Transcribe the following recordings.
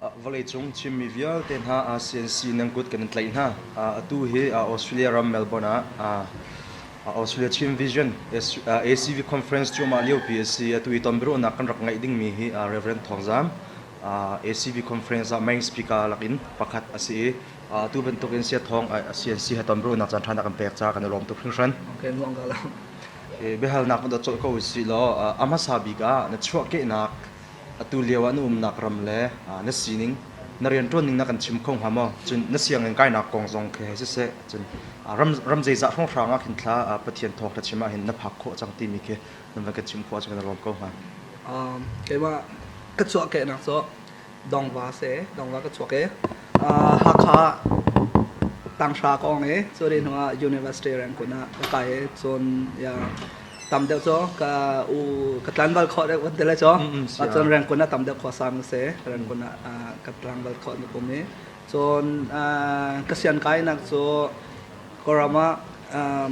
Vawleicung Chinmi vialte hna CNC nan kut kan in tlaih hna. Atu hi Australia ram Melbourne ah Australia Chin Vision ACV Conference cuahmah liopi a si. Atu i tonbiaruahnak kan rak ngeih dingmi hi Reverend Thawng Zam ACV Conference ah main speaker lakin pakhat a si i atu bantukin Saya Thawng CNC he tonbiaruahnak caan ṭha na kan pek caah kan i lawm tuk hringhran. Okay, nuam ka lawm. Biahalnak van colh ko usih law a hmasa bik ah na chuahkehnak Atu lio ah na umnak ram le na sining, na rianṭuanning na kan chim kho hnga maw? Cun na sianginn kainak kong zong khi hei siseh, cun ram zeizah hrawnghrang ah khin thla Pathian thawngṭha chim ah hin na phak khawh cang timi khi nan van kan chim khawh ahcun kan i lawm ko hnga. Keimah ka chuahkehnak cu Dongva si, Dongva ka chuak i Hakha tanghra ka ong i cu ri hnu ah University Rangoon ah ka kai i cun tam deuh cu ka u ka tlanval khawh deuh kan ti lai cu cun Rangoon ah tam deuh khuasa mi si Rangoon ah ka tlangval khawh na kum i cun ka sian kainak cu Kawlram ah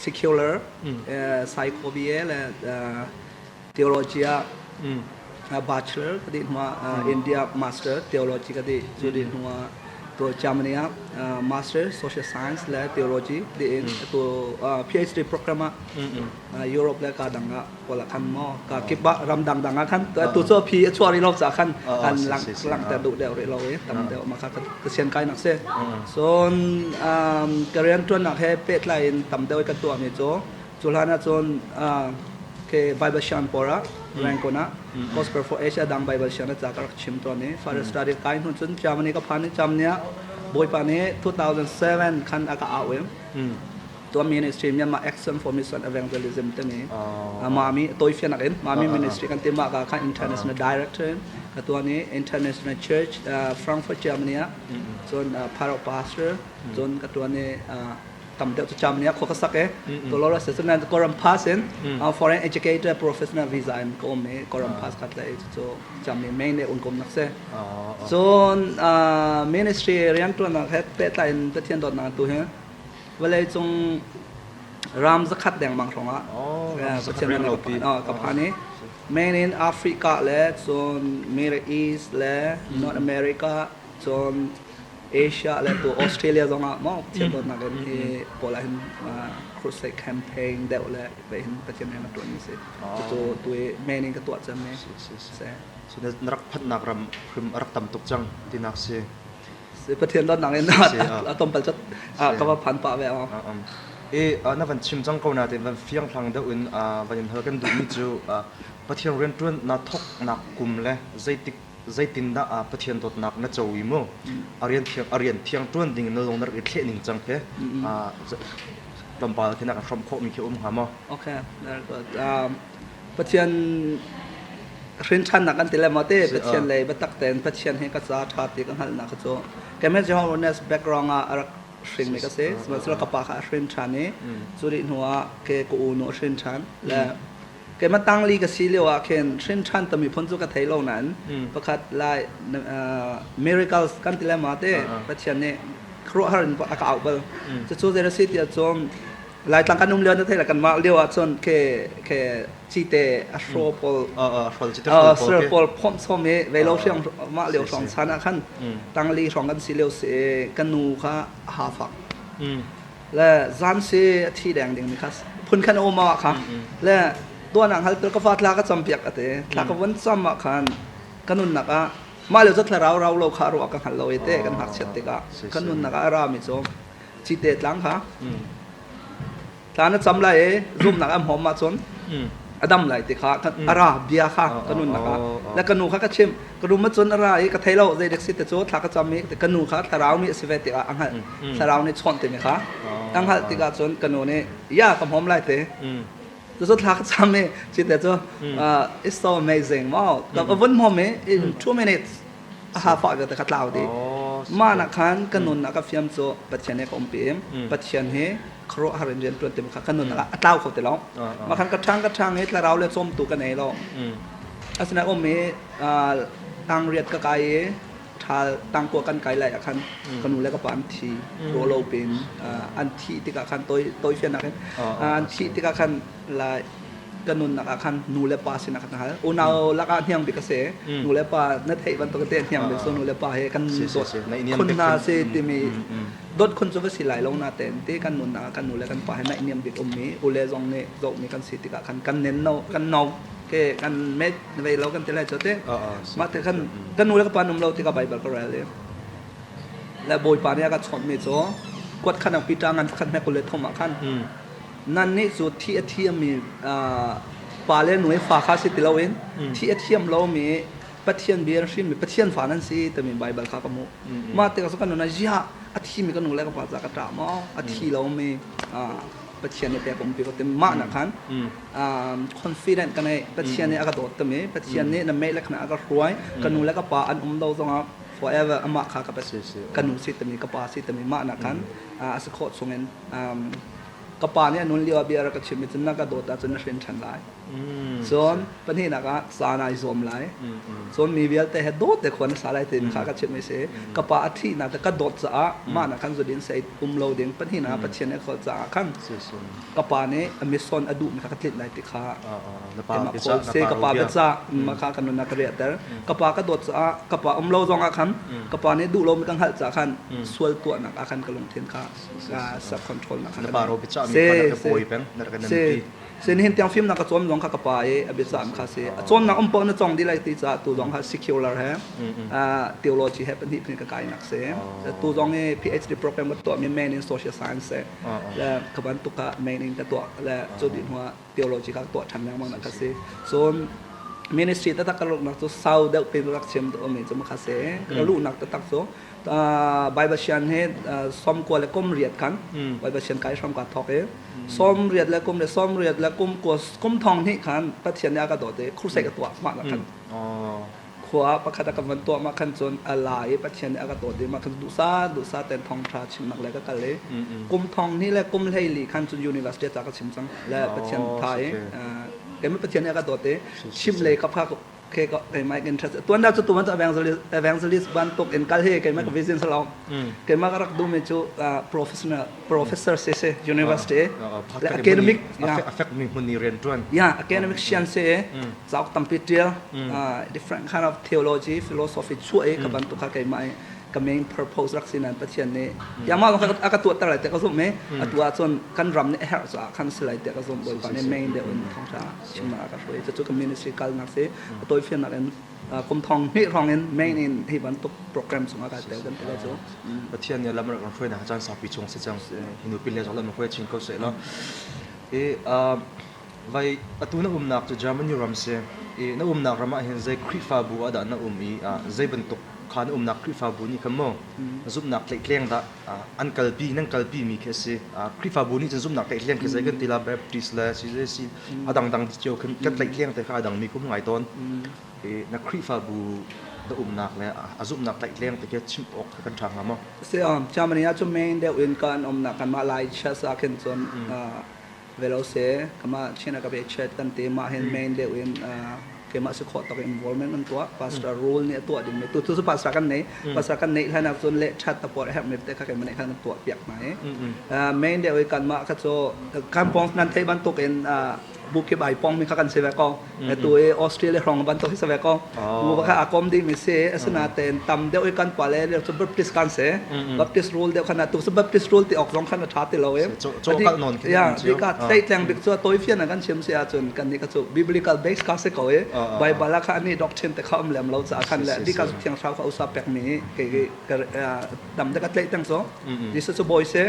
secular psycho BA le theology ah bachelor ka dih hnu ah India master theology ka dih cu dih hnu ah to Germany ah master social science le theology tiin atu PhD program ah Europe le ka dang ah wala khan mo ka kip ah ram dang dang ah khan tu cu phi a chuah rih lo ca khan an lang langter duh deuh rih lo i tam deuh ma kha ka sian kai nak si cun ka rian tuan nak he pehtlai in tam deuh ka tuah mi cu Cu hlan ah cun ke Bible sianginn pawl ah Rangoon ah Gospel for Asia dang Bible sianginn ca ka rak chim tawn i Father study kai hnu cun Germany ka phan i Germany ah Bawipa nih 2007 khan a ka au i tuah ministry Myanmar Action for Mission Evangelism timi mami tawifianak in mami ministry kan ti mah ka khan international director in ka tuan i International Church Frankfurt Germany ah cun part of pastor cun ka tuan i tam deuh cu Germany ah khua ka sak i Dolores cu nan Koram pass in foreign educator professional visa in ka um i Koram pass khat le cu Germany main le un kom nak si cun ministry riantuannak he pehtlai in Pathian dawtnak tu hi vawlei cung ram zakhat dengmang hrawng ah Pathian ka phan i main in Africa le cun Middle East le North America cun Asia le tu Australia zong ah maw Pathian dawtnak in hi pawl ah hin crusade campaign deuh le ve hin Pathian rian a tuan mi si. Cucu tu i main in ka tuah cem mi si. So na rak phanhnak ram hrim a rak tam tuk cang tinak si. Pathian dawtnak in a tompal cat ka va phan pah ve. E na van chim cang ko na te van fiang hlang deuh in van in hal kan duh mi cu Pathian rian tuan na thok nak kum le zeitik zeitindah Pathian dawtnak na co i mu a rian thiang a rian thiang ṭuan ding na lung na rak i thleh ning cang khi tlawmpal khi na kan hrawmh khawhmi khi um hnga maw? Okay, very good. Pathian hrinṭhannak kan ti le maw te Pathian lei biatak tein Pathian hi ka ca ṭha ti ka hngalhnak kha cu keimah Jehovah Witness background ah a rak hringmi ka si. Sihmanhsehlaw ka pa kha a hrin ṭhan i cu dih hnu ah ke ka u nu a hrin ṭhan le Keimah tangli ka si lio ah khin hrin ṭhan tami phun cu ka thei lo nain pakhat lai miracles kan ti le ma te Pathian nih khuaruahhar in a ka auh bal. Cucu zei a si ti ahcun Laitlang kan um lio na thei la kanmah lio ahcun ke ke cite a hro pawl sir pawl phomh chom i veilo hriang mah lio hrawng chan ah khan tangli hrawng kan si lio si kan nu kha a ha fak. Le zan si a thi deng ding mi kha phun khan a um ah kha le tuan ah hal ka fa thla ka cam piak ate thla ka von cam ah khan ka nunnak ah mah le cu thlarau rau lo kha ruah ka hngal lo i te kan ngakchiat tikah ka nunnak ah a ra mi cu cite tlang kha Thla na cam lai i zumnak an hmawm ahcun a dam lai ti kha a ra bia kha ka nunnak ah le ka nu kha ka chimh ka nu cun a ra i ka thei lo zei dek si te cu thla ka cam i ka nu kha thlarau mi a si ve tikah a hngalh thlarau nih chawnh timi kha a hngalh tikah cun ka nu nih ya ka hmawm lai te cu thla ka cam i cite cu it's so amazing wow ka vun hmawm i in 2 minutes a ha fah vialte ka tlau dih mah nak khan ka nunnak ka fiam cu Pathian he ka umpi Pathian he khuaruahhar in rian ṭuan ti kha ka nunnak ah a tlau kho ti lo mah khan ka ṭhang i thlarau le cawmtu ka nei lo asinain um i tang riat ka kai i ṭhal tangkua kan kai lai ah khan ka nu le ka pa an thi ruah lo pin an thih tikah khan toi toi fianak in an thih tikah khan lai Ka nunnak ah khan nu le pa sinah kan hal. Unau lakah hniang bik a si. Nu le pa na theih bantuk te hniang bik so nu le pa he kan dawt khun hna si timi dawt khun cu va si lai lo na ten ti kan nunnak ah kan nu le kan pa he naihniam bik ummi ule zong nih zohmi kan si tikah khan kan nen no kan no ke kan met vei lo kan ti lai cho te. Mah te khan kan nu le ka pa num lo tikah Bible ka rel i le Bawipa nih a ka chawnhmi cu kuat khan ang Peter ngan khat hme 23 ah khan nannih cu thi a thiammi pa le nu i fa kha si ti loin thi a thiam lomi Pathian bia an hrimmi Pathian fa nan si timi Baibal kha ka hmuh. Mah tikah cu kan nun ah ziah a thimi ka nu le ka pa ca ka ṭah maw? A thi lomi Pathian nih pek umpi ko timi mah nak khan confident ka nei. Pathian nih a ka dawt timi Pathian nih na mei le khana a ka hruai ka nu le ka pa an um lo zongah forever amah kha ka nu si timi ka pa si timi mah nak khan a si khawh chungin ka pa nih a nun lio ah bia rak ka chimh i cun na ka dawt ahcun na hrin ṭhan lai. Cun pahnihnak ah ca nai zuam lai. Cun mi vialte he dawt te khua na sa lai timi kha ka chimh mi si. Ka pa a thihnak te ka dawt caah mah nak khan zudin sei um lo ding pahnihnak ah Pathian nih a khawh caah khan ka pa nih a mission a duhmi kha ka tlinh lai ti kha se ka pa biacah mah kha ka nunnak ka riahter. Ka pa ka dawt caah ka pa um lo zong ah khan ka pa nih duh lomi ka hngalh caah khan sual tuahnak ah khan ka lungthin kha self control nak na pa ro biacah mi kha na ka pawi peng na ka nan se nihin tiang fimnak ka cawn zong kha ka pa i a biacah kha si a cawnnak um paoh na cong dih lai ti caah tu zong kha secular he theology he pahnih pahnih ka kai nak si tu zong i PhD program ka tuah mi main in social science se le ka bantuk ah main in ka tuah le cu dih hnu ah theology ka tuah ṭhan lengmang nak kha si cun ministry taktak ka luhnak cu sau deuh pin rak chim duh mi cu kha si ka luhnak taktak cu Bible sian he 98 khan Bible sian kai hram ka thok i 80 le kum le 80 le kum kua kum thong hnih khan Pathian nih a ka dawt i crusade ka tuah mah khan khua pakhat a ka van tuah mah khan cun a la i Pathian nih a ka dawt i mah khan duhsa duhsa ten thong tha chimnak le ka kal i kum thong hnih le kum 14 khan cun university ca ka chim cang le Pathian tha i keimah Pathian nih a ka dawt i chim le ka pha ke ko keimah interest tuan dah cu tuan cu evangelist evangelist bantuk in kal hi keimah ka vision salo keimah ka rak duhmi cu professional professor si si university le academic affect mi hmun ni rian tuan yeah academic sian si cauk tampi tial different kind of theology philosophy chuah i ka bantuk kha keimah ka main purpose rak si nan Pathian nih yama a ka tuah ter lai te ka zumh me atu ah cun kan ram nih a herh caah khan si lai te ka zumh Bawipa nih main deuh in thawngtha chimnak a ka hruai cucu ka ministry kalnak si a tawifiannak in kum thong hnih hrawng in main in hi bantuk program chungah ka tel kan ti lai cu. Pathian nih lam rak hruai nak caan saupi chung si cang hinu pin le zong lam hruai chin ko seh law i vai atu na umnak cu Germany ram si i na umnak ram ah hin zei Khrihfabu ah dah na um i zei bantuk kha na umnak Khrihfabu nih khan maw zumhnak tlaihtleng dah an kalpi nan kalpi mi khi a si. Khrihfabu nih cun zumhnak tlaihtleng khi zei kan ti la Baptist le CJC a dangdang cio khin kan tlaihtleng te kha a dang mi kum ngai tawn. I na Khrihfabu na umnak le a zumhnak tlaihtleng te khi chim awk kha kan ṭha hnga maw? Si Germany ah cun main deuh in kan umnak kanmah Lai church ah khin cun velo se kama China ka be chat kan te mah hin main deuh in keimah si khawh tak involvement an tuah pastor role nih a tuah ding mi tu tu pastor kan nei pastor kan neih hlan ah cun le that ta por herh mi te kha keimah nih khan tuah piak hna i main deuh i kanmah kha cu kan pong nan thei bantuk in bukip ai pong mi kha kan si ve ko tu i Australia hrong bantuk hi si ve ko bu kha a kom ding mi si asinain tam deuh i kan pale le cu Baptist kan si Baptist rule deuh khan tu cu Baptist rule ti ok zong khan a tha ti lo e ya dika tleitleng bik cu toi fian kan chim si ahcun kan nih ka cu biblical base ka si ko e Bible ah kha ani doctrine te kha um lem lo ca khan le dika cu thiang thlarau kha usa pek mi ke tam de ka tlei teng so Jesus cu bawi se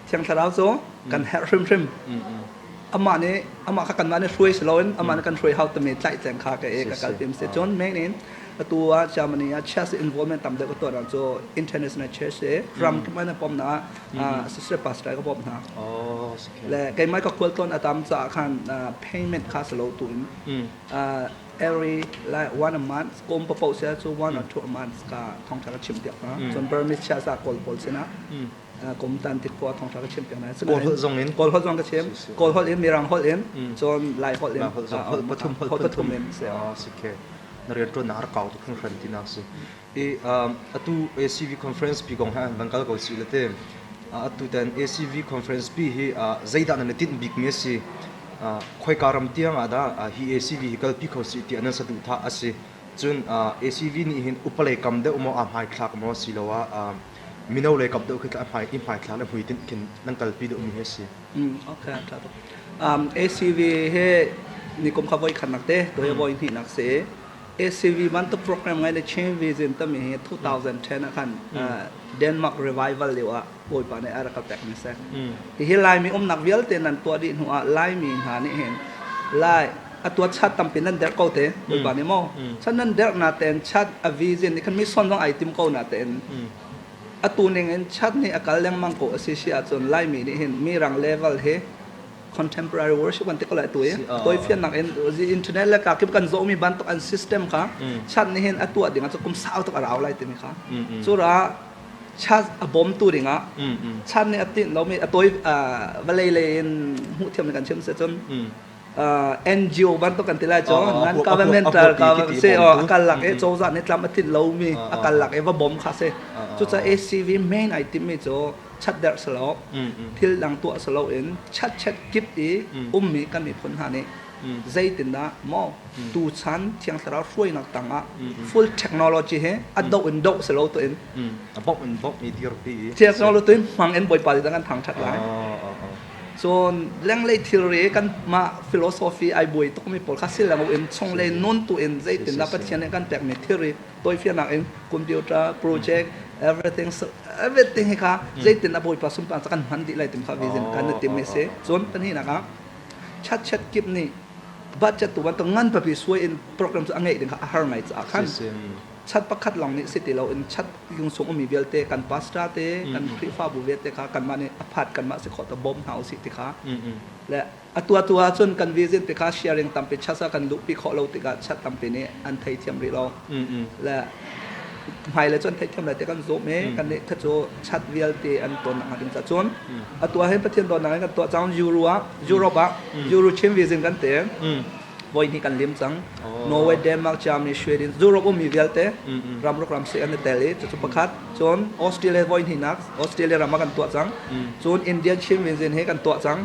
thiang thlarau cu kan herh hrimhrim amah nih amah kha kanmah nih hruai si loin amah nih kan hruai hau timi tlaihtleng kha ka e ka kal tim si cun main in atu ah Germany ah church involvement tam deuh ka tuah cu international church si ram kim an pom na assistant pastor ka bawm hna le keimah ka khual tlawn atam caah khan payment kha si lo tu in every like one a month kum papo sia cu one or two a month ka thongtha ka chim piak hna cun Burmese church ah kawl pawl sinah kum tan tik khua thawngtha ka chim piak hna. Kawl holh zong in Kawl holh zong ka chim. Kawl holh in Mirang holh in cun Lai holh in holh zong holh pathum holh pathum in si. Si ke na rian tuan na har kau tu khung hran ti nak si. I atu ACV conference pi kong ha van kal ko si le te atu ten ACV conference pi hi zeidah nan tinh bik mi si. Khoika ram tiang ah dah hi ACV hi kalpi kho sih tiah nan saduhthah a si? Cun ACV nih hin upa lei kam deuh maw aa hmaithlak maw asiloah mino lei kam deuh khi a hmai i hmaithlak le hmuitinh khin nan kalpi deuhmi hi a si? Okay, ṭha tuk. ACV hi nikum kha voi khatnak te, tuhi voi hnihnak si. ACV bantuk program ngai le Chin Vision tami hi 2010 ah khan Denmark revival lio ah Bawipa nih a rak ka pekmi si. Hihi Laimi umnak vialte nan tuah dih hnu ah Laimi hna nih hin Lai a tuah chat tampi nan derh ko te Bawipa nih maw chan nan derh na ten chat a vision nih khan mi son zong ai tim ko na ten atu ning in chat nih a kal lengmang ko a si si ahcun Laimi nih hin mirang level hi contemporary worship kan ti ko lai tu i toi fiannak in internet le ka kip kan zohmi bantuk an system kha chat nih hin a tuah ding ah kum sau tuk a rau lai timi kha cura chat a bawmtu dingah chat nih a tinh lomi a toi vawlei lei in hmuh thiam kan chim se cun NGO bantuk kan ti lai cu non governmental se a kal lak i cozah nih tlam a tinh lomi a kal lak i va bawm kha si cucaah ACV main ai timmi cu chat derh silo thil dang tuah silo in chat chat kip i ummi kan miphun hna nih zeitindah maw tuchan Thiang Thlarau hruainak tangah full technology he a doh in doh silo tu in a bawmh in bawmh i dirpi i technology tu in hmang in Bawipa ti kan thangthat lai. Cun lenglei thilri kan mah philosophy ai buai tukmi pawl kha si lo in chunglei nun tu in zeitindah Pathian nih kan pekmi thilri tawifiannak in computer project everything everything hi kha zeitindah Bawipa sunpar kan hman dih lai tim kha vision kan tim mi si. Cun pahnihnak ah chat chat kip nih budget tu bantuk ngan papi suai in program cu a ngeih ding kha a har ngai caah khan chat pakhat lawng nih si ti lo in chat lung chung ummi vialte kan pastor te kan Khrihfabu vialte kha kanmah nih a phat kanmah si khawh ta bawm hna usih ti kha le atu atu ahcun kan vision te kha sharing tampi chasa kan luhpi khawh lo tikah chat tampi nih an theithiam rih lo le hmai le cun theihthiam lai te kan zawm i kan nih kha cu chat vialte an ton nak ding ca cun atu ah hin Pathian dawtnak in kan tuah cang Euro ah Europe ah Euro Chin Vision kan te voi hnih kan lim cang. Norway, Denmark, Germany, Sweden, Europe ummi vialte ramruk ram si an i tel i cucu pakhat. Cun Australia voi hnihnak Australia ram ah kan tuah cang. Cun Indian Chin Vision he kan tuah cang.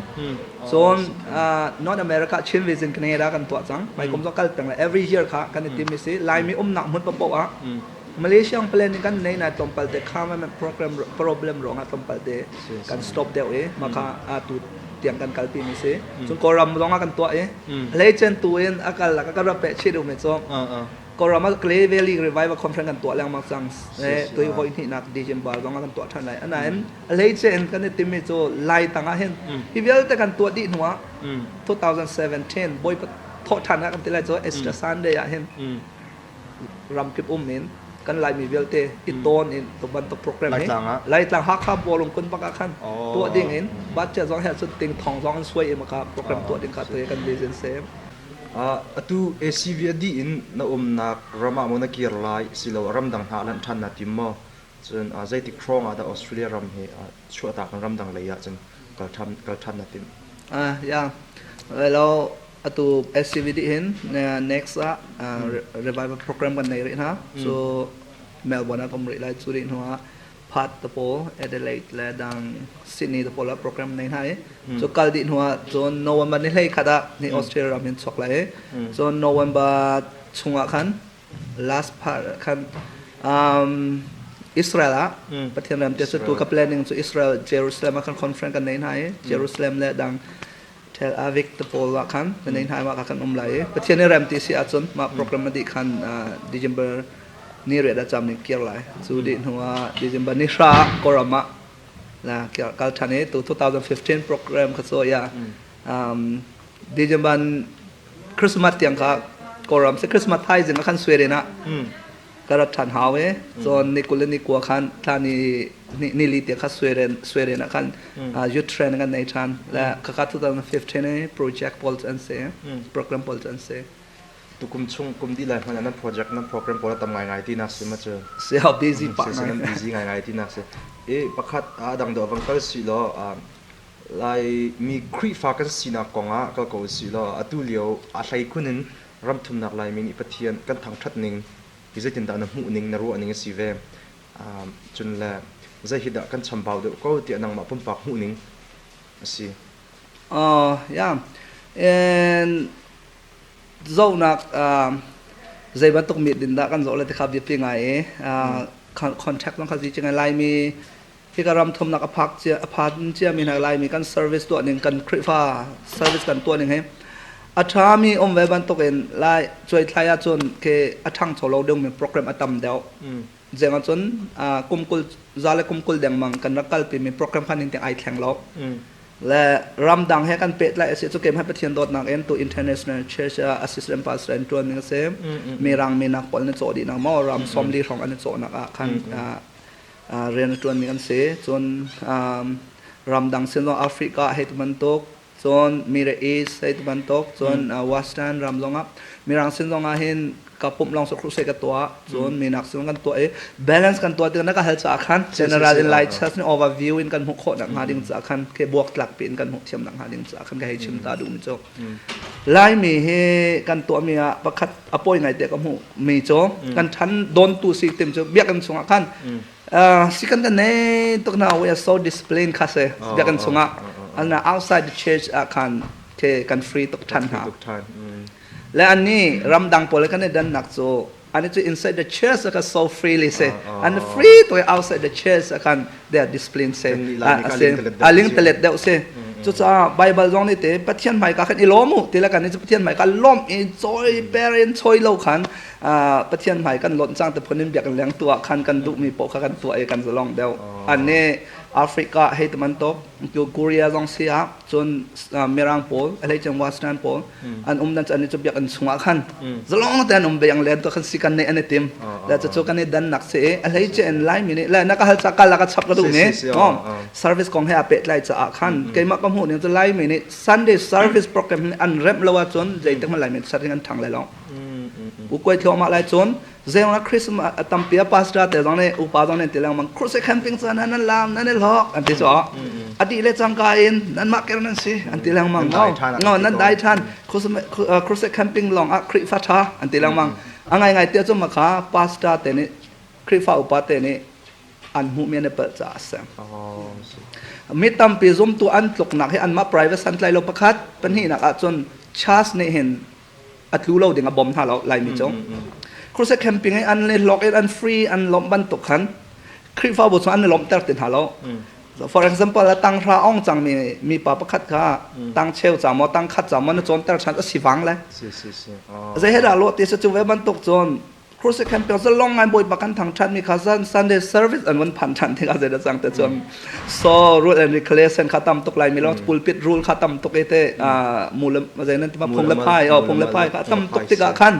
Cun North America Chin Vision Canada kan tuah cang. Mai kum zong kal peng le every year kha kan i tim i si. Laimi umnak hmun paoh ah Malaysia plan in kan nei na tlawmpal te kha program problem ruangah tlawmpal te kan stop deuh i maka atu tiang kan kalpi mi si. Cun Kawlram zong ah kan tuah i hleicen tu in a kal ka kan rak peh chih duhmi cu Kawlram ah Clay Valley Revival Conference kan tuah lengmang cang. Tui voi hnihnak December zong ah kan tuah ṭhan lai. Anain hleicen kan i timmi cu Lai tang ah hin hi vialte kan tuah dih hnu ah 2017 Bawipa thawh ṭhan ah kan ti lai cu Easter Sunday ah hin ramkip um in kan Laimi vialte i tawn in tu bantuk program hi Laitlang Hakha bawlung kun bak ah khan tuah ding in budget zong he cun ting thong zong an suai i maka program tuah ding kha tu kan vision se. Atu ACV a dih in na umnak ram ah maw na kir lai silo ramdang hna lanh ṭhan na tim maw? Cun zeitik hrawng ah dah Australia ram hi chuahtak in ramdang lei ah cun kal ṭhan na timh? Ya lo atu SCVD hin next ah revival program kan nei rih hna. So Melbourne ah kan rih lai. Cu rih hnu ah Perth te pawl, Adelaide le dang Sydney te pawl ah program nei hna i cu kal dih hnu ah cun November ni hlei khat ah ni Australia ram hin chuak lai i cun November chungah khan last part khan Israel ah Pathian ram te cu tu ka planning cu Israel Jerusalem ah khan conference kan nei hna i Jerusalem le dang Tel Aviv te pawl ah khan kan nei hna ma kan um lai i Pathian nih rem ti si ahcun mah program a dih khan December ni riat ah cam ning kir lai. Cu dih hnu ah December ni hra Kawlram ah la kal ṭhan i tu 2015 program kha cu ya December Christmas tiang kha Kawlram si Christmas thaizing ah khan Sweden ah ka rat ṭhan hau i cun ni 20 le ni 9 khan thla ni ni li te kha Sweden Sweden ah khan youth trend kan nei ṭhan le khakha 2015 i project pawl cu an si program pawl cu an si. Tukum chung kum dih lai hmanh ah nan project nan program pawl a tam ngaingai ti nak si ma cu? Si hau busy pah ngai. Nan busy ngaingai ti nak si. I pakhat a dang deuh vang kal si law Laimi Khrihfa kan sinak kong ah kal ko usih law atu lio a hleikhun in ramthumnak Laimi nih Pathian kan thangṭhat ning hi zeitindah na hmuh ning na ruah ning a si ve? Cun le zei hi dah kan chambau deuh ko tiah nangmah pumpak hmuh ning a si? Yeah. And zohnak zei bantuk mit din dah kan zoh le ti kha biapi ngai i contact zong kha zi ci ngai Laimi hika ram thumnak a phak cia a phan ciami hna Laimi kan service tuah ning kan Khrihfa service kan tuah ning hi a ṭhami um ve bantuk in Lai cuaithlai ahcun ke a ṭhangcho lo dingmi program a tam deuh. Zeng ahcun kum 20 za le kum 20 dengmang kan rak kalpimi program khan in tiang ai thleng lo. Le ramdang he kan pehtlaih a si cu keimah Pathian dawtnak in tu International Church ah assistant pastor in ṭuan ning a si. Mirang minak pawl na cawh dih nak maw ram 40 hrawng an i cawhnak ah khan rian a ṭuanmi kan si. Cun ramdang sin zong Africa hei ti bantuk cun Middle East hei ti bantuk cun Western ram zongah Mirang sin zongah hin ka pumh lawng crusade ka tuah cun minak sin kan tuah i balance kan tuah tikah na ka hal caah khan general in lai church nih overview in kan hmuh khawh nak hnga ding caah khan ke buak tlak pi in kan hmuh thiam nak hnga ding caah khan ka hei chim ta duh mi cu Laimi hi kan tuahmi ah pakhat a pawi ngai te ka hmuh mi cu kan ṭhan dawntu si tim cu biakinn chungah khan si kan kan nei tuk na we are so disciplined kha se biakinn chungah and outside the church ah khan ke kan free tuk ṭhan hna le an nih ramdang pawl kan i dannak cu an cu inside the church ka so freely se an free to outside the church kan they are disciplined se a ling telet deuh se cucaah Bible zong nih te Pathian hmaika khan i lawm u ti le kan ni Pathian hmaika lawm i choi per in choi lo khan Pathian hmai kan lawnh cang te phun in biak leng tuah khan kan duhmi paoh kha kan tuah i kan zalong deuh an nih Africa hei te bantuk Korea zong si ah cun Mirang pawl a hlei cun Western pawl an um dan cu an cu biakinn chungah khan zalong te an um beyang len to khan si kan nei an i tim le cu kan i dannak si i a hlei ce in Laimi nih le na ka hal ca kal ka chap ka duh mi service kong he a pehtlai caah khan keimah ka hmuh ning cu Laimi nih Sunday service program an remh lo ahcun zeitik hmanh Laimi sat an thang lai lo u kuai thluahmah lai cun Zeong Christmas a tampi a pastor te zong nih upa zong nih ti lengmang crusade camping cu nan nan lam nan i hlawk an ti cu a dih le cangka in nanmah ker nan si an ti lengmang no no nan dai than crusade camping lawng ah Khrihfa tha an ti lengmang a ngai ngai te cu makha pastor te nih Khrihfa upa te nih an hmuh mi an i palh caah a si mi tampi zumtu an tluknak hi anmah private santlai lo pakhat pahnihnak ahcun church nih hin a tlu lo ding a bom hna lo Laimi cu crusade camping i an le hlawk in an free an lawmh bantuk khan Khrihfabu chung an i lawmhter ti hna lo for example a tang hra ong cang mi mi pa pakhat kha tang cheu ca maw tang khat ca maw na cawnter than a si vang le zei he dah lo ti se cu ve bantuk cun Crusade campaign zalong ngai Bawipa kan thangṭhat mi kha Sunday service an van phan ṭhan tikah zei dah cang te cun so rule and regulation kha tam tuk lai mi lo pulpit rule kha tam tuk i te mu le zei nan ti ma phung le phai oh phung le phai kha tam tuk tikah khan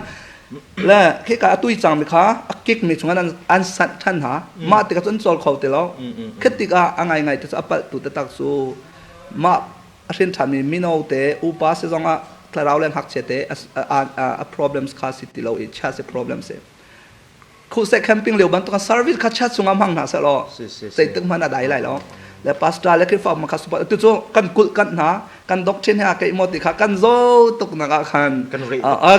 le khi ka atui cang mi kha a kik mi chung an an sanh ṭhan ha mah tikah cun cawl kho ti lo khit tikah a ngai ngai te cu a palh tu te tak cu mah a hrin ṭhanmi mino te upa si zongah thlarau le ngakchia te a problems kha si ti lo i chia si problem si khuseh camping lio bantuk service kha chia chungah hmang hna seh law zeitik hmanh a dai lai lo le pastor le Khrihfa kha support tu cu kan kulh kan hna kan doctrine he keih maw ti kha kan zo tuk nak ah khan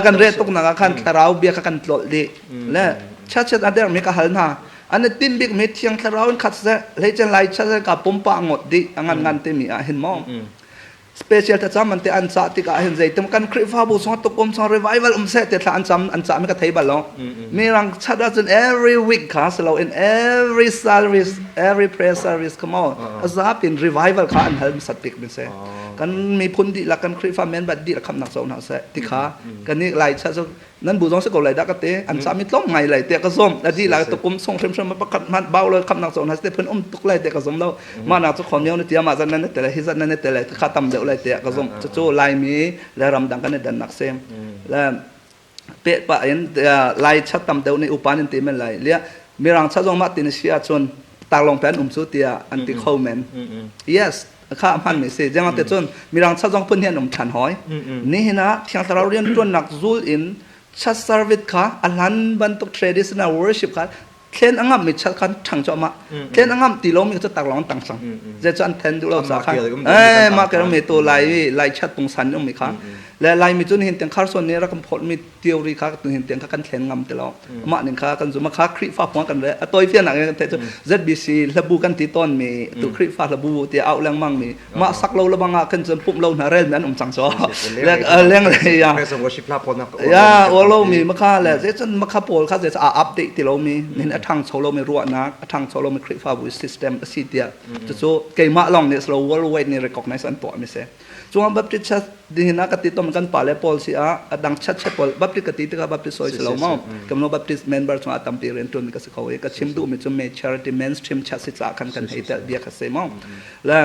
kan re tuk nak ah khan thlarau bia kha kan tlolh dih le chia chiat a der mi ka hal hna an i tinh bik mi thiang thlarau in khat seh hleicen lai chat ka pumpa ngot dih a ngan ngan timi ah hin maw special ta cam an te an cah tikah hin zeitim kan Khrihfabu song tukum song revival um seh te thla an cam an cah mi ka thei bal lo mirang chat ahcun every week kha silo in every service every prayer service come on azapin revival kha an hal sat bik mi se kan miphun dihlak kan Khrihfa member dihlak khamnak co hna seh ti kha kan ni lai chat so nan bu zong si ko lai dah ka te an ca mi tlawm ngai lai te ka zom a di la to kum song hrim hrim pakhat hman bau lo kham nak zong na te phun um tuk lai te ka zom lo ma na chu khom yo ne tia ma zan nan te le hi zan nan te le kha tam deuh lai te ka zom chu chu lai mi le ram dang kan dan nak sem le pe pa in lai chat tam deuh ni upan in ti men lai lia mirang cha zong ma tin sia chun tarlong pen um chu tia an ti kho men yes kha hman mi si jeng te cun mirang cha zong phun hian um than hoi ni hina thiang thlarau rian tuan nak zul in chat service kha a hlan bantuk traditional worship kha thlen angam mi chat khan thang cho ma thlen angam ti lo mi chu tak long tang sang je chu an then du lo cha khan eh ma ke mi to lai lai chat pung san um mi kha. Le Laimi cu nihin tiang Carson nih rak kan phawtmi theory kha nihin tiang kha kan thlen ngam ti lo. Mah ning kha kan zum kha Khrihfa phung kan re a tawi fian nak in kan theih cu ZBC hlabu kan ti tawn mi tu Khrihfa hlabu ti au lengmang mi mah sak lo lebang ah khan cun pumh lo hna rel mi an um cang so le leng le ya ya uar lo mi makha le zei cun makha pawl kha zei a update ti lo mi nin a thang cho lo mi ruahnak a thang cho lo mi Khrihfabu system a si tiah cucu keimah lawng nih slow worldwide nih recognize an tuah mi si Cungah Baptist Church nihin ah ka ti tom kan pale pawl si ah a dang church pawl Baptist ka ti tikah Baptist soi si lo maw kamlo Baptist member chungah tampi rian tuan ka si kho i ka chim duh mi cu majority mainstream church si ca khan kan hei tel bia kha si maw le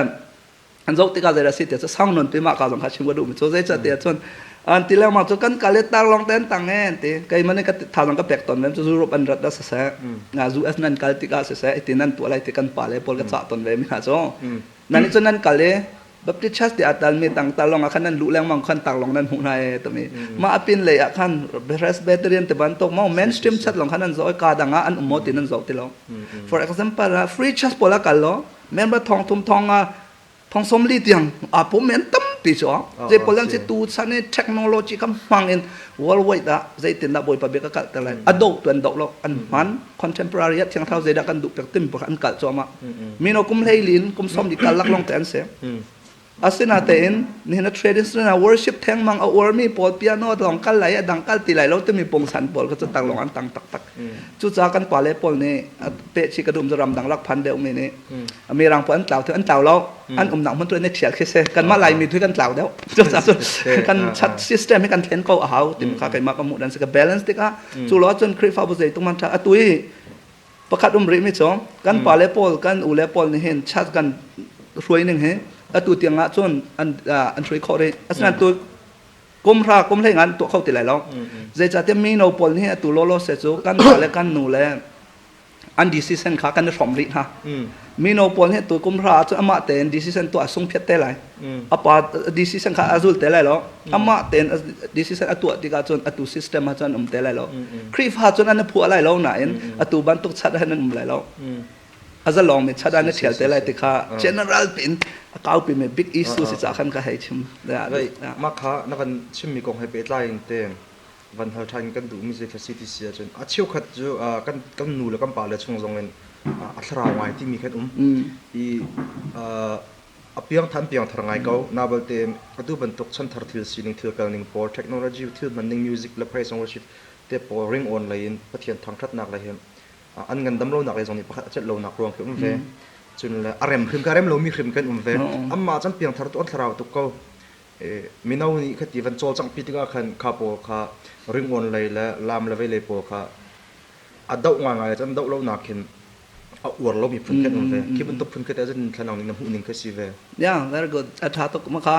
an zoh tikah zei si te cu sang non pi ma ka zong kha chim ka duh mi cu zei ca te cun an ti lengmang cu kan kale tar long ten tang e ti kei man ka tha zong ka pek ton mem cu Europe an rat da sa se nga US nan kal tikah si se iti nan tuah lai ti kan pale pawl ka cha ton ve mi hna cu nan i cun nan kal i Baptist Church ti aa talmi tangta lawng ah khan nan luh lengmang khan taklong nan hmuh hna e tami mah a pin lei ah khan Presbyterian te bantuk mo mainstream church lawng khan an zoh i ka dang ah an um maw ti nan zoh ti lo for example free church pawl a kal lo member thong thum thong a thong som li tiang a pum men tampi chu je pawl an si tu chan i technology kam hmang in worldwide ah zeitin dah bawipa bia ka kal te lai a do tu an do lo an hman contemporary ah thiangthau zeidah kan duh pek tim an kal cuahmah mino kum hlei lin kum som di kal lak long te an si asinatein nihin a traditional worship thengmang a uarmi pawl piano long kal lai a dang kal ti lai lo timi pungsan pawl kha cu tang long an tang taktak cucaah kan pale pawl nih pe chi ka dum ram dang lak phan deuh mi nih mirang pawl an tlau an tlau lo an umnak hmun tu an i thial khi si kanmah laimi tu kan tlau deuh cucaah cun kan chat system hi kan thlen ko a hau timi kha keimah ka hmuh dan si ka balance tikah cu lo ahcun Khrihfabu zeitung man ṭha atu i pakhat um rih mi cu kan pale pawl kan u le pawl nih hin chat kan hruai ning hi atu tiang ah cun an an hruai khawh rih asinain tu kum hra kum hlei ngan tuah kho ti lai lo zeicahtiah mino pawl nih atu lawlaw se cu kan pa le kan nu le an decision kha kan i hrawm rih hna mino pawl nih tu kum hra ahcun amah tein decision tuah sung phiat te lai apa decision kha a zul te lai lo amah tein decision a tuah tikah cun atu system ah cun um te lai lo Khrihfa cun an phuah lai lo nain atu bantuk chat ah an um lai lo a zalong mi chat an thial te lai ti kha general pin a kau pi mi big issue si ca khan ka hei chim mah kha na kan chimmi kong he pehtlai in te van hal ṭhan kan duhmi cu kha si ti si ahcun a cheukhat cu kan kan nu le kan pa le chung zong in a thlarau ngai timi khan um i a piangthan piangthar ngai ko na balte atu bantuk chanthar thil sining thil kal ning pawl technology thil hman ning music le praise and worship te pawl ring on lei in Pathian thangṭhatnak lei hin an ngandam lonak lei zong nih pakhat a celh lonak ruang khi um ve cun le a rem hrim ka rem lomi hrim kan um ve amma chan piangthar tu an thlarau tuk ko Mino nih khati van cawlcanghpi tikah khan kha pawl kha ringawn lei le laam le vei lei pawl kha a doh ngaingai cun doh lonak khin a uar lomi phun khin um ve. Khi bantuk phun khi teh cun thlanang ning na hmuh ning khi si ve. Yeah, very good. A ṭha tuk ma kha.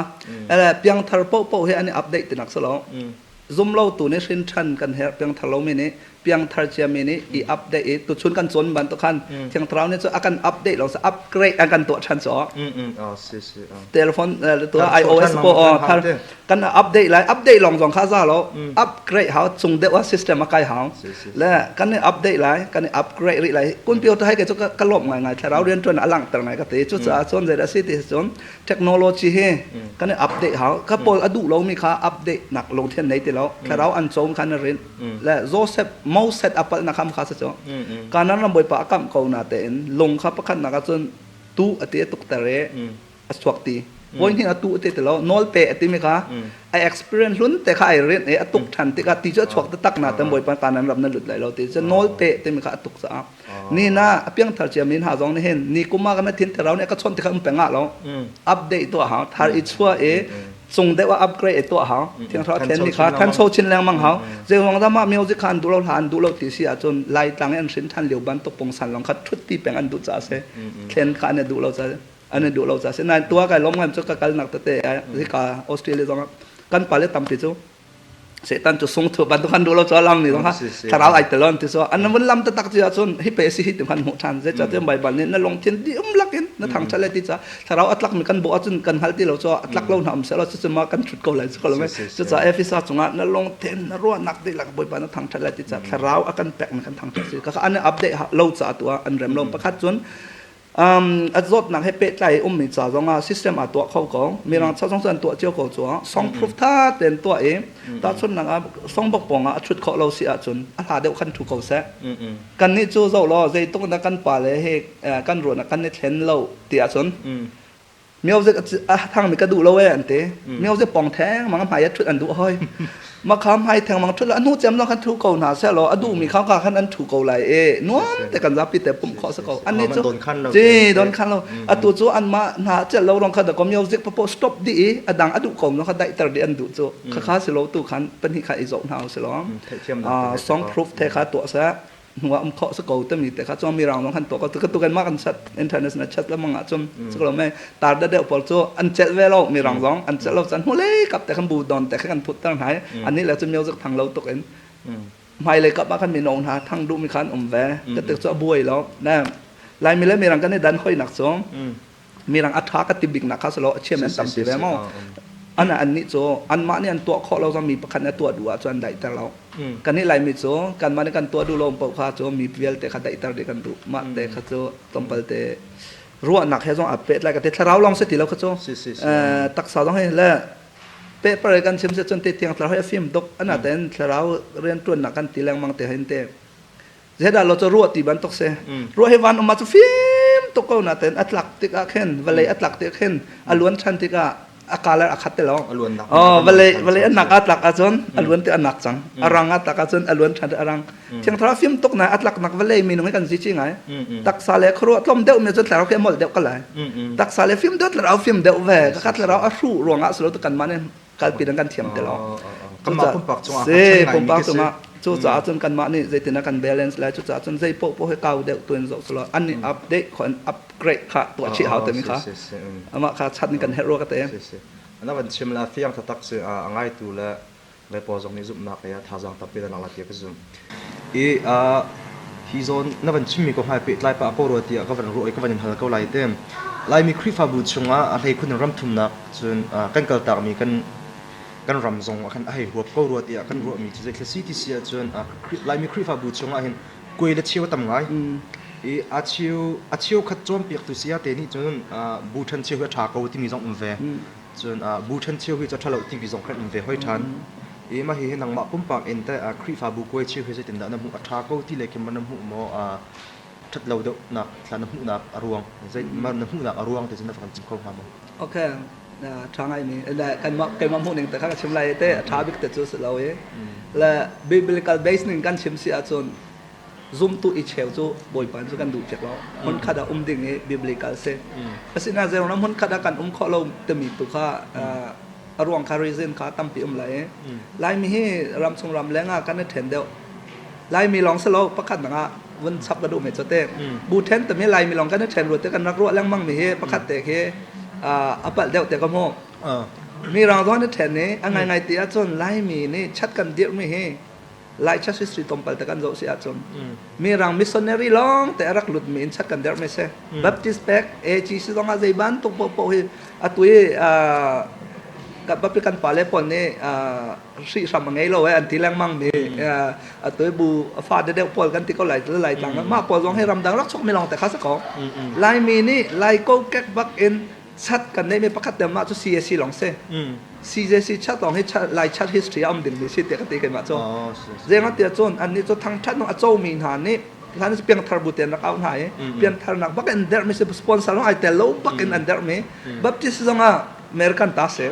Piangthar paohpaoh hi an i update tinak si lo. Zum lo tu nih hrin ṭhan kan herh piangthar lomi nih piangthar ciami nih i update i tuchun kan cawn bantuk khan Thiang Thlarau nih cu a kan update lo upgrade an kan tuah ṭhan cu telephone tu iOS po thar kan update lai update lawng zong kha za lo upgrade hau cung deuh a system a kai hau le kan i update lai kan i upgrade rih lai computer hai ke cu ka lawm ngai ngai thlarau rian ṭuan a langhter ngai ka ti cucaah cun zei dah si ti cun technology hi kan i update hau ka pawl a duh lomi kha update nak lungthin nei ti lo thlarau an cawm kha na rin le Joseph Moses a palh nak kha kha cu Kanan ram bawipa a kamh ko na tein lung kha pakhat nak ahcun tu a ti a tuk ter i a chuak ti voi hnih a tu a ti ti lo nawl pe a ti mi kha a experience hlun te kha ai rin i a tuk than tikah ti cu a chuak taktak na te bawipa Kanan ram na lut lai lo ti cu nawl pe ti mi kha a tuk caah ni na a piangthar cia mi hna zong nih hin ni kum ah kan thin thlarau nih ka chawnh tikha um peng ah lo update tuah hau thar i chua i cung deuh ah upgrade i tuah hau thiang thlarau thlen mi kha thancho chin lengmang hau zeiruang dah mah music kha an duh lo hla an duh lo ti si ahcun lai tlang i an hrin than lio bantuk pungsan long kha thut ti peng an duh caah si thlen kha an i duh lo caah an i duh lo caah si nain tua kai lom ngam cu ka kal nak tete hika Australia zong ah kan pale tampi cu Satan cu sungthu bantuk han duh lo cu lam ni zong kha thlarau ai telon ti so an vun lam taktak ci ahcun hi pe si hi ti khan hmuh than zeicahtiah Baibal nih na lungthin dium lakin na thangthat le ti ca thlarau a tlak mi kan bawh ahcun kan hngal ti lo cu a tlak lo hna um seh lo cucu ma kan thut ko lai cu ko lo cucaah Efesa cungah na lungthin na ruahnak dihlak Bawipa na thangthat le ti ca thlarau a kan pek mi kan thangthat si kha an update lo ca tu ah an rem lo pakhat cun. A zawtnak he pehtlai ummi ca zongah system aa tuah kho ko. Mirang ca zong cu an tuah cio ko cu. Song proof tha tein tuah i tahchunhnak ah songbok pawng ah a ṭhut khawh lo si ahcun a hla deuh khan ṭhu ko seh. Kannih cu zoh law zeitluk in kan pale he kan ruahnak kan i thlen lo ti ahcun music a thangmi ka duh lo e an ti. Music pong theng mang hmai a ṭhut an duh hoi. Makham hai theng mang ṭhut a hnu cem zong khan thu ko hna seh law a duhmi kha ka khan an thu ko lai e nuam te kan zapi te pumh khawh si ko. An nih cu ci don khan lo. Atu cu anmah hna cel lo rong kha da ko music papo stop dih i a dang a duh ko no kha daihter dih an duh cu. Khakha si lo tu khan pahnih kha i zoh hna u si lo. Song proof the kha tuah seh. Hnuah um khawh si ko timi te kha chuang mirang zong kan tuah ko tu kan mah kan chat international chat lamang ah cun si ko me tar da deuh pawl cu an celh ve lo mirang zong an celh lo chan hmule kap te kan bu don te kha kan thut ter hna ani le cu music thang lo tuk in hmai lei kap ah khan mino hna thang duh mi khan um ve ka tik cu a buai lo na Laimi le mirang kan i dan hoi nak cu mirang a ṭha ka ti bik nak kha si lo a chiam an tampi ve maw ana an nih cu anmah nih an tuah khawh lo zong mi pakhat nih a tuah duh ahcun an daihter lo kan nih Laimi cu kanmah nih kan tuah duh lo paoh kha cu mi vialte kha daihter dih kan duh mah te kha cu tlawmpal te ruahnak he zong aa pehtlai ka ti thlarau lawng si ti lo kha cu taksa zong hi le paper kan chim si cun te tiang thlarau hi a fim tuk ana ten thlarau rianṭuannak kan ti lengmang te hin te Zeidah lo cu ruah ti bantuk si. Ruah hi van um ah cu fim tuk ko nain a tlak tikah khin vawlei a tlak tikah khin a luan ṭhan tikah a color a khat ti lo. Oh, vawlei vawlei a nak a tlak ahcun a luan ti a nak cang. A rang a tlak ahcun a luan ṭhan a rang. Thiang thlarau fim tuk na a tlak nak vawlei minung hi kan si chi ngai. Taksa le khuaruah tlawm deuh mi cu thlarau khi a molh deuh ka lai. Taksa le fim deuh thlarau fim deuh ve. Ka thlarau a hruh ruangah si lo tu kanmah nih kalpi dang kan thiam ti lo. Kanmah pumpak cungah si pumpak cungah cucaah cun kanmah nih zeitin kan balance lai cucaah cun zei paoh paoh hi kau deuh tuin zoh selaw an nih update kho an upgrade kha tuah chih hau timi kha amah kha chat nih kan herh rua ka te. Na van chim la fiang taktak si a ngaitu le le pawl zong nih zumhnak lei ah thazaang tampi na lak lai tiah ka zumh. I hi zawn na van chimmi ko hmai pehtlai pah ko rua tiah ka van ruah i ka van in hal ko lai te. Laimi Khrihfabu chungah a hleikhun in ramthumnak cun kan kaltakmi kan kan ram zong ah khan a hei huap ko rua tiah kan ruahmi cu zeithil si ti si ahcun Laimi Khrihfabu chungah hin kuai le cheu a tam ngai. I a cheu khat cawnpiaktu saya te nih cun bu ṭhen cheu hi a ṭha ko timi zong um ve. Cun bu ṭhen cheu hi cu a ṭhalo timi zong khan um ve hoi ṭhan. I mah hihi nangmah pumpak in teh Khrihfabu kuai cheu hi zeitindah na hmuh? A ṭha ko ti le khin ma na hmuh maw? Ṭhat lo deuhnak thla na hmuhnak a ruang zei ma na hmuhnak a ruang ti cu na va kan chim kho hnga maw? Okay, ṭha ngaimi. Le kanmah keimah hmuh ning te kha ka chim lai te a ṭha bik te cu si lo i. Le biblical base ning kan chim si ahcun zumtu i cheu cu Bawipa cu kan duh piak lo. Hmunkhat ah um ding i biblical si. Asinain zeiruang dah hmunkhat ah kan um khawh lo timi tu kha a ruang kha reason kha tampi um lai. Laimi hi ramchung ram leng ah kan i ṭhen deuh. Laimi lawng si lo pakhat dang ah vun chap ka duh me cu te. Bu ṭhen timi Laimi lawng kan i ṭhen ruat te kan rak ruah lengmang mi hi pakhat te khi a palh deuh te ka hmuh. Mirang zong an i ṭhen i a ngaingai ti ahcun Laimi nih chat kan dirh mi hi Lai church history tlawmpal te kan zoh si ahcun mirang missionary lawng te a rak lut mi in chat kan derh mi si. Baptist pek AGC zong ah zei bantuk paohpaoh hi atu i kan papi kan pale pawl nih hrihhram a ngei lo eh an ti lengmang mi atu i bu fa deuh pawl kan ti ko lai lai tlang mah pawl zong hi ramdang rak chok mi lawng te kha si ko. Laimi nih Lai kokek bak in chat kan neihmi pakhat te mah cu CAC lawng si. CJC chat lawng hi Lai chat history a um dingmi si tiah ka ti keimah cu. Zeingah tiah cun annih cu thangṭhat a comi hna nih hlan cu piangthar bu tein rak auh hna i piangtharnak bak in derhmi si sponsor zong ai tel lo bak in an derhmi Baptist zong ah American ta si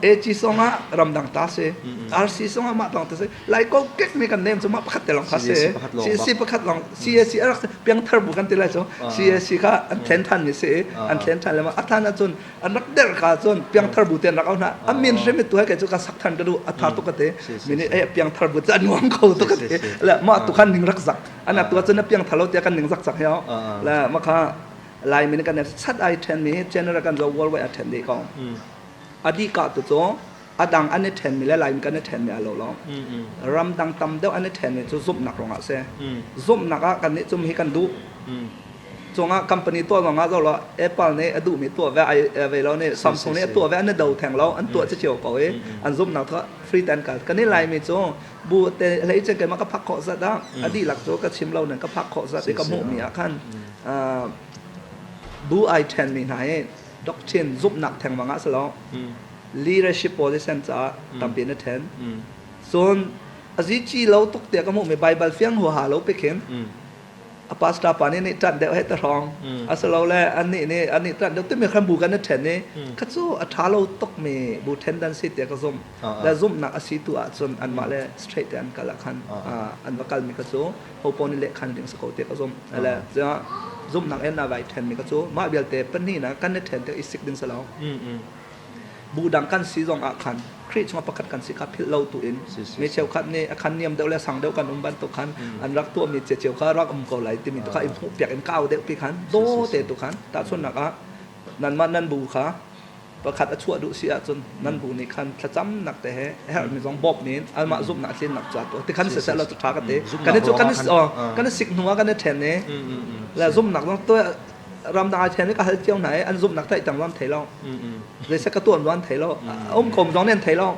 AG zong ah ramdang ta si RC zong ah mah tawng ta si Lai kokek mi kan nem cu mah pakhat te lawng kha si. CAC pakhat lawng CAC a rak piangthar bu kan ti lai cu CAC kha an thlen than mi si an thlen than le ma a than ahcun an rak der ka cun piangthar bu te an rak au hna a min hrim tu hai kai cu ka sak than ka du a tha tuk ka te mi nih eh piangthar bu cu a nuam kho tuk ka te le mah tu khan ning rak zak ana tu cun na piangthar lo tia kan ning zak zak heo le ma kha Lai min kan chat ai then mi general kan zo worldwide a then dih ko adi ka tu cu a dang an i ṭhenmi le Laimi kan i ṭhenmi a lo lo. Ramdang tam deuh an i ṭhenmi cu zumhnak ruangah a si. Zumhnak ah kannih cum hi kan duh. Cungah company tuah zongah zoh law Apple nih a duhmi tuah ve ai ve lo nih Samsung nih a tuah ve an i do theng lo an tuah cio ko i an zumhnak kha free ten kal. Kan i Laimi cu bu te hlei cun keimah ka phak khawh zat ah a dihlak cu ka chim lo nan ka phak khawh zat i ka hmuhmi ah khan. Bu ai ṭhenmi hna hi doctrine zumhnak thengmang ah si lo leadership position caah tampi na ṭhen. Cun a zici lo tuk tiah ka hmuhmi Baibal fiang huaha lo pe khin a pastor pa nih nih ṭanh deuh he ta hrawng asilole annih nih annih ṭanh deuh timi khan bu kan i ṭhen i kha cu a ṭha lo tukmi bu ṭhen dan si tiah ka zumh. Le zumhnak a si tu ahcun anmah le straight te an kal ah khan an va kalmi kha cu hopo nih leh khan ding si ko tiah ka zumh. Le zumhnak in na vai ṭhenmi kha cu mah vialte pahnih na kan i ṭhen tik i sik ding si lo. Bu dang kan si zong ah khan Khrih chungah pakhat kan si kha philh lo tu in mi cheukhat nih a khan niam deuh le sang deuh kan um bantuk khan an rak tuahmi cio kha rak um ko lai timi tu kha i hmuh piak in kau deuh pi khan daw te tu khan tahchunhnak ah nanmah nan bu kha pakhat a chuah duh si ahcun nan bu nih khan thlacamnak te he herhmi zong bawmh in anmah zumhnak tlinnak ca tu ti khan siseh lo cu tha ka ti. Kan i cu kan i kan i sik hnu ah kan i then i le zumhnak zong tu ramdang ai then i ka hal cio hna i an zumhnak theih tang an thei lo. Zeisek ka tuan an thei lo. Um kom zong nih an thei lo.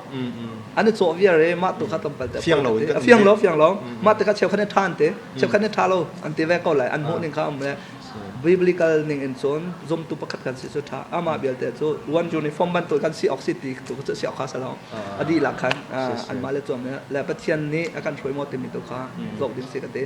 An i cawh viar i mah tu kha tlawmpal te fiang lo in fiang lo fiang lo. Mah te kha cheu khan i tha an ti cheu khan i tha lo an ti ve ko lai. An hmuh ning kha um le biblical ning in cun zumtu pakhat kan si cu tha. Amah vialte cu one uniform bantuk kan si awk si ti tu cu si awk kha sa lo. A dihlak khan anmah le cuam le Pathian nih a kan hruai maw timi tu kha zoh ding si ka ti.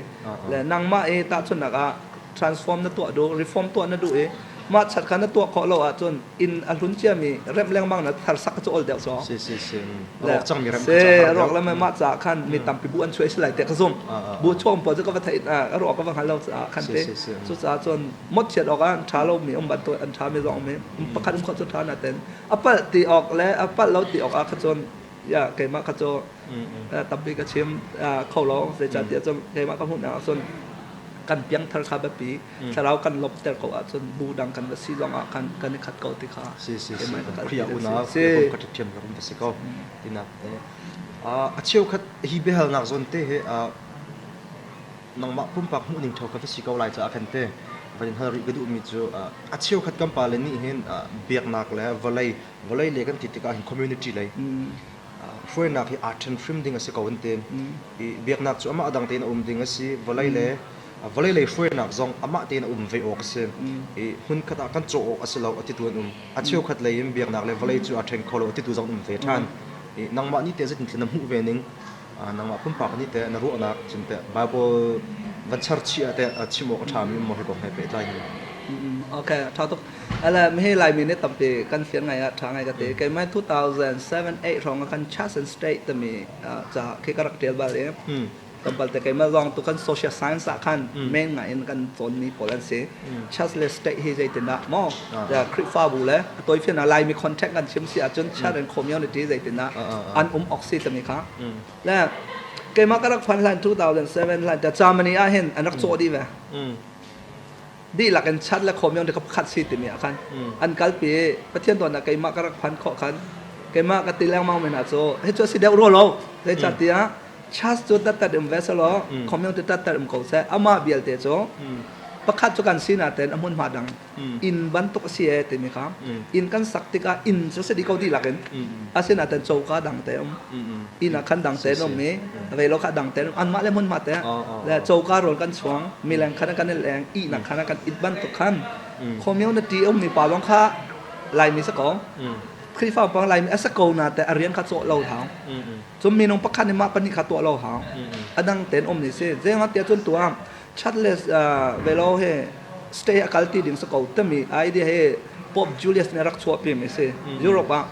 Le nangmah i tahchunhnak ah transform na tuah duh, reform tuah na duh i mah chat kha na tuah khawh lo ahcun inn a hlun ciami remh lengmang na thar sak cu ol deuh so. Si si si. Rawk cangmi remh se rawk le mah ca khan mi tampi bu an chuai si lai te ka zum. Bu chuak pawl cu ka va theih a ruah ka va hngal lo caah khan te. Cucaah cun mot chiat awk ah an tha lo mi um bantuk an tha mi zong um i pakhat um khawh cu tha na ten a palh ti awk le a palh lo ti awk ah kha cun ya keimah kha cu tampi ka chim kho lo. Zeicahtiah cun keimah ka hmuhnak ah cun kan piangthar kha biapi thlarau kan lawmhter ko ahcun bu dang kan va si zong ah kan kan i khat ko ti kha. Si si si. Khrih unau ka ṭhiam ka rum si ko tinak a cheukhat hi biahalnak zawn te hi nangmah pumpak hmuh ning ṭho ka va si ko lai caah khan te van in hal rih ka duhmi cu a cheukhat kan pale nih hin biaknak le vawlei vawlei le kan ti tikah hin community lei hruainak hi aa ṭhen hrim ding a si ko an ti. I biaknak cu amah dang tein a um ding a si. Vawlei le vawlei lei hruainak zong amah tein a um ve awk a si. I hmunkhat ah kan cawh awk a si lo a titu an um. A cheukhat lei in biaknak le vawlei cu aa ṭhen kho lo a titu zong an um ve ṭhan. I nangmah nih teh zeitin na hmuh ve ning? Nangmah pumpak nih teh na ruahnak cun teh Bible van char chih ah teh chim awk a ṭhami um maw hi kong he pehtlai hin? Okay, ṭha tuk. Ala mihi Laimi nih tampi kan fian ngai ah ṭha ngai ka ti. Keimah 2007 8 hrawng ah khan Church and State timi ca khi ka rak ṭial bal i tlawmpal te keimah zong tu kan social science ah khan main ngai in kan cawnmi pawl an si. Church le state hi zeitindah maw Khrihfabu le a tawifian ah Laimi contact kan chim si ahcun church and community zeitindah an um awk si timi kha. Le keimah ka rak phan hlan 2007 hlan te Germany ah hin an rak cawh dih ve. Dihlak in chat le khawm yong ka pakhat si timi ah khan an kalpi. Pathian tuan ah keimah ka rak phan khawh khan keimah ka ti lengmang mi hna cu hi cu si deuh ro lo, zeicahtiah church cu tattat um ve selaw community tattat um ko seh, amah vialte cu pakhat cu kan si nain a hmunhma dang inn bantuk a si e timi kha. Inn kan sak tikah inn cu si dih ko dihlak in, asinain coka dang te um, inn ah khan dang te um i velo kha dang te anmah le hmunhma te le coka rawl kan chuang mileng khan kan i leng, ihnak khan kan it bantuk khan community um mi pa lawng kha Laimi sa ko, Khrihfa pang Laimi a sa ko na te a rian kha cawh lo hau. Cun minung pakhat nih mah pahnih kha tuah lo hau, adang ten um ni si. Zeingah tiah cun tuah chat le velo he stay a kal ti ding sa ko tami idea he Pope Julius nih a rak chuahpi mi si. Europe ah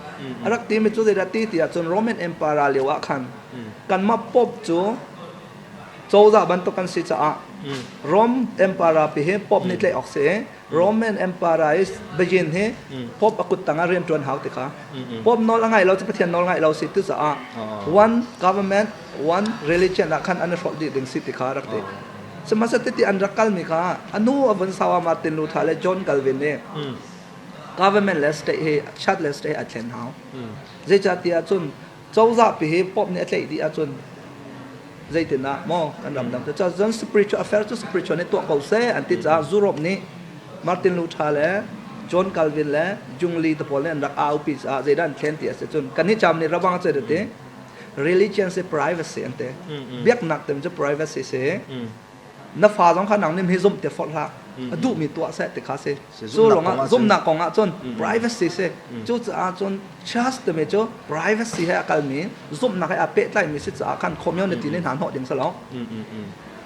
a rak ti mi cu zeidah ti ti ahcun Roman Empire lio ah khan kanmah Pope cu cozah bantuk kan si caah Rome Empire pi hi Pope nih tlaih awk si. Roman Empire is begin hi Pope a kut tang ah rian ṭuan hau ti kha. Pope nawl a ngaih lo cu Pathian nawl ngaih lo si tu caah one government one religion ah khan an i hrolh dih ding si ti kha rak ti. Sihmanhsehlaw ti an rak kalmi kha a nu a vun sau ah Martin Luther le John Calvin nih government le state hi church le state a thlen hau. Zeicahtiah cun cozah pi hi Pope nih a tlaih dih ahcun zeitinah maw kan ram dang cu cun spiritual affair cu spiritual nih tuah ko seh an ti caah Europe nih Martin Luther le John Calvin le Jung Lee te pawl nih an rak aupi caah zeidah an thlen ti a si cun kan hi cam nih rabang a ti religion si privacy an ti. Biaknak tem cu privacy si. Na fa zong kha nang nim hi zumh te forh hlah. A duhmi tuah seh ti kha si. Cu ruangah zumhnak kong ah cun privacy si. Cucaah cun church timi cu privacy he a kalmi zumhnak he aa pehtlaimi si caah khan community nih hna hnawh ding si lo.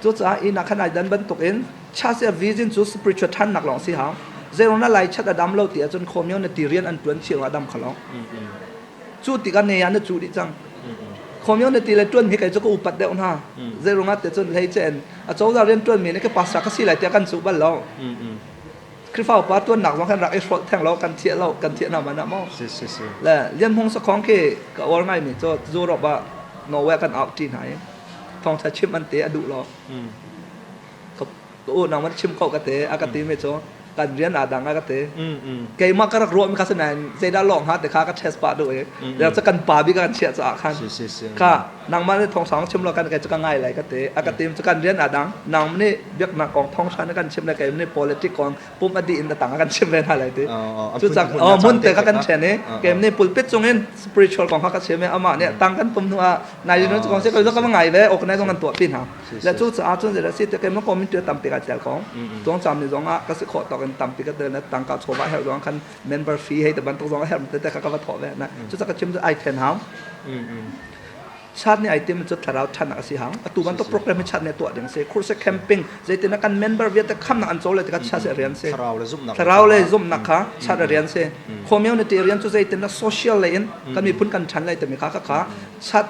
Cucaah inn ah khan ai dan bantukin church i a vision cu spiritual ṭhannak lawng si hau. Zeiruang na lai chat a dam lo ti ahcun community rian an ṭuan chih a dam kho lo. Cu tikah ne ah na cu dih cang. Community le ṭuan hi kei cu ka upat deuh hna. Zeiruang ah ti cun hlei cen a cozah rian ṭuanmi nih ka pastor ka si lai tiah kan cuh bal lo. Khrihfa upa ṭuannak zong khan rak i hrolh theng lo kan thiah lo kan thiah hna man ah maw. Si si si. Le Lian Hmung Sakhong khi ka uar ngaimi cu Europe ah Norway kan out ṭi hna i thawngṭha chim an te a duh lo. Ka unau man chim ko ka te a ka ti mi cu kan rian aa dang a ka ti. Keimah ka rak ruah mi kha si nain zeidah lawng hnga ti kha ka test pah duh i cu kan pa bik kan chiah caah khan kha nangmah nih thawngsang chim lo kan kei cu ka ngai lai ka ti a ka ti cu kan rian aa dang nang nih biaknak kong thawngṭha na kan chim le kei nih politic kong pum a dih in na tang a kan chim ve hna lai ti cu cak oh mun te kha kan ṭhen i kei nih pulpit cung in spiritual kong kha ka chim i amah nih tang kan pum hnu ah nai cu kong si ko ka ngai ve organize zong kan tuah pi hna Le cu caah cun zeidah si te keimah ko min tu tampi ka tel ko. Tuang cam ni zong ah ka si khawh tawk in tampi ka tel na tangka chawva herh zong khan member fee hei te bantuk zong herh te te kha ka va thawh ve na. Cu ka chim cu ai then hau. Chat nih ai tim cu thlarau than a si hang. Atu bantuk program hi chat nih tuah ding si. Khurse camping zeitin kan member vialte khamnak an co le tikha chat rian si. Thlarau le zumhnak. Thlarau le zumhnak kha chat rian si. Community rian cu zeitin na social lei in kan miphun kan than lai timi kha kha kha chat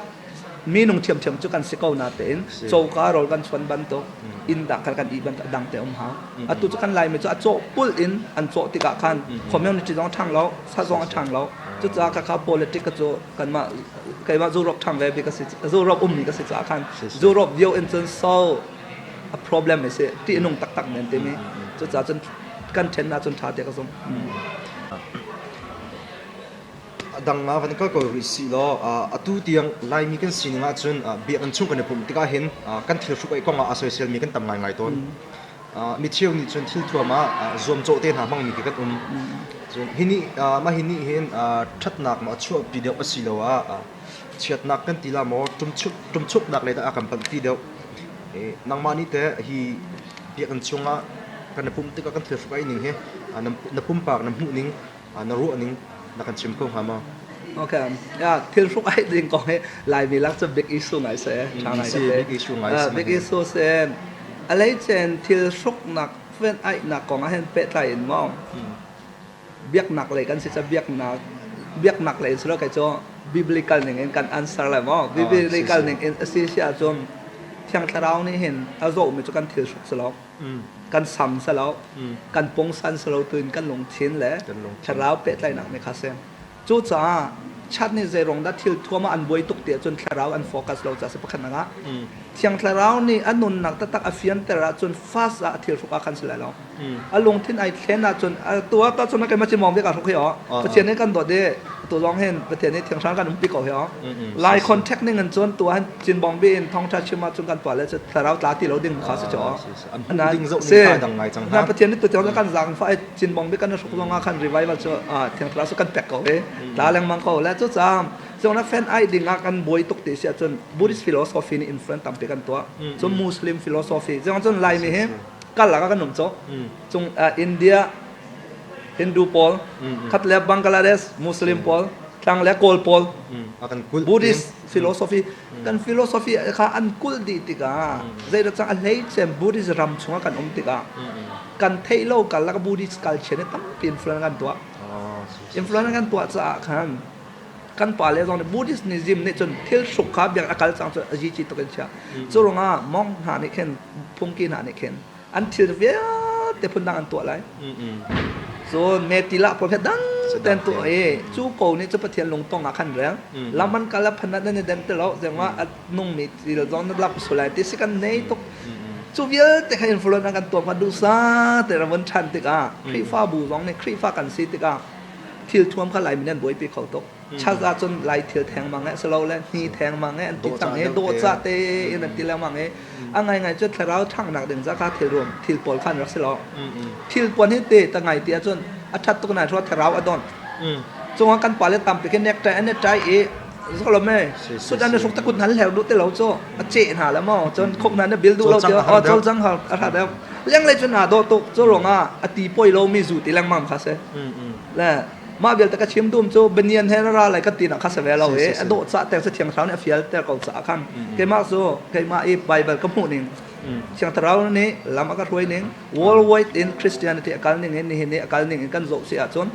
minung thiamthiam cu kan si ko natein coka rawl kan chuan bantuk inn dah khan kan i bantuk dang te um hau atu cu kan laimi cu a cawh pulh in an cawh tikah khan community zong a ṭhang lo sa zong a ṭhang lo cucaah khakha politic cu kanmah keimah Europe ṭhang ve bik a si Europe ummi ka si caah khan Europe view in cun so a problem a si ṭihnung taktak men timi cucaah cun kan ṭhen ahcun ṭha te ka zumh. A dang ah van kal ko rih sih law atu tiang Laimi kan sining ahcun biakinn chung kan i pumh tikah hin kan thil hruk-aih kong ah a soiselmi kan tam ngaingai tawn. Mi cheu nih cun thil thuam ah zuamcawh te hna hmangmi khi kan um. Cun hi nih mah hi nih hin ṭhatnak maw a chuahpi deuh asiloah chiatnak kan ti la maw ṭumchuknak lei dah a kan panhpi deuh. Nangmah nih teh hi biakinn chungah kan i pumh tikah kan thil hruk-aih ning hi na pumpak na hmuh ning na ruah ning na kan chim kho hnga maw? Okay. Ya, thil hruk ai ding kong hi Laimi lak cu big issue ngai se. Tha ngai ka te. Big issue ngai se. Big issue se. A lei chen thil hruk nak fen ai nak kong ah hin pehtlai in maw? Biaknak lei kan si ca biaknak biaknak lei in kai cu biblical ning in kan answer lai maw? Biblical ning in asi si ahcun Thiang Thlarau nih hin a zawhmi cu kan thil hruk si lo. Kan sam si lo kan pungsan si lo tuin kan lungthin le thlarau pehtlaihnak nih kha si. Cucaah chat nih zei ruang dah thil thuam ah an buai tuk ti ahcun thlarau an focus lo caah si pakhatnak ah. Thiang Thlarau nih a nunnak taktak a fianter ahcun fast ah a thil hruk ah khan si lai lo. A lungthin ai thlen ahcun tu ah cun keimah cimawng bik aa hruk hi aw. Pathian nih kan dawt i tu zong hin Pathian nih thiang kan umpi ko hi aw. Lai contact ning in cun tu ah Cinbawng bi in thawngṭha chim ahcun kan tuah le cu thlarau tla ti lo ding kha si cu aw. Ding zoh ning kha dang ngai cang ha. Pathian nih tu tiang kan zaang fa Cinbawng bi kan hruk zong ah khan revival cu thiang thlarau cu kan pek ko i tla lengmang ko le cu caah Cun fan ai ding ah kan buai tuk ti si ahcun Buddhist philosophy nih influence tampi kan tuah. Cun Muslim philosophy. Cun cun Laimi hi kal ah kan um cu. Cung India Hindu pawl, khat le Bangladesh Muslim pawl, tlang le Kawl pawl, Buddhist philosophy kan philosophy kha an kulh dih tikah zeidah cang a hleicem Buddhist ram chungah kan um tikah kan theih lo kal lak Buddhist culture nih tampi influence kan tuah. Influence kan tuah caah khan kan pa le zong nih Buddhism nih cun thil hruk kha biak a kal cang cu a zici tuk in chia. Cu ruangah monk hna nih khin phungki hna nih khin an thil vialte phundang an tuah lai. Cun metila pawl kha dang ten tuah i cu ko nih cu Pathian lungtong ah khan rel. Lam an kal a phanat nan i den ti lo zengah a nungmi thil zong na lap sulai ti si kan nei tuk. Cu vialte kha influence an kan tuah kha duhsa te ra vun ṭhan tikah Khrihfabu zong nih Khrihfa kan si tikah thil thuam kha Laimi nih an buaipi kho tuk. Chaz ah cun Lai thil theng mang eh silo le hni theng mang eh an ti cang i dawhcah te in an ti lengmang i a ngaingai cu thlarau ṭhanghnak ding ca kha thil rum thil pawl kha an rak si lo. Thil puan hi te ta ngai ti ahcun a ṭhat tuk nain thlarau a don. Cungah kan pale tampi khi necktie an i ṭai i zolo me sut an i hruk takut nan hleu duh ti lo cu a ceh hna le maw cun khuk hna na bil duh lo ti oh cawlcang har a hrat. Lenglei cun aa dawh tuk. Cu ruangah a ti poi lomi zu ti lengmang kha si. Le mah vialte ka chim dum cu banian he na ra lai ka ti nak kha si ve lo i a dawh cah ter cu Thiang Thlarau nih a fial ter ko caah khan keimah cu keimah i Bible ka hmuh ning Thiang Thlarau nih lam a ka hruai ning worldwide in Christianity a kal ning in nihin ni a kal ning in kan zoh si ahcun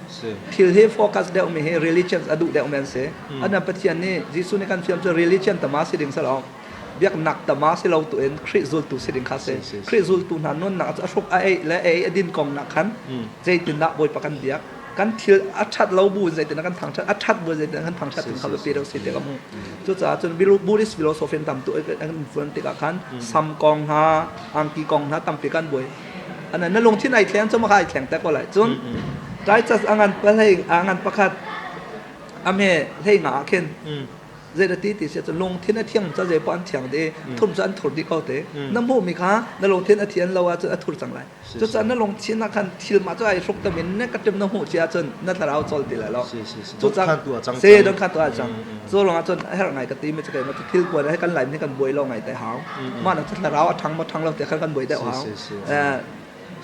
thil hi focus deuh mi hi religion a duh deuh men si. Ana Pathian nih Jesuh nih kan fiam cu religion tama si ding salo biaknak tama si lo tu in Khrih zultu si ding kha si. Khrih zultu hna nunnak cu a hruk a ei le ei a din kong nak khan zeitindah Bawipa kan biak kan thil a ṭhat lo bu in zeitindah kan thangṭhat a ṭhat bu in zeitindah kan thangṭhat tin kha biapi deuh si te ka hmu. Cucaah cun Buddhist philosophy in tam tu an influence tikah khan sam kong hna angki kong hna tampi kan buai. Ana na lungthin ai thleng cu ma kha ai thleng te ko lai. Cun Titus a ngan pahlei a ngan pakhat a me hlei nga ah khin zei da ti ti si cun lungthin a thiang ca zei poh an thiang dih thum cu an thur dih ko te na hmuh mi kha na lungthin a thian lo ahcun a thur cang lai cucaah na lungthin ah khan thil mah cu ai hruk tamin na ka tim na hmuh cia ahcun na thlarau cawl ti lai lo cucaah se don khan tu ah cang cu lawng ah cun a herh ngai ka ti mi cu keimah cu thil puan he kan lai ni kan buai lo ngai te hau mah na thlarau a thang ma thang lo te khan kan buai deuh hau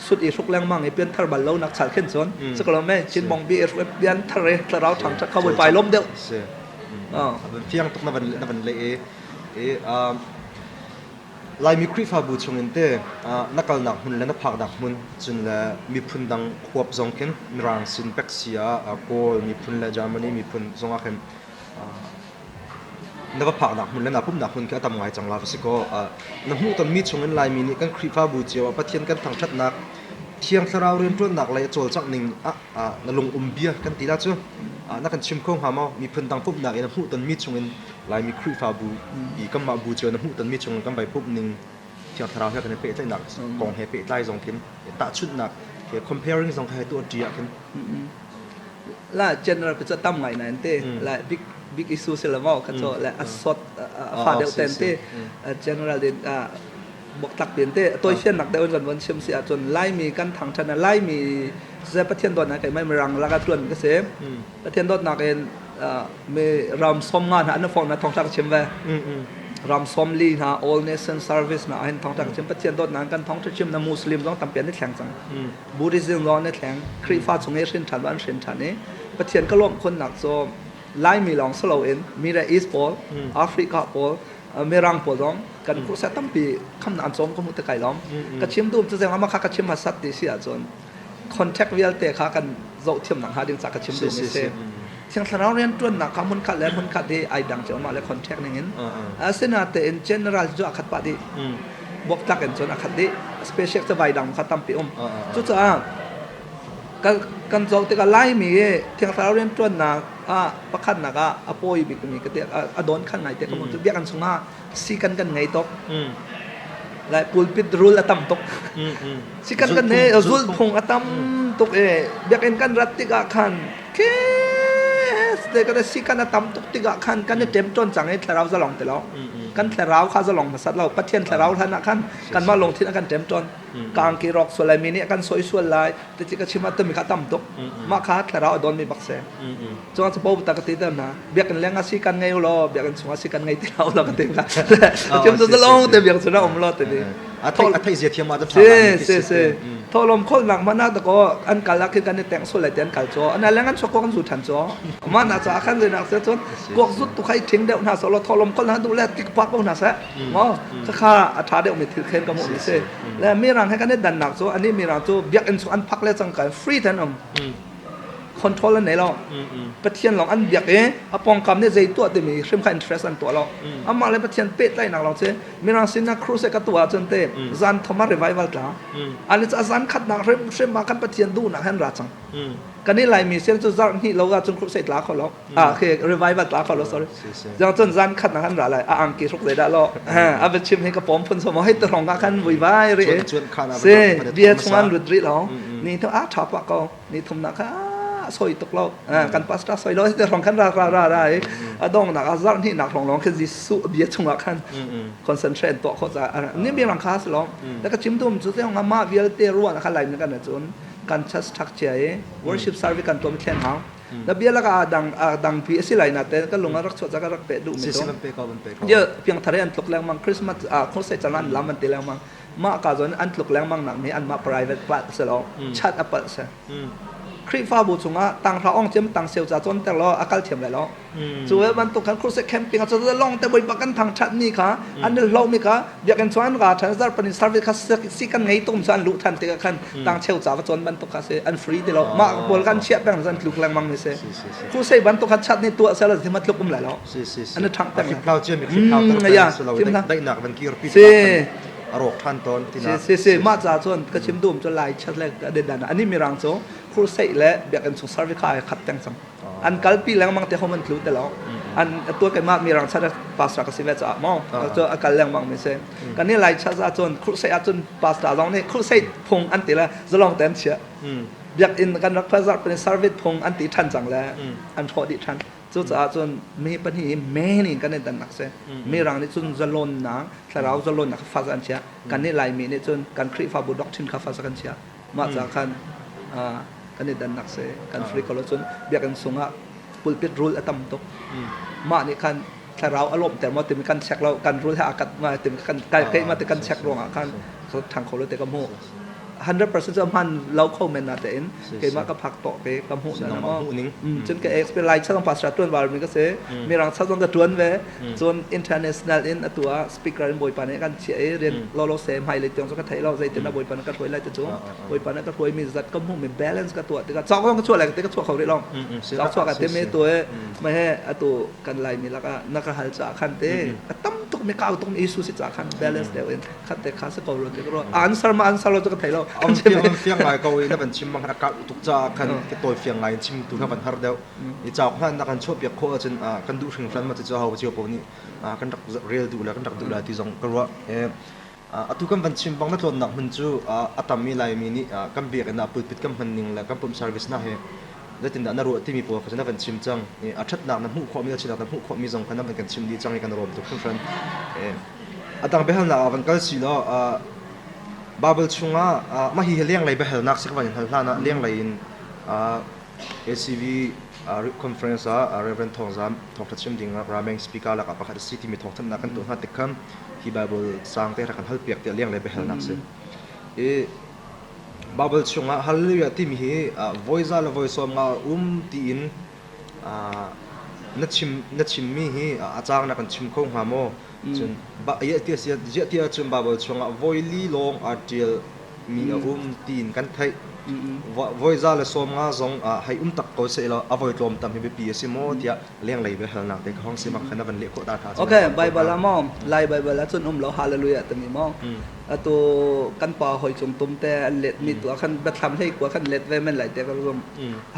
sut i hruk lengmang i pianthar bal lo nak chal khin cun cu me chin mong bi i pianthar i thlarau thang that kha pai lom deuh. Si fiang tuk na van le i Laimi Khrihfabu chungin te na kalnak hmun le na phaknak hmun cun le miphun dang huap zong khin Mirang sin pek si ah Kawl miphun le Germany miphun zong ah khin na va phaknak hmun le naa pumhnak hmun khi a tam ngai cang la va si kaw na hmuhtonmi chungin Laimi nih kan Khrihfabu cio ah Pathian kan thangṭhatnak Thiang Thlarau rianṭuannak lei a cawlcangh ning ah na lung um bia kan ti la cu na kan chim kho hnga maw? Miphun dang pumhnak in na hmuhtonmi chungin Laimi Khrihfabu i kanmah bu cio na hmuhtonmi chungin kan vai pumh ning Thiang Thlarau he kan i pehtlaihnak kong he pehtlai zong khin tahchunhnak he comparing zong kha he tuah ṭi ah khin. La general pe tam ngai na te la big big issue se la mo kha cho la asot fa deuh ten te general din bok tak ten te toi fian nak deuh kan von chim si ahcun Laimi kan thang than Laimi se Pathian dawt na kai mai mirang laka tuan ka se Pathian dawt nak in mi ram som nga hna an fong na thong tak chim ve ram som li hna all nation service na hin thong tak chim Pathian dawt na kan thong chim na Muslim zong tampi an thleng cang Buddhism zong an i thleng. Khrihfa chung i hrin ṭhan an hrin ṭhan i Pathian ka lawmh khunnak cu Laimi lawng si loin Middle East pawl, Africa pawl, Mirang pawl zong kan khuhsa tampi khamnak an cawm ka hmuh te kai lawm. Ka chim duh cu zeingah mah kha ka chim hmasat ti si ahcun contact vialte kha kan zoh thiamnak hnga ding ca ka chim duhmi si. Thiang Thlarau rianṭuannak kha hmunkhat le hmunkhat hi ai dang cio mah le contact ning in. Asinain general cu a khat pah dih. Buaktlak in cun a khat dih. Special cu vai dang kha tampi um. Cucaah kan zoh tikah Laimi i Thiang Thlarau rianṭuannak ah pakhatnak ah a pawi bikmi ka ti a dawn khan ngai te ka hmuh cu biakinn chungah sikan kan ngei tuk. Lai pulpit rule a tam tuk. Sikan kan he zulphung a tam tuk i biakinn kan rat tikah khan te kan sikan a tam tuk tikah khan kan i ṭemṭawn cang i thlarau zalong ti lo. Kan thlarau kha zalong hmasat lo. Pathian thlarau hlan ah khan kanmah lungthin a kan ṭemṭawn. Kangki rawk sual lai mi nih a kan sawi sual lai ti ka chim ah tumi kha tam tuk. Mah kha thlarau a dawnmi bak si. Cun cu po ta ka ti ter hna. Biakinn leng ah si kan ngei lo, biakinn chung ah si kan ngei ti lo lo ka ti ka. Chim cu zalong te biak chung ah um lo ti ni. A theih zia thiam ah Si si si. Tholom kholnak mana ta ko an kal ah khin kan i teng sual lai te an kal cho. Ana leng an chuak ko kan zu than cho. Ma na cha khan le nak se cun kuak zut tu khai thing deuh hna so lo tholom khol na du le tik pak ko hna se. Mo kha a tha deuh mi thil khen ka mu mi si. Le mirang he kan i dan nak cu ani mirang cu biakinn chung an phak le cang kan free ten um. Control an nei lo. Pathian lawng an biak i a pawngkam nih zei tuah timi hrim kha interest an tuah lo. Amah le Pathian pehtlaihnak lawng si mirang sin ah crusade ka tuah ahcun te zan thom ah revival tla. An ca zan khatnak hrim hrim ah kan Pathian duhnak han ra cang. Kan i Laimi sin cu zarh hnih lo ahcun crusade tla kho lo. Ah khi revival tla kho lo sorry. Jang cun zan khatnak han ra lai a angki hruk zei dah lo. A va chim hi ka pawm phun so mo hei te rong ah khan vui vai ri. Si bia chung an lut rih lo. Ni tho a tha pa ko. Ni thumnak kha soi tuk lo kan pastor soi lo te rong khan ra ra ra ra i a dong nak a zarh hnih nak rong long khan Jesuh bia chungah khan concentrate tuah kho ca ni mi rang kha si lo da ka chim dum cu te nga ma vialte ruan kha lai ni kan cun kan church thak chia i worship service kan tuam thlen hau. Na bia laka a dang a dang pi a si lai na te ka lung a rak chuah ca ka rak pe duh mi Si si van pe ko van pe ko. Ye piang thar an tluk lengmang Christmas a crusade chan an lam an ti lengmang. Mah ka zon an tluk lengmang nak mi an mah private part se lo chat a palh se. Khrihfabu chungah tanghra ong cem tang seu ca cawnter law a kal thiam lai lo. Cu ve bantuk khan crusade camping ah cu long te Bawipa kan thangthat ni kha an i hlo mi kha biakinn chung an ra than zarhpani service kha si kan ngei tum cu an luh than tikah khan tang cheu ca va cawn bantuk kha si an free ti lo mah pawl kan chiah peng an tluk lengmang mi si crusade bantuk kha chat ni tuah sela ti ma tluk um lai lo an i thang peng hlau cia mi hlau ter daihnak van kir pi a rawk than tawn tina si si mah ca cun ka chim dum cu lai chat le ka dan ani mirang cu crusade le biakinn chung service kha ai khat teng cang an kalpi lengmang te hom an tlu te lo an tua keimah mirang chat pastor ka si ve caah mo cu a kal lengmang mi si kan ni lai chat ah cun crusade ah cun pastor zong nih crusade phung an ti le zalong te an chia biakinn kan rak phazar pan service phung an ti than cang le an hrawh dih than cucaah cun mi pahnih hi men in kan i dannak si mirang nih cun zalonnak thlarau zalonnak kha fas an chia kan nih laimi nih cun kan Khrihfabu doctrine kha fas kan chia mah ca khan kan i dannak si kan free ko lo cun biakinn sungah pulpit rule a tam tuk mah nih khan thlarau a lawmhter maw timi kan check lo kan rule he aa kat ma timi kan kai ma ti kan check ruangah khan thang kho lo te ka hmuh 100% cu hman lo kho men na tein keimah ka phak to ke ka hmuh na mo cun ka experience lai chang pastor tuan wal mi ka si mirang chang ka tuan ve cun international in atu ah speaker in bawipa nih kan chiah i rian lolo se hmai lei tiang cu ka thei lo zeitin ah bawipa nih ka hruai lai ti cu bawipa nih ka hruai mi zat ka hmuh mi balance ka tuah tikah cawk zong ka chuah lai te ka chuah kho rih lo cawk chuah ka te me tu e ma he atu kan lai mi lakah na ka hal ca khan te a tam tuk mi kau tuk mi issue si ca khan balance deuh in khat te kha se ko ro te ro answer ma answer lo chu ka thei lo am fiang fiang ngai ko i na van chim mang a kau tuk ca khan ke tawi fiang ngai chim tu kha van har deuh i cauk hna na kan chuah piak khawh ahcun kan duh hringhran ma cu ho cio po nih kan rak rel duh le kan rak duh la ti zong ka ruah. Atu kan van chim bang na tlawnnak hmun cu a tam i Laimi nih kan biakinn ah pulpit kan hman ning le kan pumh service hna hi zeitindah na ruah timi pawl kha cu na van chim cang. A ṭhatnak na hmuh khawhmi le chiatnak na hmuh khawhmi zong kha na van kan chim dih cang i kan rawm tuk hringhran. A dang biahalnak ah van kal si law Bible chungah mah hi lenglei biahalnak si ka van in hal hlan ah lenglei in ACV conference ah Reverend Thawng Zam thawngṭha chim ding rameng speaker lakah pakhat a si timi thawngthanhnak kan tuah hna tik khan hi Bible sang te rak kan halpiak tiah lenglei biahalnak si. I Bible chungah hallelujah timi hi voi za le voi sawm nga um tiin na chim na chimmi hi a caang na kan chim kho hnga maw? Cun ziah ti ahcun Bible chungah voi li lawng aa ṭial mi a um tiin kan theih. Voi za le sawm nga zong hei um tak ko sehlaw a voi tlawm tam hi biapi a si maw tiah lenglei biahalnak te ka hong si bang khan na van leh khawh ta tha. Okay, Bible ah maw Lai Bible ah cun um lo hallelujah timi maw atu kan pa hoi cung tum te an let mi tu ah khan biathlam hlei kua khan let ve men lai te ka zum.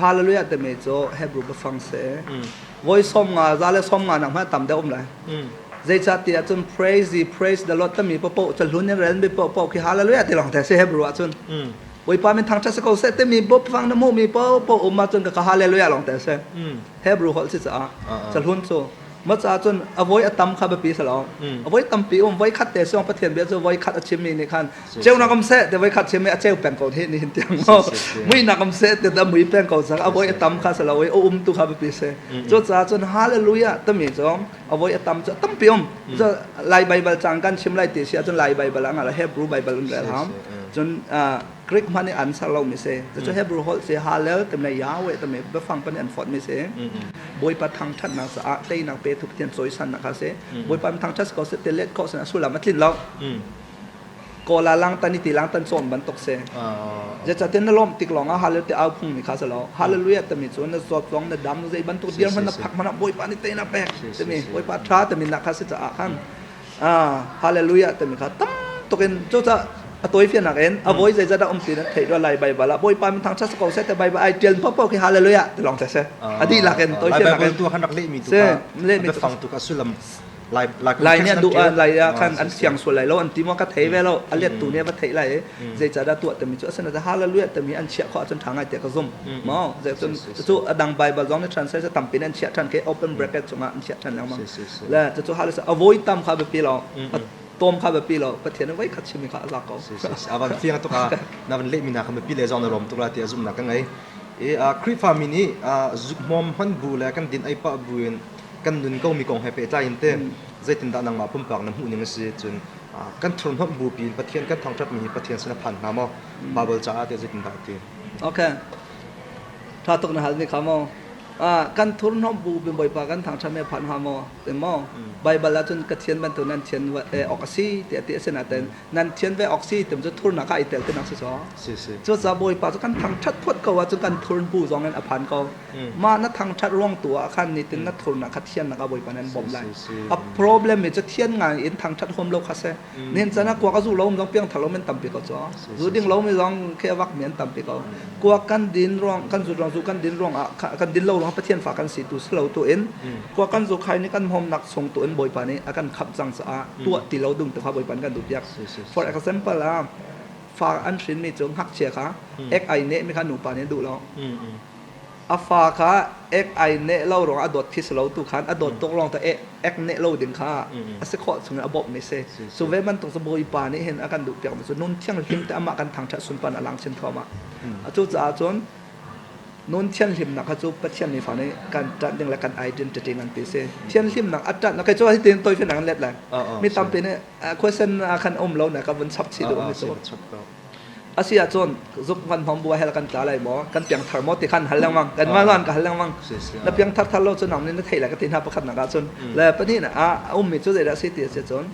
Hallelujah timi cu Hebrew biafang si. Voi sawm nga za le sawm nga nak hmanh tam deuh um lai. Zeicahtiah cun praise the praise the Lord timi paoh cu hlun in relmi paoh khi hallelujah ti lawng te si Hebrew ah cun. Bawipa min thangṭhat si ko seh timi fang na hmuhmi paoh um ahcun ka hallelujah lawng te si. Hebrew holh si caah cahlun cu ma caah cun a voi a tam kha biapi si lo. A voi tampi um voi khat te siong Pathian bia cu voi khat a chimmi nih khan ceunak um seh te voi khat chimmi a ceu peng ko hi nihin tiang maw muihnak um seh te da mui peng ko cang a voi a tam kha si lo i a um tu kha biapi si. Cucaah cun hallelujah timi cu a voi a tam cu tampi um cu lai bible cang kan chim lai ti si ahcun lai bible ah nga hebrew bible un rel ham cun greek hman i an ser lo mi si cu hebrew holh si hallel te me yahweh te me biafang pan an fot mi si bawipa thangthatnak caah teinak pe thu pathian cawisannak kha si bawipa thangthat ko se te let ko se sullam a tlin lo Kawla langtan i ti langtan cawm bantuk si. Zeicahtiah na lawmh tik lawngah hallelujah ti au phung mi kha si lo. Hallelujah timi cu na zawt zong na dam zei bantuk dirhmun na phak hmanh ah Bawipa nih teinak pek timi Bawipa tha timi nak kha si caah khan hallelujah timi kha tam tuk in cucaah a tawifiannak in a voi zeizat dah um ti na theih rua lai Bible ah Bawipa min thangṭhat si ko seh te Bible ai ṭial paohpaoh khi hallelujah ti lawng te si. A dihlak in tawifiannak in. Bible tu khan rak lehmi tu kha biafang tu kha sullam Lai nih an duh ah lai ah khan an siang sual lai lo an ti maw ka thei ve lo a let tu nih va theih lai i zeicahdah tuah timi cu asinain hallelujah timi an chiah khawh ahcun ṭha ngai tiah ka zum maw zeicun cu a dang Bible zong nih translate tampi in an chiah ṭhan khi open bracket chungah an chiah ṭhan lengmang le cucu hallelujah a voi tam kha biapi lo a tom kha biapi lo Pathian nih voi khat chimmi kha a za ko a van fiang tuk a na van lehmi hna kha mipi le zong na lawm tuk la ti a zumhnak ka ngei. I Khrihfami nih zukhmawm hman bu le kan din ei pah bu in kan nun ko mi kong he pehtlai in te zeitindah nangmah pumpak na hmuh ning a si cun kan thurhnawmh bu piin Pathian kan thangṭhat mi hi Pathian sin a phan hnga maw? Bible caah teh zeitindah a ti? Okay. Ṭha tuk na hal mi kha maw? Kan thurhnawmh bu bin Bawipa kan thangṭhat mi a phan hnga maw? Ti maw? Bible ah cun ka thian bantuk nan thian awk a si tiah ti a si nain nan thian ve awk si tim cu thurnak ah i tel tinak si so. Si si. Cucaah Bawipa cu kan thangṭhat phot ko ahcun kan thurn bu zong in a phan ko. Mah na thangṭhat ruang tu ah khan nitin na thurnak kha thiannak ah Bawipa nan bawmh lai. A problem mi cu thian ngai in thangṭhat huam lo kha si. Nen can ah kuak a zu lo zong piangthar lo men tampi ko cu. Zu ding lo mi zong khi a vak mi an tampi ko. Kuak kan din ruang kan zu ruang zu kan din ruang ah kan din lo ruang Pathian fa kan si tu si lo tu in kuak kan zu khai nih kan hmawmnak chung tu in Bawipa nih a kan khamh cang caah tuah ti lo ding tu kha Bawipa nih kan duh piak. For example ah fa an hrin mi cu ngakchia kha ek ai neh mi kha nupa nih an duh lo. A fa kha ek ai neh lo ruang a dawt khi si lo tu khan a dawt tuk ruang ta ek neh lo ding kha a si khawh chung in a bawmh mi si. Cu ve bantuk cu Bawipa nih hin a kan duh piak mi cu nun thianghlim te amah kan thangṭhat sunpan a lang chin thluahmah. Cu caah cun nun thianhlimnak kha cu Pathian nih fa nih kan ṭanh ding le kan identity ngan ti si. Thianhlimnak a ṭanh okay cu hi tin toi fian an let lai. Mi tampi nih question khan um lo na ka vun chap chih duh mi cu. Asi ahcun zuk kan hmang bu hel kan tla lai maw kan piangthar maw ti khan hal lengmang kan mah lan ka hal lengmang na piangthar thar lo cu nang nih na theih lai ka ti hna pakhat nak ahcun le pahnih nak ah a ummi cu zeidah si ti a si cun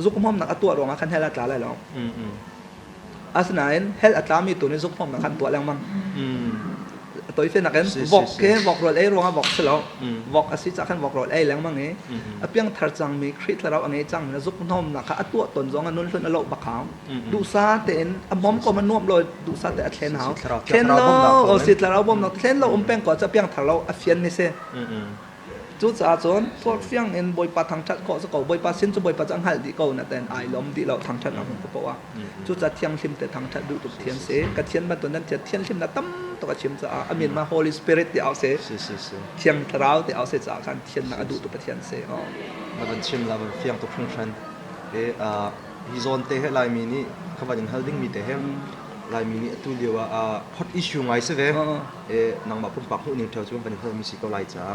zuk hmawmnak a tuah ruangah khan hell a tla lai lo. Asinain hell a tlami tu nih zuk hmawmnak khan tuah lengmang. Toi fe nakin vok ke vok rawl ei ruangah vok si lo vok a si cah khan vok rawl ei lengmang i a piangthar cangmi Khrih thlarau a ngei cangmi na zuk hnomnak kha a tuah ton zong a nun hlun a loh bak hau duhsa tein a mom ko ma nuam lo duhsa te a thlen hau thlen lo o si thlarau bawmnak thlen lo um peng ko cha piangthar lo a fian ni si. Cucaah cun fiang in Bawipa thangṭhat khawh si ko. Bawipa sin cu Bawipa cu a hngalh dih ko na ten ai lawm dih lo thangṭhat nak hmun ko ah. Cucaah thianghlim te thangṭhat duh tuk thian si. Ka thian bantuk nan thian thianhlim na tam tuk a chim caah a min ma Holy Spirit ti au si. Thiang Thlarau ti au si caah khan thiannak a duh tu Pathian si. Na van chim la van fiang tuk hringhran. E hi zawn te he Laimi nih kha van in hal ding mi te he Laimi nih atu lio ah hot issue ngai si ve. Nangmah pumpak hmuh ning ṭheo cu kan i hngalmi si ko lai caah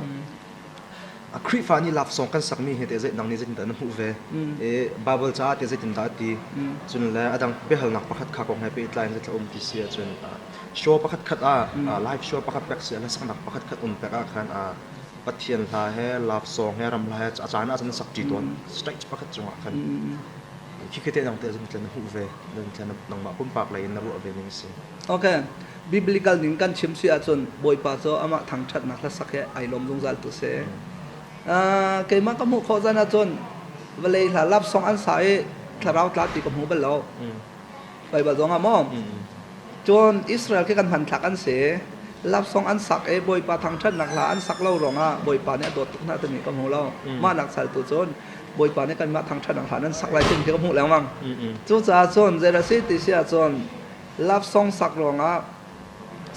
a Khrihfa nih love song kan sakmi hi teh zei nang nih zeitindah na hmuh ve? Bible caah teh zeitindah a ti? Cun le a dang biahalnak pakhat kha kong he pehtlai in zeitla um ti si ahcun show pakhat khat ah live show pakhat pek si ah hlasaknak pakhat khat um pek ah khan Pathian hla he love song he ram hla he a caan ah cun sak ṭi tawn stage pakhat cungah khan khi khi te nang te zeitindah na hmuh ve nangmah pumpak lei in na ruah ve ning si? Okay. Biblical ning kan chim si ahcun Bawipa cu amah thangṭhatnak hlasak he ai lawm zungzal tu si. Keimah ka hmuh khawh zan ahcun vawlei hla love song an sa i thlarau tla ti ka hmu bal lo. Baibal zong ah maw? Cun Israel khi kan hmanthlak an si. Love song an sak i Bawipa thangṭhatnak hla an sak lo ruangah Bawipa nih a dawt tuk hna timi ka hmu lo. Mah nak sal tu cun Bawipa nih kanmah thangṭhatnak hla nan sak lai timi khi ka hmuh lengmang. Cucaah cun zeidah si ti si ahcun love song sak ruangah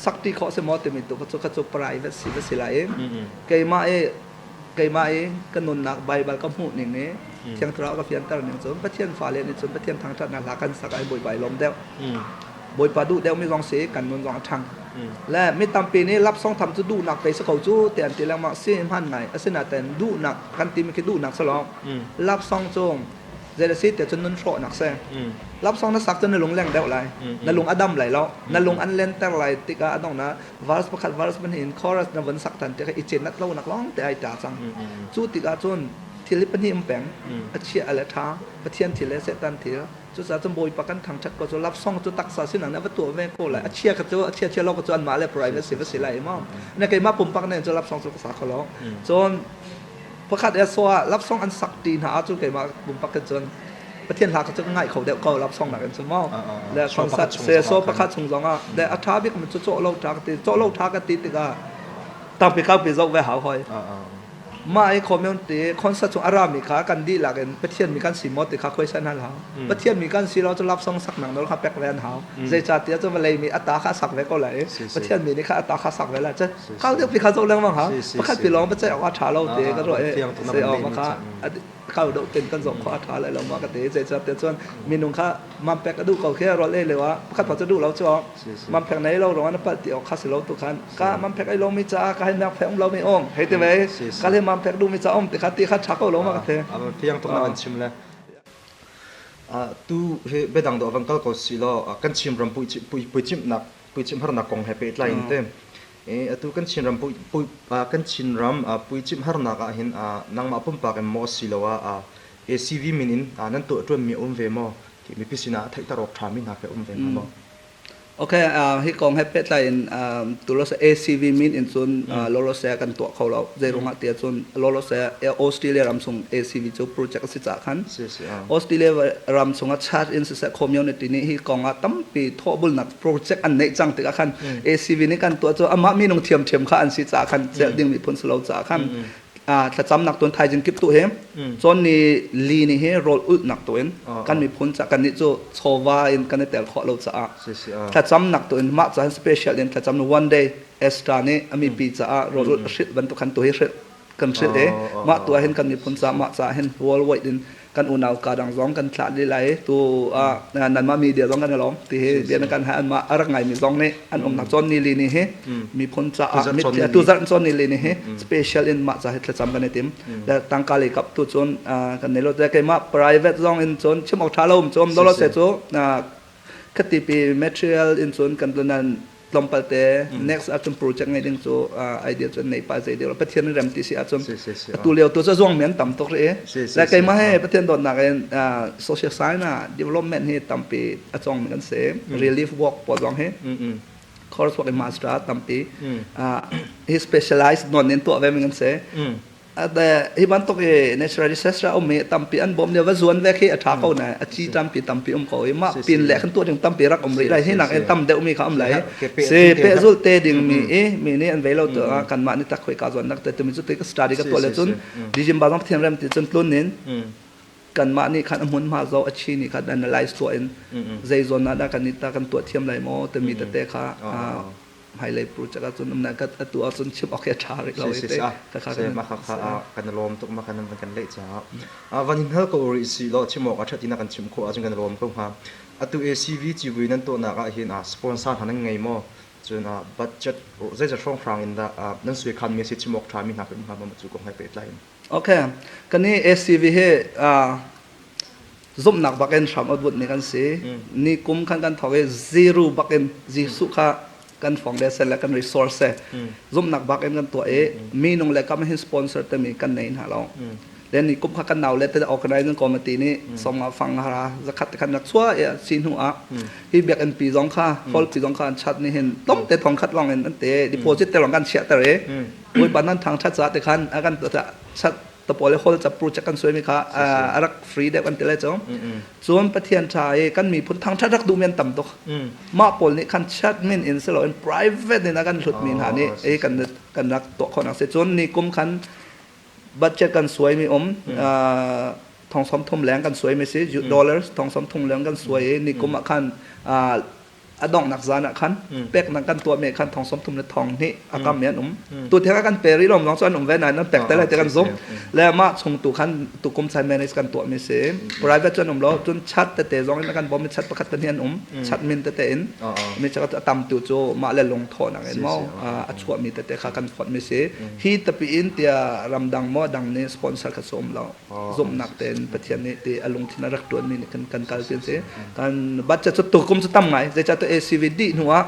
sak ti khawh si maw timi tu kha cu kha cu private si va si lai i keimah i keimah i ka nunnak Bible ka hmuh ning i Thiang Thlarau ka fianter ning cun Pathian fale nih cun Pathian thangṭhatnak hla kan sak ai Bawipa i lawm deuh. Bawipa duh deuh mi zong si kan nun zong a ṭhang. Le mi tampi nih love song tham cu duhnak pei si ko cu ti an ti lengmang si hman ngai asinain duhnak kan timi khi duhnak si lo. Love song cu zei si te cun nun hrawhnak si. Love song na sak cun na lung leng deuh lai. Na lung a dam lai lo. Na lung an lenter lai tikah a dong na verse pakhat verse pahnih in chorus na vun sak than tikah i cenat lo nak lawng te ai ta cang. Cu tikah cun thil hi pahnih um peng. A chia a le tha. Pathian thil le Satan thil. Cucaah cun Bawipa kan thangthat ko cu love song cu taksa sinang na va tuah ve ko lai. A chia ka cu a chia chia lo ka cu anmah le private si va si lai maw. Na keimah pumpak ne cu love song cu ka sa kho lo. Cun pakhat e so ah love song an sak ti hna ahcun keimah pumpak ke cun Pathian hla ka cu ka ngaih kho deuh ko love song nakin cu maw le concert se so pakhat chung zong ah le a tha bik mi cu cawh lo tha ka ti cawh lo tha ka ti tikah tampi kaupi zoh ve hau hoi. Mah i community concert chung a rami kha kan dihlak in Pathian mi kan si maw ti kha khuaisan an hau. Pathian mi kan si lo cu love song sak nak nawl kha pek ve an hau. Zeicahtiah cu vawlei mi a ta kha sak ve ko lai i Pathian mi nih kha a ta kha sak ve lai. Cun kau deuh pi kha zoh lengmang hau. Pakhat pi lawng biaceih awk a ṭha lo ti ka ruah i si awk kha. kau deuh ten kan zoh khawh a ṭha lai lo ma ka ti. Zeicahtiah cun minung kha mampek a duh ko khi rawl ei lio ah pakhat pa cu duh lo cu mampek nei lo ruangah na palh ti awk kha si lo tu khan ka mampek ei lomi caah ka hei mampek um lomi um hei ti ve ka le mampek duhmi ca um ti kha ti kha ṭha ko lo ma ka ti. Fiang tuk na kan chim le tu hi biadang dawh van kal ko si law kan Chin ram puicimhnak puicimh harnak kong he pehtlai in te atu kan Chinram kan Chinram puicimh harnak ah hin nangmah pumpak in maw asiloah ACV min in nan tuah ṭuanmi a um ve maw? Ti mipi sinah theihter awk ṭhami hna khi a um ve hnga maw? Okay, hi kong he pehtlai in tulose ACV min in cun lolose kan tuah kho lo. Zei ruangah tiah cun lolose Australia ram chung ACV cu project a si caah khan Australia ram chungah church in siseh community nih hi kong ah tampi thawhbulnak project an neih cang tikah khan ACV nih kan tuah cu amah minung thiamthiam kha an si caah khan celh ding miphun si lo caah khan thlacamnak tuan thaizing kip tu hi cawn ni li ni hi rawl ulhnak tu in kan miphun ca kan nih cu chawva in kan i tel khawh lo caah thlacamnak tu in mah caan special in thlacam one day extra nih a mipi caah rawl ulh hrilh bantuk khan tu hi hrilh kan hrilh i mah tu ah hin kan miphun ca mah ca hin worldwide in kan unau ka dang zong kan thlah li lai tu ah nanmah media zong kan i lawm ti hi bia na kan ha anmah a rak ngaimi zong nih an umnak cawn ni li ni hi miphun caah tu zarh cawn ni li ni hi special in mah ca hi thlacam kan i tim le tangka lei kap tu cun kan nei lo te keimah private zong in cun chim awk tha lo um cun dolo se cu khatipi material in cun kan nan tlawmpal te next ahcun project ngei ding cu idea cu nei pa zei deuh Pathian rem ti si ahcun atu lio tu cu zuang men tam tuk ri le keimah he Pathian dawtnak in social science ah development hi tampi a cong mi kan si relief work pawl zong hi course work in master tampi hi specialized non in tuah ve mi kan si Hi bantuk i natural disaster a um i tampi an bawm lio va zuan ve khi a ṭha ko na a ci tampi tampi um ko i mah pin le kan tuah ding tampi rak um rih lai hi nak in tam deuh mi kha um lai si pehzul te ding mi i mi nih an vei lo tu ah kanmah nih tak khoi ka zuan nak te tumi cu te ka study ka tuah le cun dijim ba zong thiam rem ti cun tlun in kanmah nih khan a hmunhma zoh a chi nih khan analyze tuah in zei zawn ah dah kan nih ta kan tuah thiam lai maw timi tete kha hmailei project ahcun umnak ka atu ahcun chim awk hi a ṭha rih lo i te ka kha kan kha kan lawm tuk ma kan kan leh caah van in hal ko rih si law chim awk a ṭhat ina kan chim khawh ahcun kan lawm ko hnga. Atu ACV civui nan tuahnak ah hin sponsor hna nan ngei maw? Cun budget zeizat hrawnghrang in dah nan sui khan mi si chim awk ṭha mi hna kan hnga ma cu kong he pehtlai in? Okay, kan i ACV hi zumhnak bak in hram a bunh mi kan si. Ni kum khan kan thawk i zero bak in Jesuh kha kan foundation le kan resource zumhnak bak in kan tuah i minung le kam hin sponsor temi kan nei hna lo. Le ni kum kha kan nau le te organizing committee nih somnga fang hara zakhat te khan rak chua i si hnu ah hi biakinn pi zong kha hall pi zong kha an chat ni hin tom te thong khat long in an te deposit te long kan chiah ter i Bawipa nan thangṭhat caah ti khan a kan chat tapawl le hol cap project kan suaimi kha a rak free deuh kan ti lai cu. Cun Pathian ṭha i kan miphun thangṭhat rak duhmi an tam tuk. Mah pawl nih khan chat min in siloin private in a kan hlutmi hna nih i kan kan rak tuah khawhnak si. Cun ni kum khan budget kan suaimi um thong sawm thum leng kan suaimi si dollars thong sawm thum leng kan suai i ni kum ah khan a donghnak zan ah khan peknak kan tuahmi khan thong 30 le thong hnih a kam mi an um. Tu theng kan pe rih lom zong cu an um ve nain an pek te lai te kan zumh. Le mah chung tu khan tukum chai manage kan tuahmi si. Private cu an um lo. Cun chat tete zong in kan bawm mi chat pakhat pahnih an um. Chat min tete in mi chat a tam tu cu mah le lungthawhnak in mo a chuahmi tete kha kan fonh mi si. Hi tapi in tia ramdang mo dang nih sponsor kha su um lo. Zumhnak tein Pathian nih ti a lungthin a rak ṭuanmi nih kan kan kal ti si. Kan budget cu tukum cu tam ngai. Zeicahtiah ACV dih hnu ah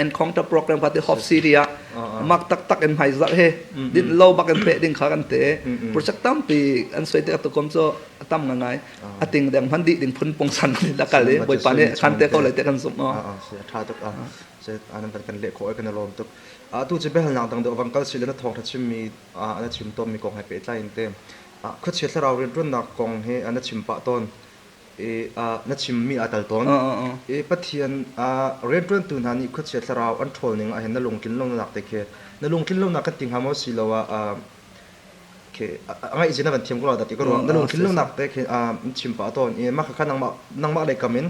encounter program kha ti Hope City ah mak taktak in hmai zarh he din lo bak in peh ding kha kan te. Project tampi an soi te tukum cu a tam ngai. A ting deng hman dih ding phun pungsan da kal i Bawipa nih khan te ko lai te kan zumh. Tha tuk a an kan leh khawh kan lawm tuk. Atu cu biahalnak dang deuh vang kal si le na thawngtha chimmi na chim tawnmi kong he pehtlai in te khuachia thlarau rianṭuannak kong he na chim pah tawn i na chimmi aa tal tawn i Pathian rianṭuantu hna nih khuachia thlarau an ṭhawl ning ah hin na lungtlin lonak te khi na lungtlin lonak kan ti hnga maw siloah khi a ngaih zin na van thiam ko la dah ti ka ruah. Na lungtlin lonak te khi chim pah tawn i mah kha nangmah nangmah lei kam in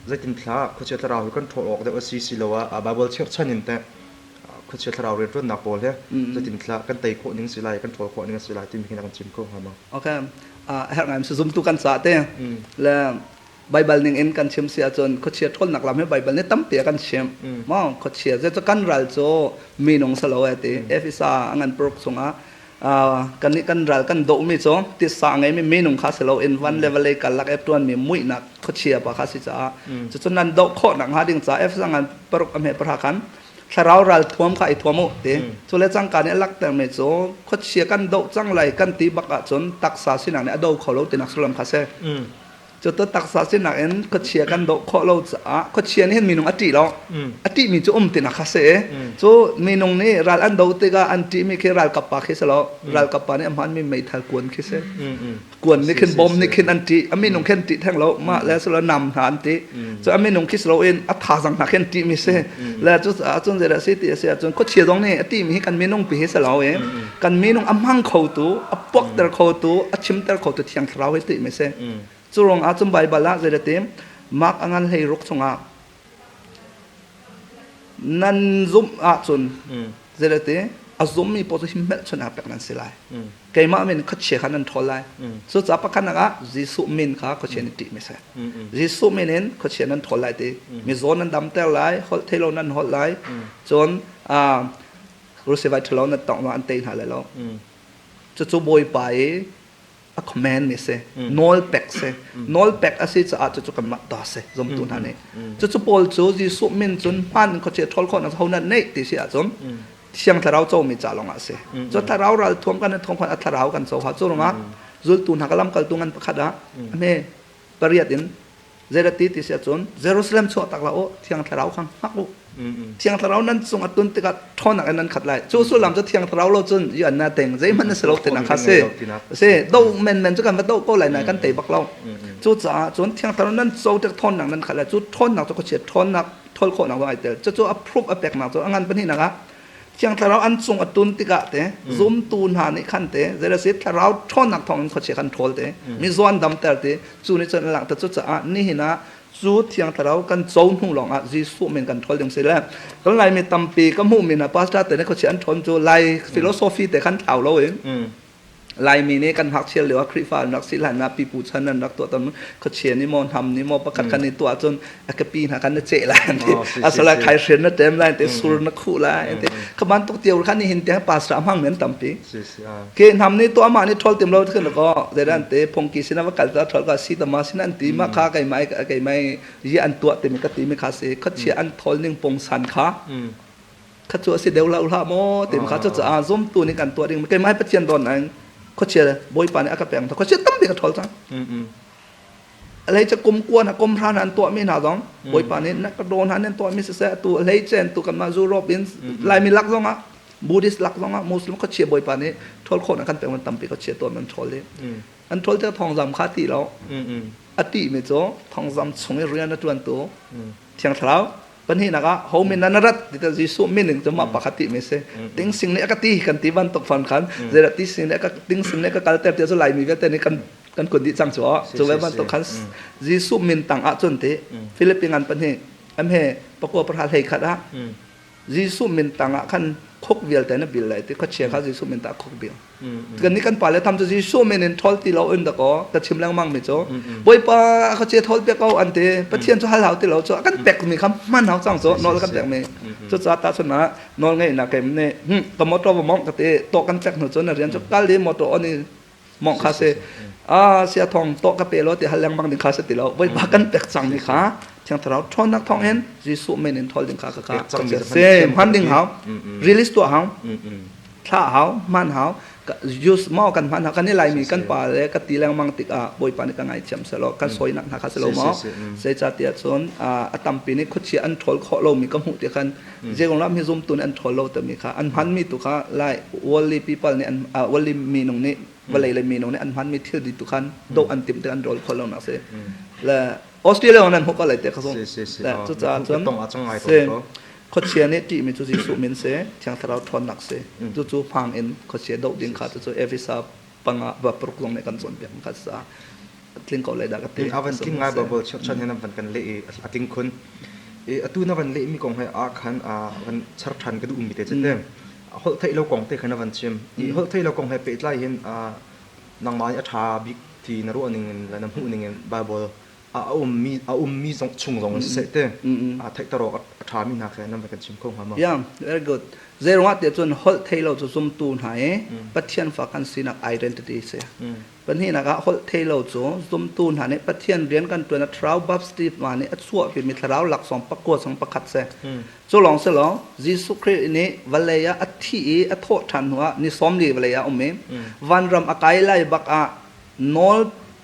zeitin thla khuachia thlarau hi kan ṭhawl awk deuh a si siloah Bible chirhchan in teh. khuachia thlarau rianṭuannak pawl he zeitin thla kan tei khawh ning si lai, kan ṭhawl khawh ning a si lai timi khi na kan chim kho hnga maw? Okay. Herh ngai si zumtu kan ca te le Baibal ning in kan chim si ahcun khuachia ṭhawnnak lam hi Baibal nih tampi a kan chimh. Maw khuachia zei cu kan ral cu minung si lo e ti. Efesa a ngan paruk chungah kan nih kan ral kan dohmi cu titsa a ngeimi minung kha si loin van le vawlei karlak i ṭuanmi muihnak khuachia pa kha si caah cucu nan doh khawh nakhnga ding caah Efesa ngan paruk a hme pahra khan thlarau ral thuam kha i thuam u ti. Cu le cangka nih a laktermi cu khuachia kan doh cang lai kan ti bak ahcun taksa sinak nih a do kho lo tinak sullam kha si. Cu tu taksa sinak in khuachia kan doh khawh lo caah khuachia nih hin minung a ṭih lo. A ṭihmi cu um tinak kha si. Cu minung nih ral an doh tikah an ṭihmi khi ralkap pa khi si lo. Ralkap pa nih a hmanmi meithal kuan khi si. Kuan nih khin bom nih khin an ṭih. A minung khi an ṭih theng lo. Mah le si lo nam hna an ṭih. Cu a minung khi si loin a thazang hna khi an ṭihmi si. Le cu caah cun zeidah si ti a si ahcun khuachia zong nih a ṭihmi hi kan minung pi hi si lo i kan minung a hmang khotu, a puakter khotu, a chimter khotu Thiang Thlarau hi timi si. Cu ruangah cun Baibal ah zeirati Mark a ngan hlei ruk chungah nan zumh ahcun zeirati a zummi paoh cu himmelhchun ah pek nan si lai. Keimah min khuachia kha nan ṭhawl lai. Cucaah pakhatnak ah Jesuh min kha khuachia nih ṭihmi si. Jesuh min in khuachia nan ṭhawl lai ti. Mizaw nan damter lai, holh theilo nan holh lai. Cun rusivai ṭhalo na tongh an tei hna lai lo. Cucu Bawipa i a command mi si nawl pek si nawl pek a si caah cucu kanmah ta si zumtu hna nih cucu Paul cu Jesuh min cun hmaan in khuachia ṭhawl khawhnak ho nan neih ti si ahcun Thiang Thlarau comi ca lawng ah si cu thlarau ral thuam kan thong khan a thlarau kan co ha cu ruangah zultu hna ka lamkaltu ngan pakhat ah a hme pariat in Zeirati ti si ahcun Jerusalem chuah tak la u Thiang Thlarau kha hngak u. Thiang Thlarau nan cung a tun tikah ṭhawnnak in nan khat lai. Cu sullam cu Thiang Thlarau lo cun yuan na teng zeihmanh na si lo tinak kha si. Si do menmen cu kan va do ko lai na kan tei bak lo. Cucaah cun Thiang Thlarau nan co tik ṭhawnnak nan khat lai. Cu ṭhawnnak cu khuachia ṭhawnnak ṭhawl khawhnak zong ai tel. Cucu a proof a peknak cu a ngan pahnihnak ah Thiang Thlarau an cung a tun tikah te zumtu hna nih khan te zeirasi thlarau ṭhawnnak thawngin khuachia khan ṭhawl te mizaw an damter te cu nih cun a langhter cucaah nihin ah cu Thiang Thlarau kan co hnu lawngah Jesuh min kan ṭhawl ding si le kan Laimi tampi ka hmuhmi hna pastor te nih khuachia an ṭhawn cu Lai philosophy te khan thlau loin Laimi nih kan ngakchia lio ah Khrihfa an rak si hlan ah pipu chan an rak tuah tawn khuachia nih maw hnam nih maw pakhat khan i tuah cun a kepi hna khan na ceh lai an ti asala khai hrian na tem lai an ti sur na khuh lai an ti kha bantuk tiau khan nihin tiang pastor a hmang men tampi ke hnam nih tuah mah nih thol tim lo khan ko zeidan te phongki sin va kal ta thol ka si tama sin an ti ma kha kai mai kai mai yi an tuah ti mi ka ti mi kha si khuachia an thol ning pongsan kha kha cu a si deuh lo hlah maw ti kha cu caah zumtu nih kan tuah ding keimah Pathian don ang khuachia Bawipa nih a ka pek khuachia tampi ka ṭhawl cang alei ca kum kua na kum hra nan tuah mi hna zong Bawipa nih na ka daw hna nan tuah mi siseh tu hlei chen tu kanmah Europe in Laimi lak zong ah Buddhist lak zong ah Muslim khuachia Bawipa nih ṭhawl khawh na kan pek man tampi khuachia tuah nan ṭhawl i an ṭhawl te thongzam kha ti lo a ti mi cu thongzam chung i rian a ṭuan tu Thiang Thlarau Pahnihnak ah ho min na rat ti Jesuh min in cu mah pakhat ti mi si. Ting sing nih a ka ti kan ti bantuk fan khan zeidah ti sing nih a ka ting sing nih a ka kalter ti cu Laimi vialte nih kan kan kun dih cang cu cu ve bantuk khan Jesuh min tang ah cun ti Philippine ngan pahnih amhe pakua pahra hlei khat ah Jesuh min tang ah khan khuk vialte na bil lai ti khuachia kha Jesuh min tah khuk bil. Kan nih kan pale tham cu Jesuh min in ṭhawl ti lo in dakaw ka chim lengmang mi cu Bawipa ka che thawl pek ko an ti Pathian cu hal hau ti lo cu a kan pek mi kha hman hau cang cu nawl kan pek mi cu ca ta chun ah nawl ngeihnak kem nih ka motor va mong ka ti to kan pek hnu cun na rian cu kal di motor on i mong kha si a sia thong to ka pe lo ti hal lengmang ding kha si ti lo Bawipa kan pek cang mi kha Thiang Thlarau ṭhawnnak thawng in Jesuh min in ṭhawl ding kha ka ka si hman ding hau release tuah hau thlah hau hman hau use maw kan hman kan i laimi kan pa le ka ti lengmang tikah bawipa nih ka ngaithiam selaw kan sawinak hna kha selo maw zeicahtiah cun a tampi nih khuachia an ṭhawl khawh lomi ka hmuh ti khan zeikong lam hi zumtu nih an ṭhawl lo timi kha an hmanmi tu kha lai worldly people nih an worldly minung nih vawlei le minung nih an hmanmi thil di tu khan doh an timh tik an rawl khawh lo nak si le Australia nan hmuh ko lai te kha zong cucaah cun Khuachia nih ṭihmi cu Jesuh min si, Thiang Thlarau ṭhawnnak si. Cucu hmang in khuachia doh ding kha cucu Efesa panga va paruk zong nih kan cawnpiak kha sa tling ko lai dah ka ti. A van tling ngai Bible chirhchan hin an van kan leh i a tling khun. Atu na van lehmi kong he ah khan van char ṭhan ka duhmi te cu te holh theih lo kong te kha na van chim. I holh theih lo kong he pehtlai hin nangmah nih a ṭha bik ti na ruah ning in le na hmuh ning in Bible a ummi a ummi zong chung zong in siseh te theihter awk a ṭhami hna kha nan van kan chim kho hnga maw? Yeah, very good. Zeiruangah tiah cun holh thei lo cu zumtu hna i Pathian fa kan sinak identity si. Pahnihnak ah holh thei lo cu zumtu hna nih Pathian rian kan ṭuan a thlarau baptisma nih a chuahpimi thlarau laksawng pakua chung pakhat si. Cu lawng si lo, Jesuh Khrih nih vawlei ah a thih i a thawh ṭhan hnuah ni 40 vawlei ah a um i vanram a kai lai bak ah nawl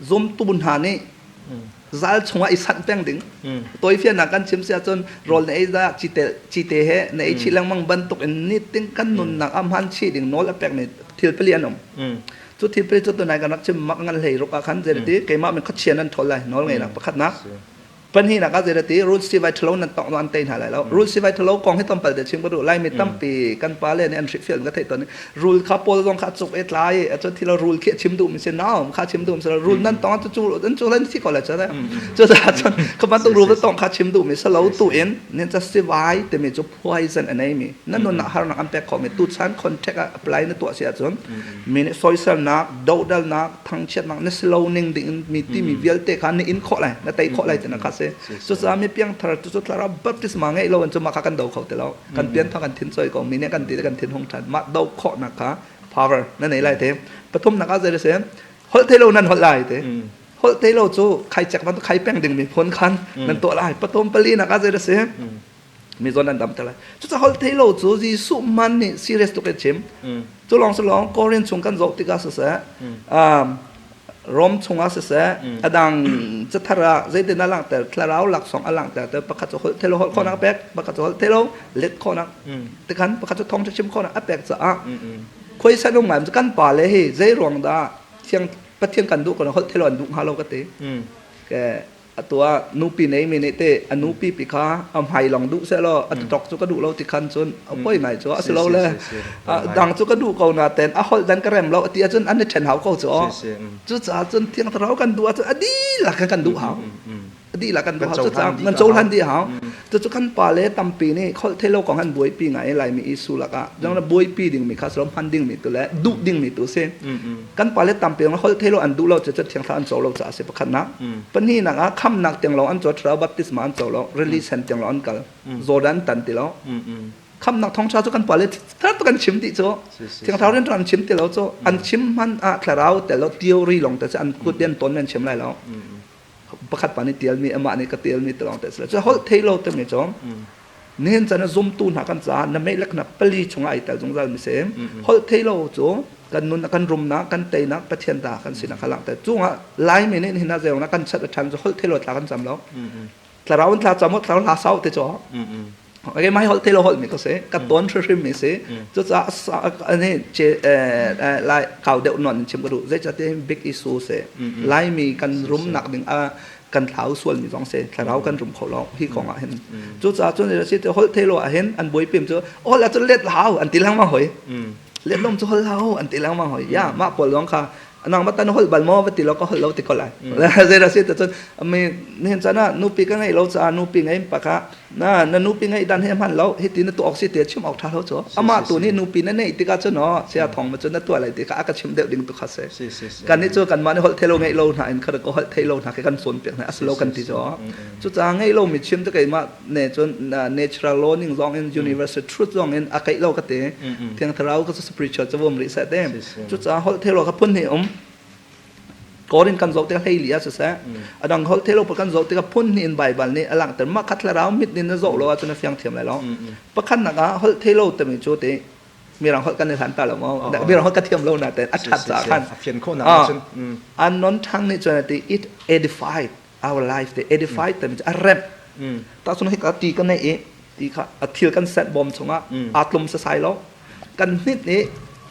zumtu hna nih zal chungah i sanh peng ding. Tawifiannak kan chim si ahcun rawl na ei dah cite cite he na ei chih lengmang bantuk in nitin kan nunnak ah hman chih ding nawl a pekmi thil pali an um. Cu thil pali cu tunai kan rak chim mak ngan hlei ruk ah khan zeiti keimah min khuachian nan ṭhawl lai nawl ngeinak pakhatnak. Pahnihnak ah zeiti rul sivai ṭhalo nan tawng an tei hna lai lo. Rul sivai ṭhalo kong hi tlawmpal te chim ka duh. Laimi tampi kan pale nih an hrilhfial ka theih tawn i rul kha pawl zong kha a cuk i tlai i a thi lo rul khi a chim duhmi si naum kha chim duhmi si lo rul nan tawng cu cu an cu lan thi ko lai cu cucaah cun kha bantuk rul tawng kha chim duhmi si lo tu in nin ca sivai timi cu poison a neimi na nunnak harnak an pek khomi tuchan contact ah apply na tuah si ahcun mi nih soiselnak dohdalnak thangchiatnak na si lo ning ding in mi timi vialte kha na in khawh lai na tei khawh lai tina kha si cucaah mi piangthar cu cu thlarau baptisma ngeih lo in cu mah kha kan do kho ti lo kan pianthar kan thin choi ko mi nih kan ti kan thin hung ṭhan mah do khawhnak kha power na nei lai te pathumnak ah zei se holh thei lo nan holh lai te holh thei lo cu khai chek ban khai peng ding mi phun khan nan tuah lai pathum pali nak ah zei se mi zawn an dam te lai cucaah holh thei lo cu Jesuh man nih serious tuk in chim cu lawng si lawng Korin chung kan zoh tikah siseh Rom chungah siseh a dang cathar ah zeitin a langhter thlarau laksawng a langhter te pakhat cu holh thelo holh khawhnak pek pakhat cu holh thelo let khawhnak tikhan pakhat cu thawngṭha chim khawhnak a pek caah khuaisan um ngai kan pa le hi zei ruang dah thiang Pathian kan duh ko holh thelo an duh hnga lo ka ti ke atu ah nupi neimi nih te a nupi pi kha a hmai long duh seh law a tok cu ka duh lo ti khan cun a poi ngai cu a si lo le dang cu ka duh ko na ten a holh dan ka rem lo ti ahcun an i ṭhen hau ko cu cu caah cun thiang thlarau kan duh ahcun a dihlak kan duh hau a dihlak kan duh hau cucaah nan cohlan dih hau cucu kan pale tampi nih holh thei lo kong an buaipi ngai laimi issue lakah jang buaipi dingmi kha silo hman dingmi tu le duh dingmi tu si kan pale tampi holh thei lo an duh lo cu thiang thlarau an co lo caah a si pakhatnak pahnihnak ah khamnak tiang lawng an co thlarau baptisma an co lo rili sen tiang lawng an kal Jordan tan ti lo khamnak thawngṭha cu kan pale thar kan chim dih cu thiang thlarau rian an chim ti lo cu an chim hman ah thlarau tel lo theory lawng te cu an kut den ton an chim lai lo pakhat pa nih tialmi amah nih ka tialmi te lawng te si cu holh thei lo timi cu nihin chan zumtu hna kan caah na meilek na pali chungah ai tel zungzal mi si holh thei lo cu kan nun kan rumnak kan teinak pathian ta kan sinak kha langhter cungah laimi nih hin zeong na kan chat a ṭhan cu holh thei lo tla kan cam lo thlarau in tla cam thlarau hla sau te cu Okay, mai holh thei lo holh mi ko si ka ton hrim mi si cucaah ani che lai kau deuh non in chim ka duh zeicahtiah big issue si laimi kan rumnak ding a kan thlau sual mi zong si thlarau kan rum kho lo hi kong ah hin cucaah cun si te holh thei lo ah hin an buaipim cu hol ah cun let hau an ti lengmang hoi let lom cu hol hau an ti lengmang hoi ya mah pawl zong kha nang ma tan holh bal maw va ti lo ka holh lo ti ko lai zei ra si te cun mi nihin chan ah nupi ka ngei lo caah nupi ngei pa kha na na nupi ngei dan he hman lo hi ti na tu ok si te chim ok tha lo chu ama tu ni nupi na nei tikah cun no sia thong ma cun na tua lai ti kha a ka chim deuh ding tu kha se kan ni cu kan mah ni holh thelo ngei lo hna in kha ko holh thei lo hna ke kan cawn piak hna aslo kan ti jo cu ca ngei lo mi chim te keimah ne cun natural law ning zong in universal truth zong in a keih lo ka te thiang thlarau ka spiritual chu vom ri sa te cu ca holh thelo kha phun hi um Korin kan zoh tikah hleili ah siseh adang holh thelo pa kan zoh tikah phun hnih in Baibal nih a langhter mah kha thlarau mit nih na zoh lo ahcun a fiang thiam lai lo pakhatnak ah holh thelo timi cu ti mirang holh kan i hlan ta lo maw mirang holh ka thiam lo na ten a ṭhat caah khan a fian khawh nak ahcun unknown tongue nih cun ti it edified our life te edified timi cu a remh tahchun hika ti ka nei i ti kha a thil kan set bawm chungah aa tlum sasai lo kan hnit i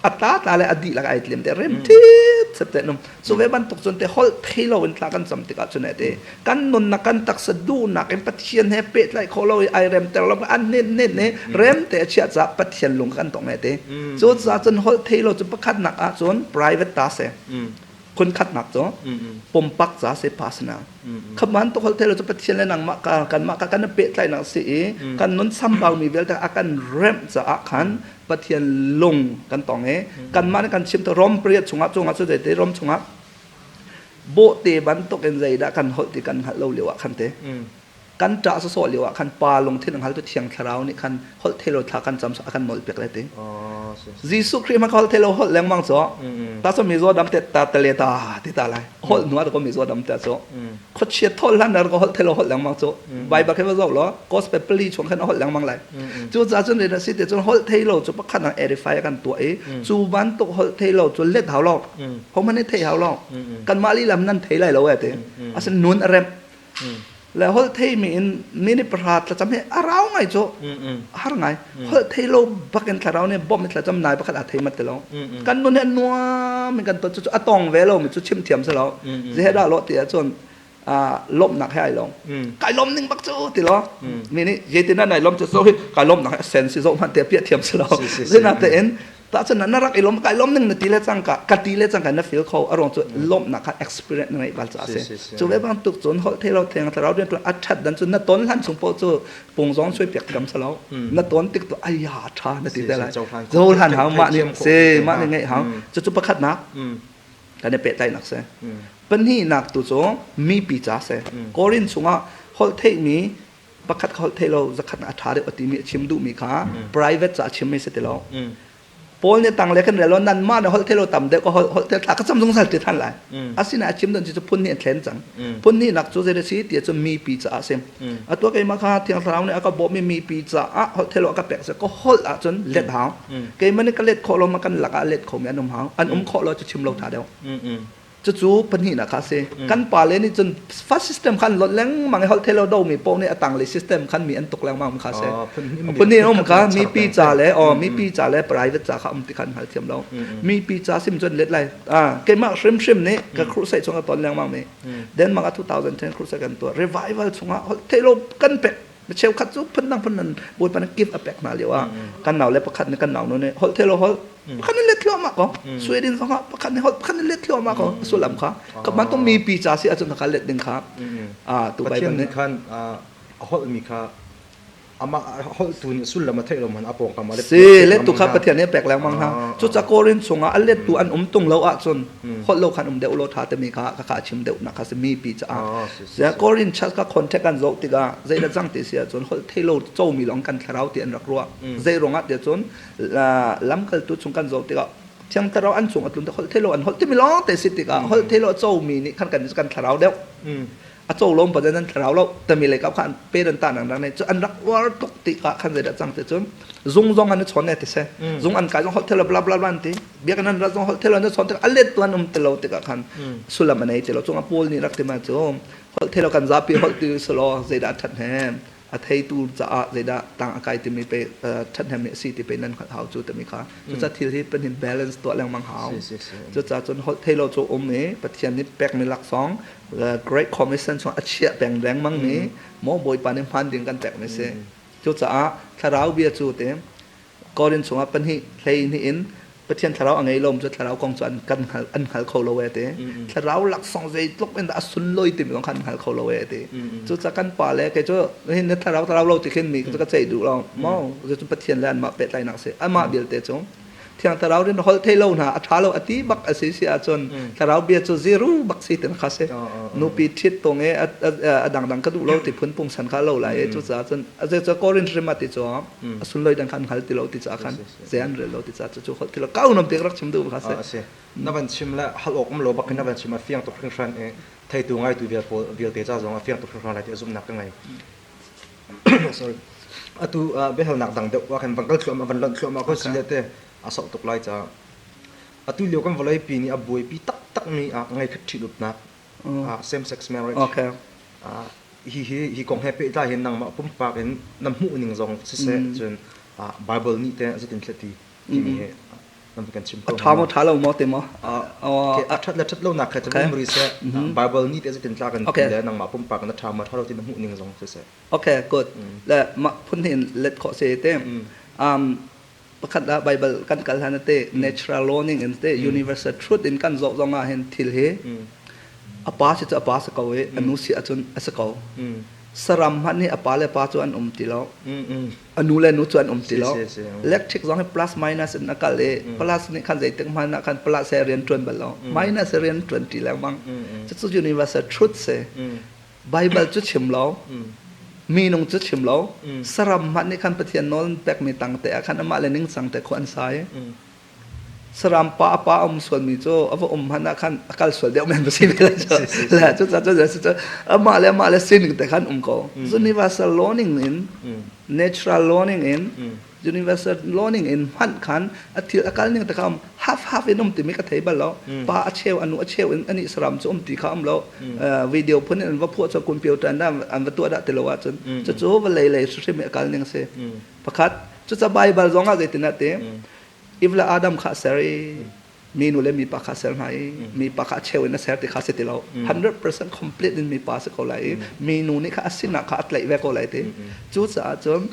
a tla tla le a dihlak ai tlem te rem thit sep te num cu ve bantuk cun te holh thei lo in tla kan cam tikah cun te kan nunnak kan taksa duhnak in Pathian he pehtlai kho lo i ai rem ter lo an hnit hnit ne rem te a chiah ca Pathian lung kan tong te cu ca cun holh thei lo cu pakhat nak ah cun private ta se. Khun khatnak cu pumpak ca si personal. Khaman to holh thelo cu Pathian le nangmah ka kanmah ka kan pehtlaihnak si i kan nun sambau mi vialte a kan remh caah khan Pathian lung kan tong i kanmah nih kan chim to Rom pariat chungah chungah cu zeite Rom chungah bawhte bantuk in zeidah kan holh ti kan hngalh lo lio ah khan te kan ṭah sawsawh lio ah khan pa lungthin a hngaltu thiang thlarau nih khan holh thelo thla kan cam a kan nawl piak le ti Jesuh Khrih ma holh thelo holh lengmang cu ta so mizaw dam te ta tale ta ti ta lai holh nu ko mizaw dam te cu khuachia thol hlan ko holh thelo holh lengmang cu Bible khe va zoh law gospel pali chung khan holh lengmang lai cu ca cun rin si te cun holh theilo cu pakhat nang edify kan tuah i cu bantuk holh theilo cu let hau lo ho man thei hau lo kan mah li lam nan thei lai lo e ti asin nun a rem Le holh theimi in minute pahra thlacam hi a rau ngai cu. Har ngai. Holh thei lo bak in thlarau nih bawmh in thlacam nai pakhat aa thei mat ti lo. Kan nun hi a nuam in kan ton cu a tong ve lo mi cu chim thiam si lo. Zehe dah lo ti ahcun lawmhnak he ai lawm. Kai lawm ning bak cu ti lo. Mi nih zeitin ah nai lawm cu so hi kai lawmnak hi a sen si zoh hmanh te piah thiam si lo. Zeinatein Tahcun na rak i lawm kai lawm ning na ti le cangka ka ti le cangka na feel kho a ruang cu lawmhnak kha experience na ngeih bal caah a si. Cu ve bantuk cun holh thei lo theng thlarau rian a ṭhat dan cu na ton hlan chung poh cu pung zong sui piak thiam si lo. Na ton tik tu aya ṭha na ti te lai. Cohlan hau mah nih si mah nih ngeih hau. Cucu pakhatnak kan i pehtlaihnak si. Pahnihnak tu cu mipi ca si. Korin chungah holh theihmi pakhat kha holh thei lo zakhat a ṭha deuh a timi a chim duhmi kha private ca a chimmi si ti lo. Paul nih tang le kan rel lo nanmah na holh thei lo tam deuh ka holh holh thei thla ka cam zungzal ti than lai. Asinain a chim don cu phun nih an thlen cang. Phun nih nak cu zei si ti cu mipi caah a si. Atu keimah kha Thiang Thlarau nih a ka bawmmi mipi caah holh thei lo a ka pek ka holh ahcun let hau. Keimah nih ka let khawh lo ma kan lakah let khomi an um hau. An um khawh lo cu chim lo ṭha deuh. Cucu pahnihnak kha a si. Kan pale nih cun first system khan lot lengmang i holh thei lo domi paoh nih a tanglei system khan mi an tuk lengmang kha a si. Phun hnih um kha mipi ca le oh mipi ca le private ca kha um ti khan hngal thiam lo. Mipi ca sim cun let lai. Ah keimah hrimhrim nih ka crusade chung a ton lengmang mi. Denmark ah 2010 crusade kan tuah. Revival chungah holh thei lo kan pek mi cheukhat cu phundang phun Bawipa nih gift a pek hna lio ah kan nau le pakhat nih kan nau nu nih holh thei lo holh pakhat nih let thluahmah ko Sweden zong ah pakhat nih holh pakhat nih let thluahmah ko sullam kha ka bantuk mi pi ca si ahcun kha let ding kha tu Bible nih khan a holh mi kha amah holh tu nih sullam a theih lo man a pawngkam a let si let tu kha Pathian nih a pek lengmang hna cuca Korin chungah a let tu an um tung lo ahcun holh lo khan um deuh lo tha timi kha ka kha chim deuh nak kha si mi pi caah Korin church ka contact kan zoh tikah zeidah cang ti si ahcun holh thei lo comi lawng kan thlarau ti an rak ruah zei ruangah ti ahcun lamkaltu chung kan zoh tikah thiang thlarau an cung a tlun holh thei lo an holh timi lawng te si tikah holh thei lo a comi nih khan kan kan thlarau deuh a co lom pa nan thlarau lo tami lei kap kha an pe dan ta nang rang ne cu an rak uar tuk tikah khan zeidah cang ti cun zung zong an i chawn ne ti se zung an kai zong holh thei lo bla bla bla an ti biakinn an rat zong holh thei lo an chawn tikah a let tu an um ti lo tikah khan sullam a nei ti lo cungah Paul nih rak ti ma cu holh thei lo kan zapi holh ti selaw zeidah a ṭhat hnem a theitu caah zeidah tang a kai timi pe ṭhathnem a si ti pe nan hngalh hau cu timi kha cucaah thil hi panin balance tuah lengmang hau cucaah cun holh thei lo cu um i Pathian nih pekmi laksawng Great Commission chung a chiah peng lengmang mi maw Bawipa nih hman ding kan pekmi si cucaah thlarau bia cu te Korin chungah pahnih hlei hnih in Pathian thlarau a ngei lo cu thlarau kong cu an kan hngal an hngal kho lo e ti. Thlarau laksawng zeitluk in dah a sunlawi timi zong kha an hngal kho lo e ti. Cucaah kan pa le kei cu hin na thlarau thlarau lo ti khin mi cu ka ceih duh lo. Maw cu Pathian le anmah pehtlaihnak si. Amah vialte cu Thiang Thlarau rin holh thei lo hna a ṭha lo a ti bak a si si ahcun Thlarau bia cu zero bak si tin kha si. Nupi ṭhit tung i a dangdang ka duh lo ti phun pungsan kha lo lai i cucaah cun a cu Korin hrim a ti cu a sunlawi dang kha an hngal ti lo ti caah khan zei an rel lo ti caah cucu holh ti lo kau nom te rak chim duh kha si. Na van chim le hal awk um lo bak in na van chim a fiang tuk hringhran i theitu ngaitu vial pawl vialte ca zong a fiang tuk hringhran lai ti a zumhnak ka ngei. Sorry. Atu biahalnak dang deuh wa khan van kal thluahmah van lonh thluahmah ko si le te a sok tuk lai ca. Atu lio kan vawlei pi nih a buaipi taktak mi ah ngei khat ṭhit upnak same sex marriage. Okay. Hi hi hi kong he pehtlai hin nangmah pumpak in na hmuh ning zong siseh cun Bible nih te zeitin thlet ti timi hi nan kan chim ko. A ṭha maw ṭha lo maw te maw? A ṭhat le ṭhat lo nak kha cu um ri seh. Bible nih te zeitin tla kan ti le nangmah pumpak na ṭha maw ṭha lo ti na hmuh ning zong siseh. Okay, good. Le mah phun hin let khawh se te. Um Pakhat ah Bible kan kal hlan te natural law ning in te universal truth in kan zoh zong ah hin thil hi a pa si cu a pa si ko i a nu si ahcun a si ko. Saram hmanh nih a pa le pa cu an um ti lo. A nu le nu cu an um ti lo. Electric zong hi plus minus in a kal i plus nih khan zeitik hmanh ah khan plus he rian ṭuan bal lo. Minus he rian ṭuan ṭi lengmang. Cucu universal truth si. Bible cu chim lo. Minung cu chim lo. Saram hmanh nih khan Pathian nawl pekmi tang te ah khan amah le ningcang te khu an sai. Saram pa a pa um sualmi cu a va um hmanh ah khan a kal sual deuh men va si ve lai cu. Le cu cu cu amah le amah le sining te khan um ko. Universal learning in natural learning in universal learning in hmanh khan a thil a kal ning te kha um half half in um timi ka thei bal lo. Pa a cheu anu a cheu in ani saram cu um ti kha um lo. Video phun in an va phuah cu computer an an va tuah dah ti lo ahcun cucu vawlei lei hrimhrim i a kal ning si. Pakhat cuca Bible zong ah zeitin ah ti Eve le Adam kha a ser i minu le mipa kha a ser hna i mipa kha a cheu in a ser ti kha si ti lo. 100% complete in mipa si ko lai i minu nih kha a sinah kha a tlaih ve ko lai ti. Cucaah cun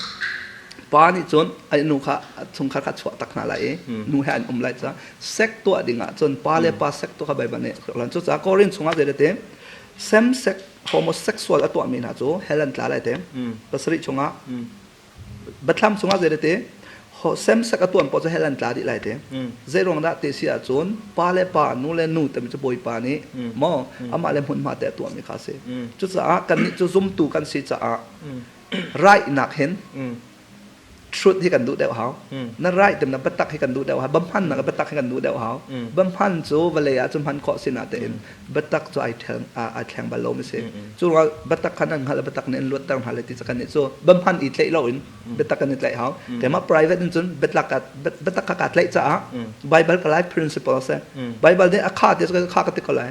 pa nih cun a nu kha chungkhar kha chuah tak hna lai i nu he an um lai caah sek tuah ding ah cun pa le pa sek tuah kha Baibal nih a Cucaah Korin chungah zei te same sex homosexual a tuahmi hna cu hell an tla lai te. Pasarih chungah Biathlam chungah zei te semsak a tuan paoh cu hell an tla dih lai te. Zei ruang dah ti si ahcun pa le pa, nu le nu timi cu Bawipa nih maw amah le hmunhma te a tuahmi kha a si. Cucaah kannih cu zumtu kan si caah raihnak hin truth hi kan duh deuh hau. Na right tim na biatak hi kan duh deuh hau. Bamhan na biatak hi kan duh deuh hau. Bamhan cu vawlei ah cun hman khawh si natein biatak cu ai thleng ai thleng bal lo mi si. Cu ruangah biatak khan an hngalh biatak nih an luatter hna le ti cu kan nih cu bamhan i tlaih lo in biatak kan i tlaih hau. Keimah private in cun biatak biatak kha kaa tlaih caah Bible ka life principle a si. Bible nih a kha ti cu kha ka ti ko lai.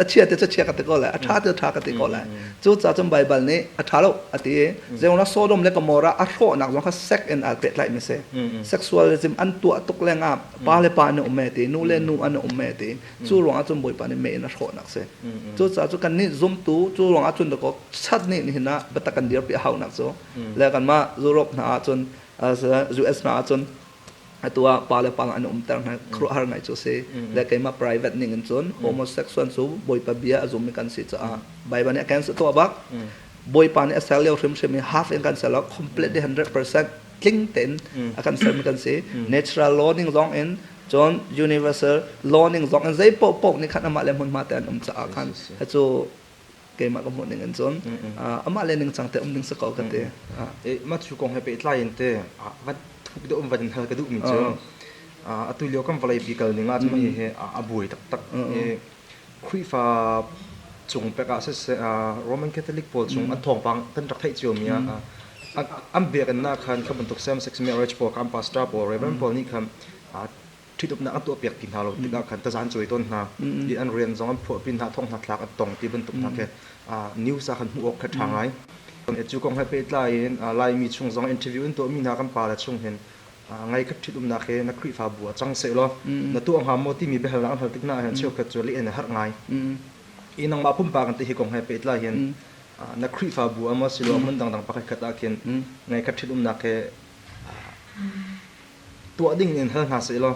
A chia ti cu chia ka ti ko lai. A tha ti cu tha ka ti ko lai. Cu caah cun Bible nih a tha lo a ti i zeiruangah Sodom le Gomorrah a hrawhnak zong kha sex in aa pehtlaih mi si. Sexualism an tuah tuk lengah pa le pa an um e ti, nu le nu an um e ti. Cu ruangah cun Bawipa nih mei in a hrawhnak si. Cucaah cu kannih zumtu cu ruangah cun dakaw chat nih nihin ah biatak kan dirpi a haunak cu le kanmah Europe hna ah cun US hna ah cun atu ah pa le pa an umter hna khuaruahhar ngai cu si. Le keimah private ning in cun homosexual cu Bawipa bia a zummi kan si caah Bible nih a cancel tuah bak. Bawipa nih a ser lio hrimhrim i half in kan ser lo completely 100% tling tein a kan sermi kan si. Natural law ning zong in cun universal law ning zong in zei paohpaoh nih khan amah le hmunhma te an um caah khan cu keimah ka hmuh ning in cun amah le ningcang te um ding si ko ka ti. Mah cu kong he pehtlai in te van thuk deuh van in hal ka duhmi cu atu lio kan vawlei pi kal ning ah cun hi a buai taktak. Khrihfa cung pek ah siseh Roman Catholic pawl chung an thawngpang kan rak theih ciomi ah an biakinn ah khan kha bantuk same sex marriage pawl kha an pastor pawl reverend pawl nih khan ṭhitumnak an tuahpiak ti hna lo tikah khan taza an cuai tawn hna i an rian zong an phuahpi hna thong hna thlak an tong ti bantuk hna khi news ah khan hmuh awk kha ṭha ngai. Cu kong he pehtlai in Laimi chung zong interview in tuahmi hna kan pale chung hin ngai khat ṭhitumnak hi na Khrihfabu ah cang sehlaw na tuah hnga maw timi biahalnak an hal tik hna ahhin cheukhat cu leh in a harh ngai. I nangmah pumpak in ti hi kong he pehtlai hin na Khrihfabu ah maw siloah hmun dangdang pakhat khat ah khin ngai khat ṭhitumnak hi tuah ding in hal hna sehlaw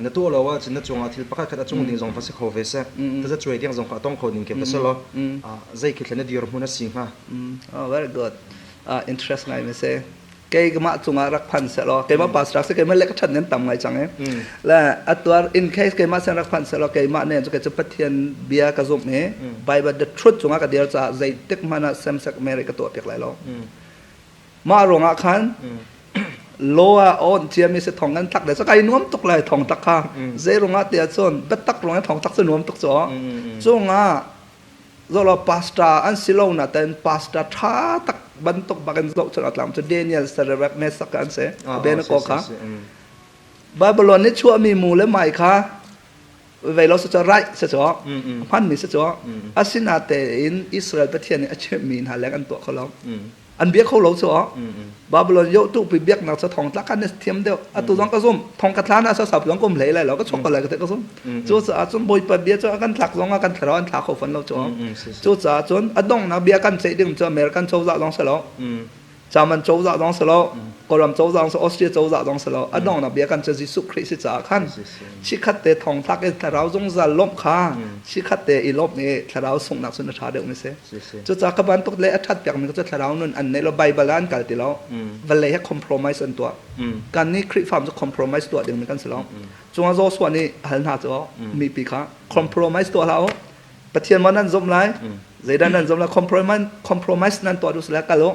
na tuah lo ahcun na cungah thil pakhat khat a cung ding zong va si kho ve seh taza cuai ding zong kha a tong kho ding khi va si law zei khi thlen na dirhmun a si hnga? Oh, very good. Interest ngai mi si. Keimah cungah rak phan sehlaw keimah pastor si keimah le ka ṭhat nan tam ngai cang i le atuar in case keimah sen rak phan sehlaw keimah ne cu kei cu Pathian bia ka zumh i Bible the truth cungah ka dir caah zeitik hmanh ah same sex marriage ka tuah piak lai lo. Mah ruangah khan law ah on ciami si thong kan tak le cu kai nuam tuk lai thong tak kha zei ruangah tiah cun biatak ruangah thong tak cu nuam tuk cu cungah Zolo pastor an si lo na ten pastor tha tak bantuk bakin zoh chun atlam cu Daniel Sadrach Meshach an si Abednego kha Babylon nih chuahmi mu le mai kha vei lo si cu right si cu hman mi si cu asinatein Israel Pathian nih a chimhmi hna leng an tuah kho lo. An bia kho lo cu Babylon yo tu pi biaknak cu thong tlak kan thiam deuh. Atu zong ka zum thong ka thla na sa sap zong kum hlei lai lo ka chuak ko lai ka te ka zum. Cu caah cun Bawipa bia cu kan thlak zong ah kan thlarau an thla kho fan lo cu. Cu caah cun a donghnak bia kan ceih ding cu American cozah zong si lo. German cozah zong si lo, Kawlram cozah zong si, Austria cozah zong si lo, a donghnak bia kan cu Jesuh Khrih si caah khan chikkhat te thongtlak i thlarau zungzal lawmh kha chikkhat te i lawmh i thlarau sunghnak cun a ṭha deuhmi si. Cucaah ka bantuk le a ṭhat piakmi cu thlarau nun an neih lo, Bible ah an kal ti lo, vawlei he compromise an tuah. Kan nih Khrihfa cu compromise tuah dingmi kan si lo. Cungah Joshua nih hal hna cu mipi kha compromise tuah hlah u. Pathian maw nan zumh lai? Zeidah nan zumh lai? Compromise compromise nan tuah duh sila kal u.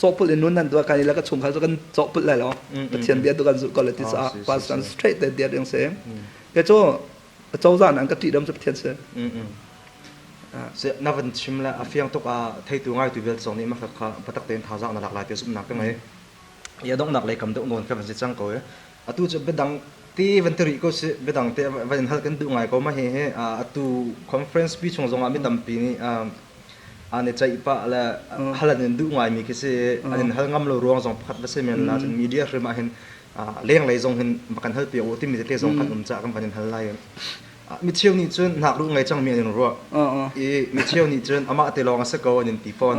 Cawhpulh in nun nan tuah kan i le ka chungkhar cu kan cawhpulh lai lo. Pathian bia tu kan zulh ko lai ti caah pastor straight te dia ding si. Ke cu cozah nan ka ṭih dam cu Pathian si. Na van chim le a fiang tuk a theitu ngai tu vial zong nih makhat kha patak tein thazaang na lak lai ti zumhnak ka ngei. I a donghnak lei kam deuh nawn ka van si cang ko i atu cu biadang ti van ti rih ko si biadang te van in hal kan duh ngai ko ma hi hi atu conference pi chung zongah mi tampi nih an i ceih pah le hal an in duh ngai mi khi si an in hal ngam lo ruang zong pakhat va si men la cun media hrim ah hin lenglei zong hin va kan hal piak u timi tete zong kan um caah kan van in hal lai Mi cheu nih cun hnakruh ngei cangmi an in ruah i mi cheu nih cun amah te lawng a si ko an in ti fawn.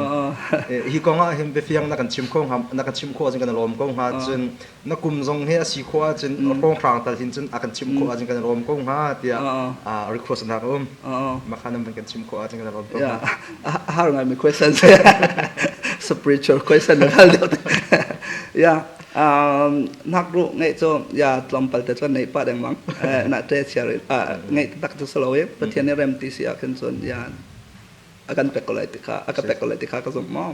Hi kong ah hin biafiang na kan chim kho hnga na kan chim khawh ahcun kan i lawm ko hnga cun na kum zong hi a si khawh ahcun hrawnghrang tal hin cun a kan chim khawh ahcun kan i lawm ko hnga tiah request nak a um. Mah kha nan van kan chim khawh ahcun kan i lawm ko hnga. Har ngaimi question spiritual question na hal deuh. Yeah. Hnakruh ngeih cu ya tlawmpal te cun neih pah dengmang na te chiar ngeih tak cu si lo i Pathian nih rem ti si ah khin cun ya a kan pek ko lai ti kha a ka pek ko lai ti kha ka zumh maw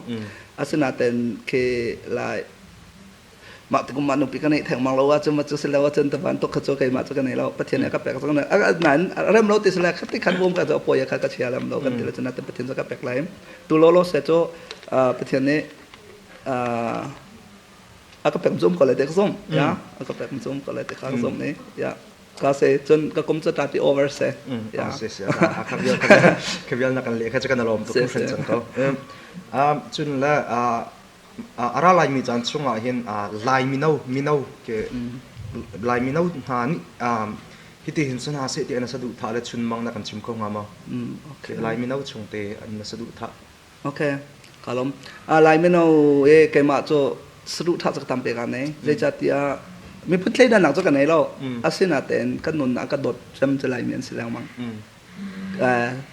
asinain khi lai mah tikum mah nupi ka neih thengmang lo ahcun ma cu si lo ahcun tavan tuk kha cu keimah cu ka nei lo Pathian nih a ka pek cang nain rem lo ti si le khati khan bum ka cu poi kha ka chia lem lo kan ti le cun Pathian cu ka pek lai tu lo lo se cu Pathian nih a ka pek zum ko lai te ka zum ya a ka pek zum ko lai te ka zum ni ya ka se cun ka kum cu 30 over se ya se se ka vial ka vial na kan le kha kan lom tu kan cang ko cun le ara lai mi caan chungah hin lai mino mino ke lai mino hna nih hiti hin sun ha se ti an sa duh tha le chun mang na kan chim ko nga ma lai mino chung te an sa duh tha Okay, ka lawm. Lai mino e keimah cu saduhthah cu ka tam pe ka nei. Zeicahtiah miphun thleidannak cu ka nei lo. Asinain kan nunnak ka dawt cem cu Laimi an si lengmang.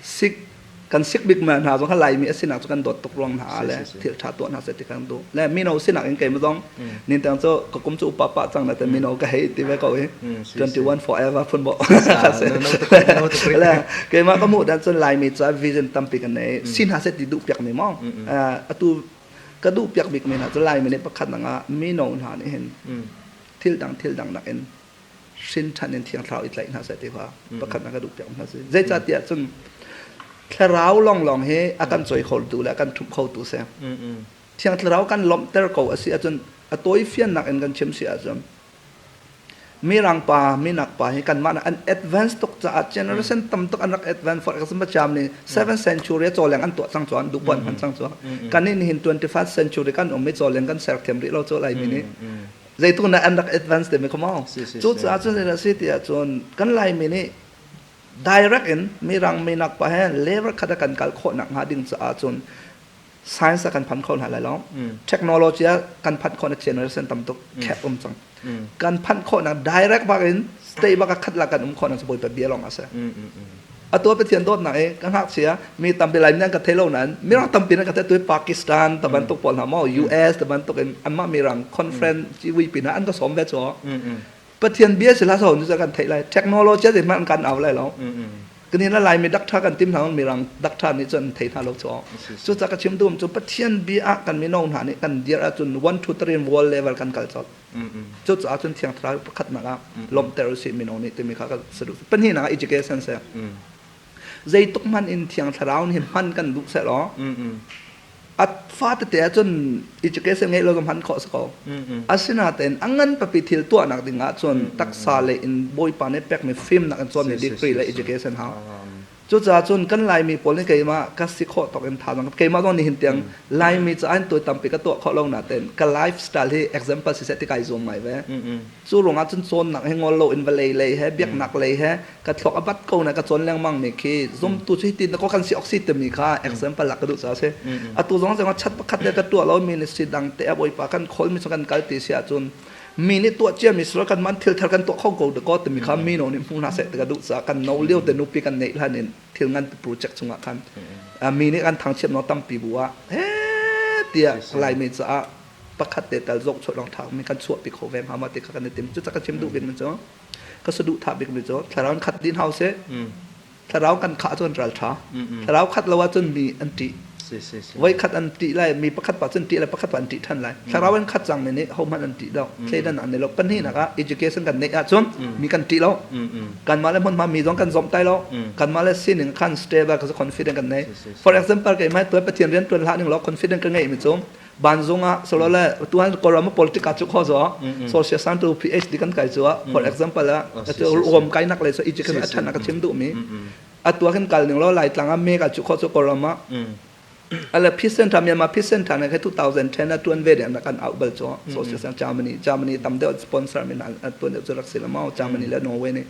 Sik kan sik bik ma hna zong kha Laimi a sinak cu kan dawt tuk ruang hna le thil ṭha tuah hna seh ti kan duh. Le mino sinak in keimah zong nintang cu ka kum cu upa pah cang na te mino ka hei ti ve ko i 21 forever phun bo. Le keimah ka hmuh dan cun Laimi cu vision tampi kan nei. Si hna seh ti duh piak mi maw? Atu ka duh piak bik mi hna cu Laimi nih pakhat nang ah mino hna nih hin thil dang thil dang nak in hrin ṭhan in thiang thlarau i tlaih hna seh ti kha pakhat nak ka duh piak hna si. Zeicahtiah cun thlarau lawnglawng hi a kan cawi kho tu le a kan ṭhumh kho tu si. Thiang thlarau kan lawmhter ko a si ahcun a tawifiannak in kan chim si ahcun Mirang pa, minak pa hi kanmah an advance tuk caah generation tam tuk an rak advance for example Germany 7th century cawleng an tuah cang cuan duhpuan hman cang cuan kan nih nihin 21st century kan um i cawleng kan ser thiam rih lo cu Laimi nih zeitu na an rak advance te mi kha maw cu caah cun zeidah si ti ahcun kan Laimi nih direct in mirang minak pa he level khat a kan kal khawh nak hnga ding caah cun science a kan phan kho hna lai lo technology a kan phanh khawh na generation tam tuk khep um cang kan phanh khawh nak direct bak in state bak a khat la kan um khawh nak bawipa bia lawng a si atu pathian dawtnak i ka ngakchia mi tampi lai nan ka thei lo nain mirang tampi nan ka thei tu Pakistan ta bantuk pawl hna maw US ta bantuk in anmah mirang conference ciwi pin ah an ka sawm ve cho Pathian bia si hlah so nu kan theih lai technology a hmanh kan au lai lo kanin la laimi doctor kan tim hna mirang doctor nih cun thei hna lo chu cu ca ka chim dum cu Pathian bia ah kan mino hna nih kan dir ahcun 1 2 3 world level kan kal colh cu caah cun thiang thlarau pakhat nak ah lawmhter usih mino nih timi kha ka saduh pahnihnak ah education se zeituk hman in thiang thlarau nih hman kan duh seh law a fa tete ahcun education ngeih lo zong hman khawh si ko asinain a ngan papi thil tuahnak ding ahcun taksa le in bawipa nih pekmi fimnak in cawnmi degree le education hau. Cucaah cun kan Laimi pawl nih keimah ka si khawh tawk in thazaang keimah zong nihin tiang Laimi caah in tuai tampi ka tuah khawh lo nain ka lifestyle hi example siseh ti kai zuam ngai ve. Cu ruangah cun cawnnak hi ngol lo in vawlei lei he biaknak lei he ka thluak a bat ko na ka cawn lengmang mi khi zumtu cu hitin ko kan si ok si timi kha example lak ka duh caah si. Atu zong zong chat pakhat le ka tuah lo ministry dang te a bawipa kan khawl mi cu kan kal ti si ahcun mi nih tuah cia mi silo kan man thil thar kan tuah kho ko ko timi kha mi no nih hmu hna seh ti ka duh caah kan no lio te nupi kan neih hlan in thil ngan project chungah khan mi nih kan thangchiat no tampi bu ah he tiah Laimi caah pakhat te tal zok chuah long thak mi kan chuah pi kho ve hnga ma ti kha kan i tim cu ka chim duh bik mi cu ka saduh thah bik mi cu thlarau khat din hau se thlarau kan khah cun ral ṭha thlarau khat lo ahcun mi an ṭih voi khat an ṭih lai mi pakhat pa cun ṭih lai pakhat pa an ṭih ṭhan lai thlarau an khat cang mi nih hohmanh an ṭih lo thleidan an nei lo pahnihnak ah education kan neih ahcun mi kan ṭih lo kanmah le hmunhma mi zong kan zomh tai lo kanmah le sining khan stable ka confident kan nei for example keimah tuan Pathian rian ṭuan hlah ning law confident ka ngeih mi cu banzung ah solole tuan Kawlram politic ah cu kho zo social science to PhD kan kai chu for example ah rom kai nak le so education a than ka chim duh mi atua kan kal ning lo lai tlang ah me ka chu kho chu Kawlram ah ala phisen tha Myanmar phisen tha na 2010 a tuan ve de na kan out bal cho social science Germany Germany tam deuh sponsor min an tuan deuh chu rak si la mau Germany le Norway ni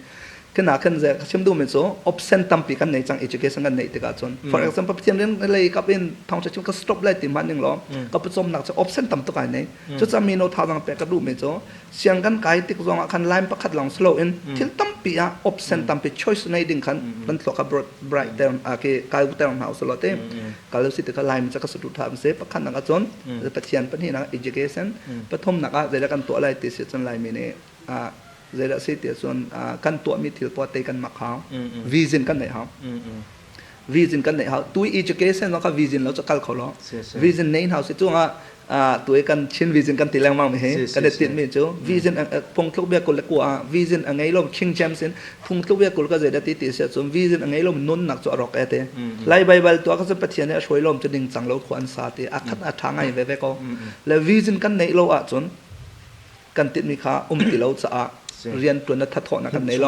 Kena kan ze ka chim duhmi cu option tampi kan nei cang education kan neih tikah cun for example Pathian rian lei kap in thawngṭha chim ka stop lai ti hmanh ning law ka pawcawmnak cu option tam tuk ai nei cucaah mino thazaang pek ka duhmi cu siang kan kai tik zong ah khan line pakhat lawng si loin thil tampi ah option tampi choice nei ding khan kan thluak kha bright ter ke kai ter hna usulaw te kal si tikha line ca ka saduh tha se pakhat nak ah cun Pathian pahnih nak education pathum nak ah zeidah kan tuah lai ti si cun Laimi nih zeidah si ti cun kan tuahmi thil pawl te kan mak hau vision kan neih hau vision kan neih hau tui education zong kha vision lo cu kal kho lo vision nei hau si cungah tui kan Chin vision kan ti lengmang mi hi kan i tinh mi cu vision phungthluk bia kul le kua ah vision a ngei lo King James in phungthluk bia kul ka zeidah ti ti si cun vision a ngei lo nunnak cu a rawk e te lai Bible tu ah ka Pathian nih a hruai lom cu ning cang lo khua an sa ti a khat a tha ngai ve ve ko le vision kan neih lo ahcun kan tinhmi kha um ti lo caah rian tuan na thathawhnak kan nei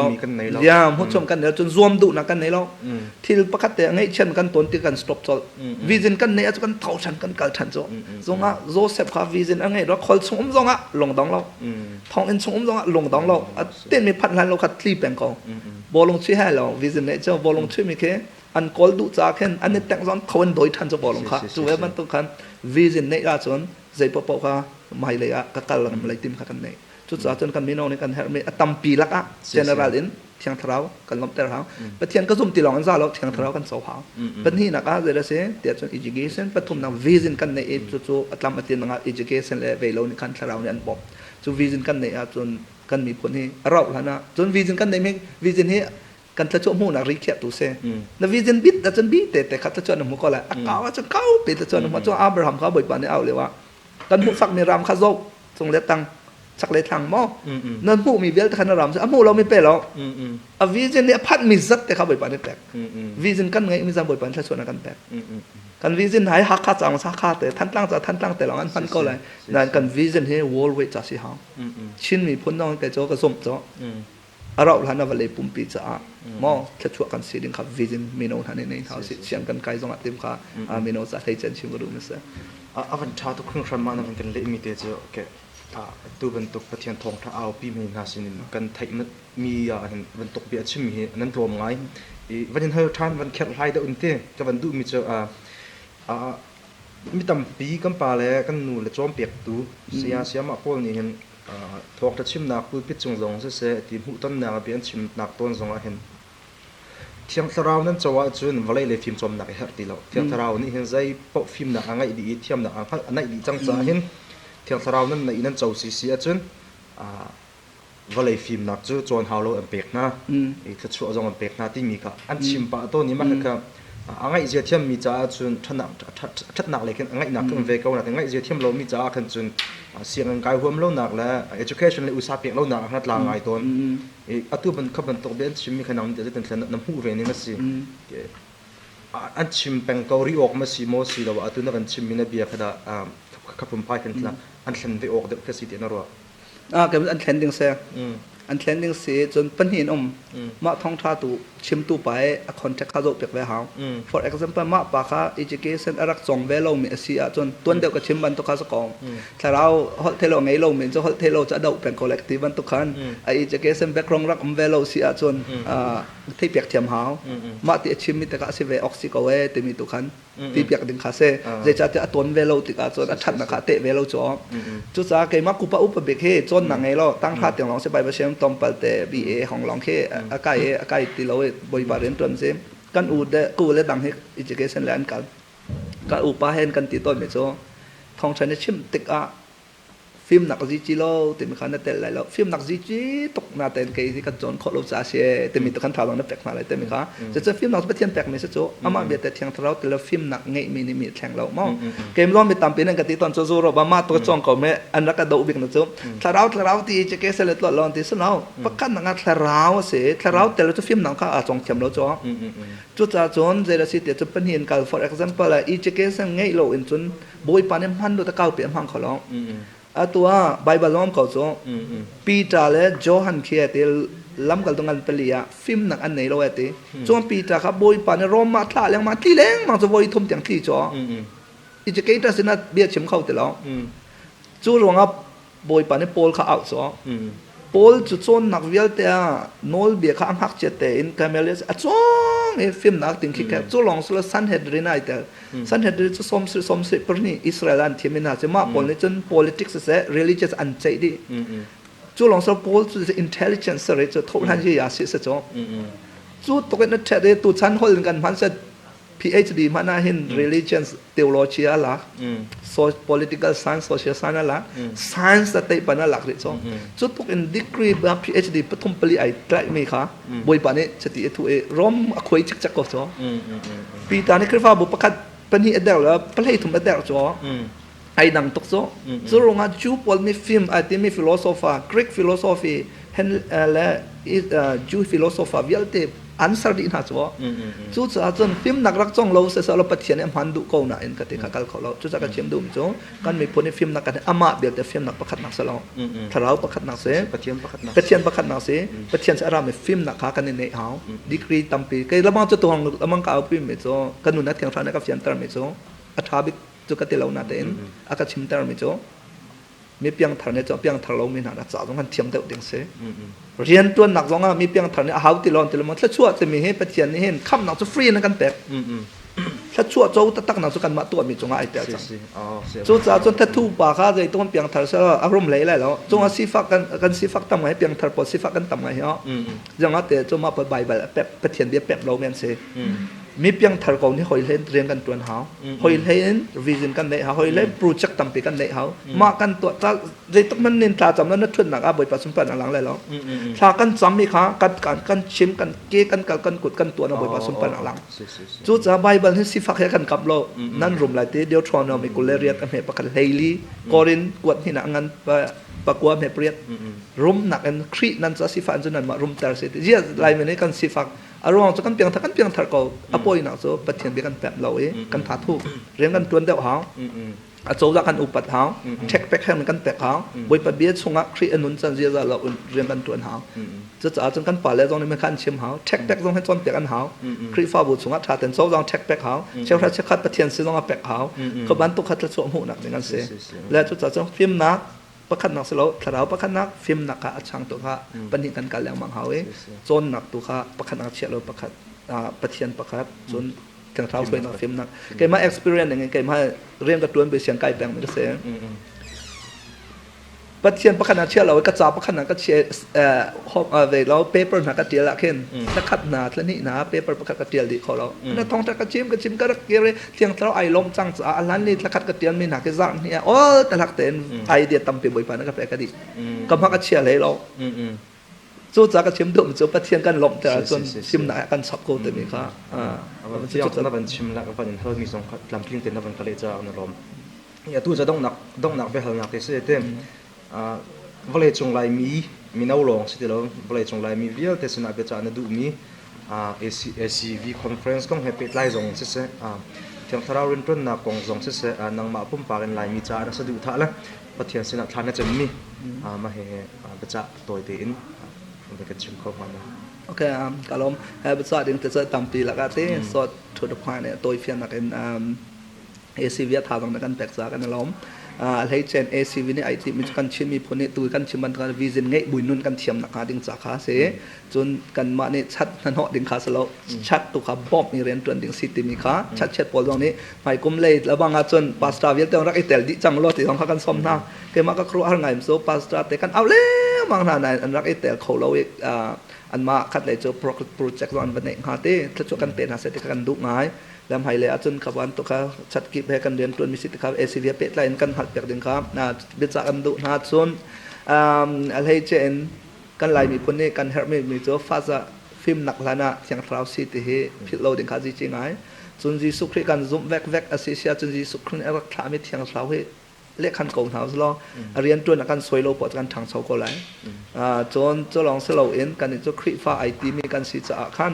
lo ya hmuhchom kan nei lo cun zuam duhnak kan nei lo thil pakhat te ngaihchian kan ton ti kan stop colh vision kan nei ah kan tho than kan kal than cu zongah Joseph kha vision a ngei ro khol chung um zongah lungdong lo thong in chung um zongah lungdong lo a tinmi phat hlan lo kha tli peng ko bolung chui hai lo vision nei cu bolung chui mi khi an kawl duh ca khin an i teng zong tho an doi than cu bolung kha cu ve bantuk khan vision nei ah cun zei paohpaoh kha hmailei ah ka kal lam lei tim kha kan nei cucaah cun kan mino nih kan herhmi a tampi lakah general in thiang thlarau kan lawmhter hau pathian ka zum ti lawng in za lo thiang thlarau kan co hau pahnihnak ah zei si tiah cun education pathumnak vision kan neih i cucu a tlam a tin ah education le vei lo nih khan thlarau nih an bawmh cu vision kan neih ahcun kan miphun hi a rauh hlan ah cun vision kan neih mi vision hi kan thlachuah hmuhnak ri khiah tu si na vision bit ahcun bi te te kha thlachuah na hmu ko lai a kau ahcun kau pe thlachuah na hmu cu Abraham kha Bawipa nih au lio ah kan hmuhsak mi ram kha zoh cung le tang chak le thlang maw na hmuh mi vialte kha na ram a hmuh lo mi pe lo a vision nih a phanh mi zat te kha Bawipa nih pek vision kan ngeih mi zan Bawipa nih thlachuah na kan pek kan vision hai Hakha cang Hakha te Thantlang ca Thantlang te lawng an hman ko lai nain kan vision hi world way ca si hau Chin miphun dong ke cho ka zumh cho A rauh hlan ah vawlei pumpi caah maw thluachuah kan si ding kha vision mino hna nih nei hna usih siang kan kai zongah tim kha mino ca hlei cen chim ka duh mi si. A van ṭha tuk hringhran mah na van kan lehmi te cu okay tu bantuk Pathian thawngṭha aupi mi hna sinin kan theih mi ah hin bantuk bia chimmi hi nan tlawm ngai i van in hal ṭhan van kherh hlai deuh in ti ka van duhmi cu mi tampi kan pa le kan nu le cawnpiaktu saya sayamah pawl nih hin Thawngṭha chimnak pulpit cung zong siseh ti hmuhtonnak a bia an chimnak tawn zongah hin Thiang Thlarau nan co ahcun vawlei lei fimcawnnak i herh ti lo. Thiang Thlarau nih hin zei paoh fimnak a ngeih dih i thiamnak a hngalh a neih dih cang caah hin Thiang Thlarau nan neih i nan co sisi ahcun vawlei fimnak cu cawn hau lo an pek hna i thluachuah zong an pek hna timi kha an chim pah tawn i mah kha a ngaihzia thiammi caah cun ṭhatnak lei khin a ngaihnak khin ve ko nain ngaihzia thiam lomi caah khan cun sianginn kai huam lonak le education le usa pek lonak ah khan a tla ngai tawn. I atu ban kha bantuk bia an chimmi kha nang nih cun na hmuh ve ning a si. An chim peng ko ri awk ma si maw si lo atu na kan chimmi na bia kha dah kha pumpai khan an thlen ve awk deuh kha si ti na ruah. Ah, an thlen ding se. An thlen ding si cun pahnih in um. Mah thawngtha tu chimtu pa i a contact kha zoh piak ve hau. For example, mah pa kha education a rak cawng ve lomi a si ahcun tuan deuh ka chim bantuk kha si ko. Thlarau holh thei lo ngei lomi cu holh thei lo cu a doh peng ko lai ka ti bantuk khan a education background rak um ve lo si ahcun thei piak thiam hau. Mah ti a chimmi tikah a si ve awk si ko ee timi tu khan ti piak ding kha si. Zeicahtiah a tawn ve lo tikah cun a ṭhatnak kha a teh ve lo cu. Cucaah keimah kupa upa bik hi cawnnak ngei lo tanghra tiang lawng si Bible siang tlawmpal te BA hong lawng khi a kai i a kai ti lo i Bawipa rian ṭuan si. Kan u le ku le dang hi education le an kal. Ka upa hen kan ti tawnmi cu thawngṭha na chim tikah fimnak zici lo timi kha na tel lai lo fimnak zici tuk na ten kei hi kan cawn khawh lo ca si timi tu kan tha na pek hna lai timi kha cucu fimnak cu Pathian pekmi si cu amah bia te thiang thlarau tel fimnak ngeihmi nih mi thleng lo mo kem lom mi tampi nan ka ti ton cu zu ro ba ma to chong ko me an rak ka do bik na cu thlarau thlarau ti che ke sele tlo lon ti sno pakhat na nga thlarau se thlarau tel cu fimnak kha a chong thiam lo chu cucaah cun zei si ti cu pahnih kal for example education ngeih lo in cun Bawipa nih hman lo ta kau pe hmang kho lo. Atu ah Bible lawm ko cu Peter le Johan khi ti lamkal tu ngan pali ah fimnak an nei lo ti. Cun Peter kha Bawipa nih Rom ah thlah lengmang tli lengmang cu voi thum tiang tli cu. Educator sinah bia chim kho ti lo. Cu ruangah Bawipa nih Paul kha auh cu. Paul cu cawnnak vialte ah nawlbia kha a ngakchiat tein Gamaliel a cawng i fimnak ting khi cu lawng silo Sanhedrin ai tel. Sanhedrin cu sawmsarih sawmsarih pahnih Israel an thim in hna cu mah pawl nih cun politics siseh religious an ceih dih. Cu lawng silo Paul cu intelligence sari cu thohlan hi ya si se cu. Cu tuk in a ṭhet i tuchan hol in kan hman set PhD hmanh ah hin religion theology a lak so political science social science a lak science a tei pan a lak rih cong cu tuk in degree ba PhD pathum pali ai tlaih mi kha bawipa nih chati a thu i rom a khuai cikcek ko cho Peter nih Khrihfabu pakhat pahnih a der le pahlei thum a der cho ai dang tuk cu cu ruangah Jew pawl nih film ai timi philosopher Greek philosophy hen le Jew philosopher vialte an ser dih hna cu cucaah cun fimnak rak cong lo siseh law Pathian nih a hman duh ko nain ka ti kha kal kho lo cucaah ka chim duhmi cu kan miphun i fimnak kan amah belte fimnak pakhatnak si lo thlarau pakhatnak si Pathian pakhatnak Pathian pakhatnak si Pathian si a rami fimnak kha kan i neih hau degree tampi kei lamang cu tuang lamang ka aupi mi cu ka nun a thiang hran ka fianter mi cu a ṭha bik cu ka ti lo natein a ka chimter mi cu mi piangthar nih cun piangthar lomi hna ca zong kan thiam deuh ding si rian tuannak zong ah mi piangthar nih a hau ti lo ti lo thluachuah timi hi Pathian nih hin khamhnak cu free in a kan pek thluachuah co taktak nak cu kanmah tuahmi cungah ai tel cang cucaah cun thathu pa kha zei tuan piangthar se a rum hlei lai lo cungah sifak kan kan sifak tam ngai piangthar pawl sifak kan tam ngai hi zong ah te cu mah pa Bible pek Pathian bia pek lo men si Mi piangthar ko nih hoi hlen rian kan tuan hau. Hoi hlen vision kan neih hau. Hoi hlen project tampi kan neih hau. Mah kan tuah ta zeituk man nin thla cam na thutnak ah Bawipa sunpar na lang lai lo. Thla kan cam mi kha kan kan kan chim kan ke kan kal kan kut kan tuah na Bawipa sunpar na lang. Cu ca Bible hi sifak he kan kap lo. Nan rum lai te Deuteronomy 28 a hme pakhat hleili Korin kuat hnih na ngan pakua hme pariat rum nak in Khrih nan ca sifak in cu nan mah rum ter si ti zia lai mi nih kan sifak A ruang cu kan piangthar kan piangthar ko. A pawinak cu Pathian bia kan pemh lo i kan tha thu. Rian kan tuan deuh hau. A cozah kan upat hau. Ṭhek pek heng kan pek hau. Bawipa bia chungah Khrih a nun can ziaza lo in rian kan tuan hau. Cucaah cun kan pale zong nih kha an chim hau. Ṭhek pek zong hi cawnpiak an hau. Khrihfabu chungah ṭha ten cozah ṭhek pek hau. Cheuhra cheukhat Pathian si zong a pek hau. Kha bantuk kha thluachuah hmuhnak ding an si. Le cucaah cun fimnak pakhatnak si lo thlarau pakhatnak fimnak kha a changtu kha pahnih kan kal lengmang hau i cawnnak tu kha pakhatnak chiah lo pakhat pathian pakhat cun thlarau hruainak fimnak keimah experience ning in keimah rian ka tuan be siang kai peng mi ka si pathian pakhat na chia lo ka ca pakhat na ka chia ve lo paper hna ka tial ah khin thla na thla hnih na paper pakhat ka tial dih kho lo na thong ka chim ka chim ka rak kir Thiang Thlarau ai lawm cang caah a hlan ni thlakhat ka tian mi hna khi zarh hnih ah all talak tein idea tampi Bawipa na ka pek ka dih. Ka hma ka chia hlei lo. Cu ca ka chim duh mi cu Pathian kan lawmh ter ahcun chimnak ah kan chap ko timi kha. Thiang na van chim la ka van in hal mi zong kha tlamtling tein na van ka leh caah na lawm. Atu ca donghnak donghnak biahalnak te si te vawlei cung Laimi mino lawng si ti lo vawlei cung Laimi vialte sinah biacah na duhmi ACV conference kong he pehtlai zong in siseh Thiang Thlarau rianṭuannak kong zong siseh nangmah pumpak in Laimi caah na saduhthah le Pathian sinah thla na cemmi mah hihi biacah tawi tein. Kan chim kho hnga maw? Okay, ka lawm. Bica ding te cu tampi lakah te sort to the point tawi fiannak in ACV a tha zong na kan pek ca kan i lawm. Hleicen ACV nih ai timmi cu kan Chin miphun nih tu kan chim bantuk vision ngeih buin nun kan thiam nak hnga ding ca kha si. Cun kanmah nih chat hnahnawh ding kha si lo, chat tu kha bawmh i rian ṭuan ding si timi kha chat chiat pawl zong nih hmaikum lei lebang ah cun pastor vialte rak i tel dih cang law ti zong kha kan sawm hna. Keimah ka khuaruah har ngai so pastor te kan au lengmang hna nain an rak i tel kho lo i anmah khat lei cu project zong an va neih hnga ti thluachuah kan pe hna seh ti kha kan duh ngai. Lam hai le ahcun kha bantuk kha chat kip he kan rian ṭuan mi si ti kha ACV he pehtlai in kan hngalh piak ding kha biacah kan duh hna. Cun a hleice in kan Lai miphun nih kan herhmi mi cu faza fimnak hlan ah Thiang Thlarau si ti hi philh lo ding kha zici ngai. Cun Jesuh Khrih kan zumh vekvek a si si ahcun Jesuh Khrih nih a rak thlahmi Thiang Thlarau hi lehkhan ko hna usulaw a rianṭuan a kan sawi lo poah cu kan ṭhangcho ko lai. Cun cu lawng si loin kannih cu Khrihfa ai timi kan si caah khan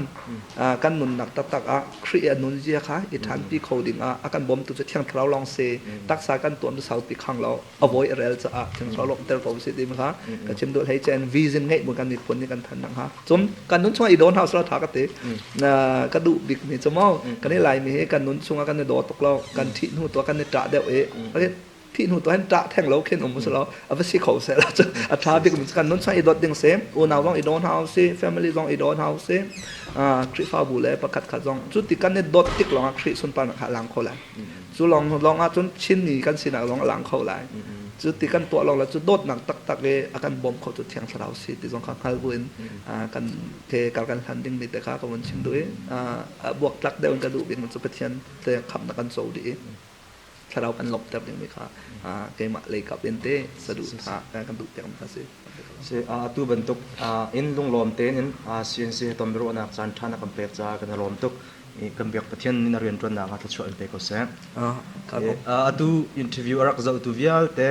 kan nunnak taktak ah Khrih a nunzia kha i ṭhanpi kho ding ah a kan bawmtu cu Thiang Thlarau lawng si. Taksa kan tuan cu saupi khang lo a voi a rel caah Thiang Thlarau lawmhter ko usih timi kha ka chim duh. Hlei cen vision ngeih bu kan miphun nih kan than nakhnga. Cun kan nun chungah i dawn hau selaw ṭha ka ti. Ka duh bikmi cu maw kan i Laimi hi kan nun chungah kan i daw tuk lo, kan thih hnu tuah kan i ṭah deuh i thih hnu tuah hin ṭah theng lo khin um selaw a va si kho seh la cu a ṭha bik mi kan nun chung i dawt ding si. Unau zong i daw hna usih, family zong i daw hna usih, Khrihfabu le pakhat khat zong. Cu ti kan i dawt tik lawngah Khrih sunparnak kha a lang kho lai. Cu lawng lawng ah cun Chinmi kan sinak zong a lang kho lai. Cu ti kan tuah lawng le cu dawtnak taktak i a kan bawm kho tu Thiang Thlarau si ti zong kha hngal buin kan ke kar kan hlan ding mi te kha ka vun chim duh i buaktlak deuh in ka duh bik cu Pathian te khamnak kan co dih i thlarau kan lawmhter ding mi kha keimah lei kap in te saduhthah kan duh piak mi kha si. Si atu bantuk in lunglawm tein in CNC he ton biaruahnak caan ṭha na kan pek caah kan i lawm tuk. Kan biak Pathian nih na rianṭuannak ah thluachuah in pe ko seh. Atu interview a rak zohtu vialte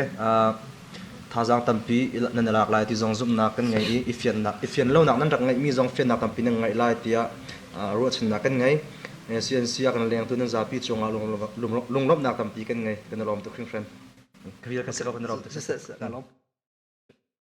thazaang tampi nan i lak lai ti zong zumhnak kan ngei i i fiannak i fian lonak nan rak ngeihmi zong fiannak tampi nan ngeih lai tiah ruahchannak kan ngei. CNC ah kan lengtu nan zapi cungah lunglawmhnak tampi kan ngei. Kan i lawm tuk hringhran. Ka vial kan si ko kan i lawm tuk. Ka lawm.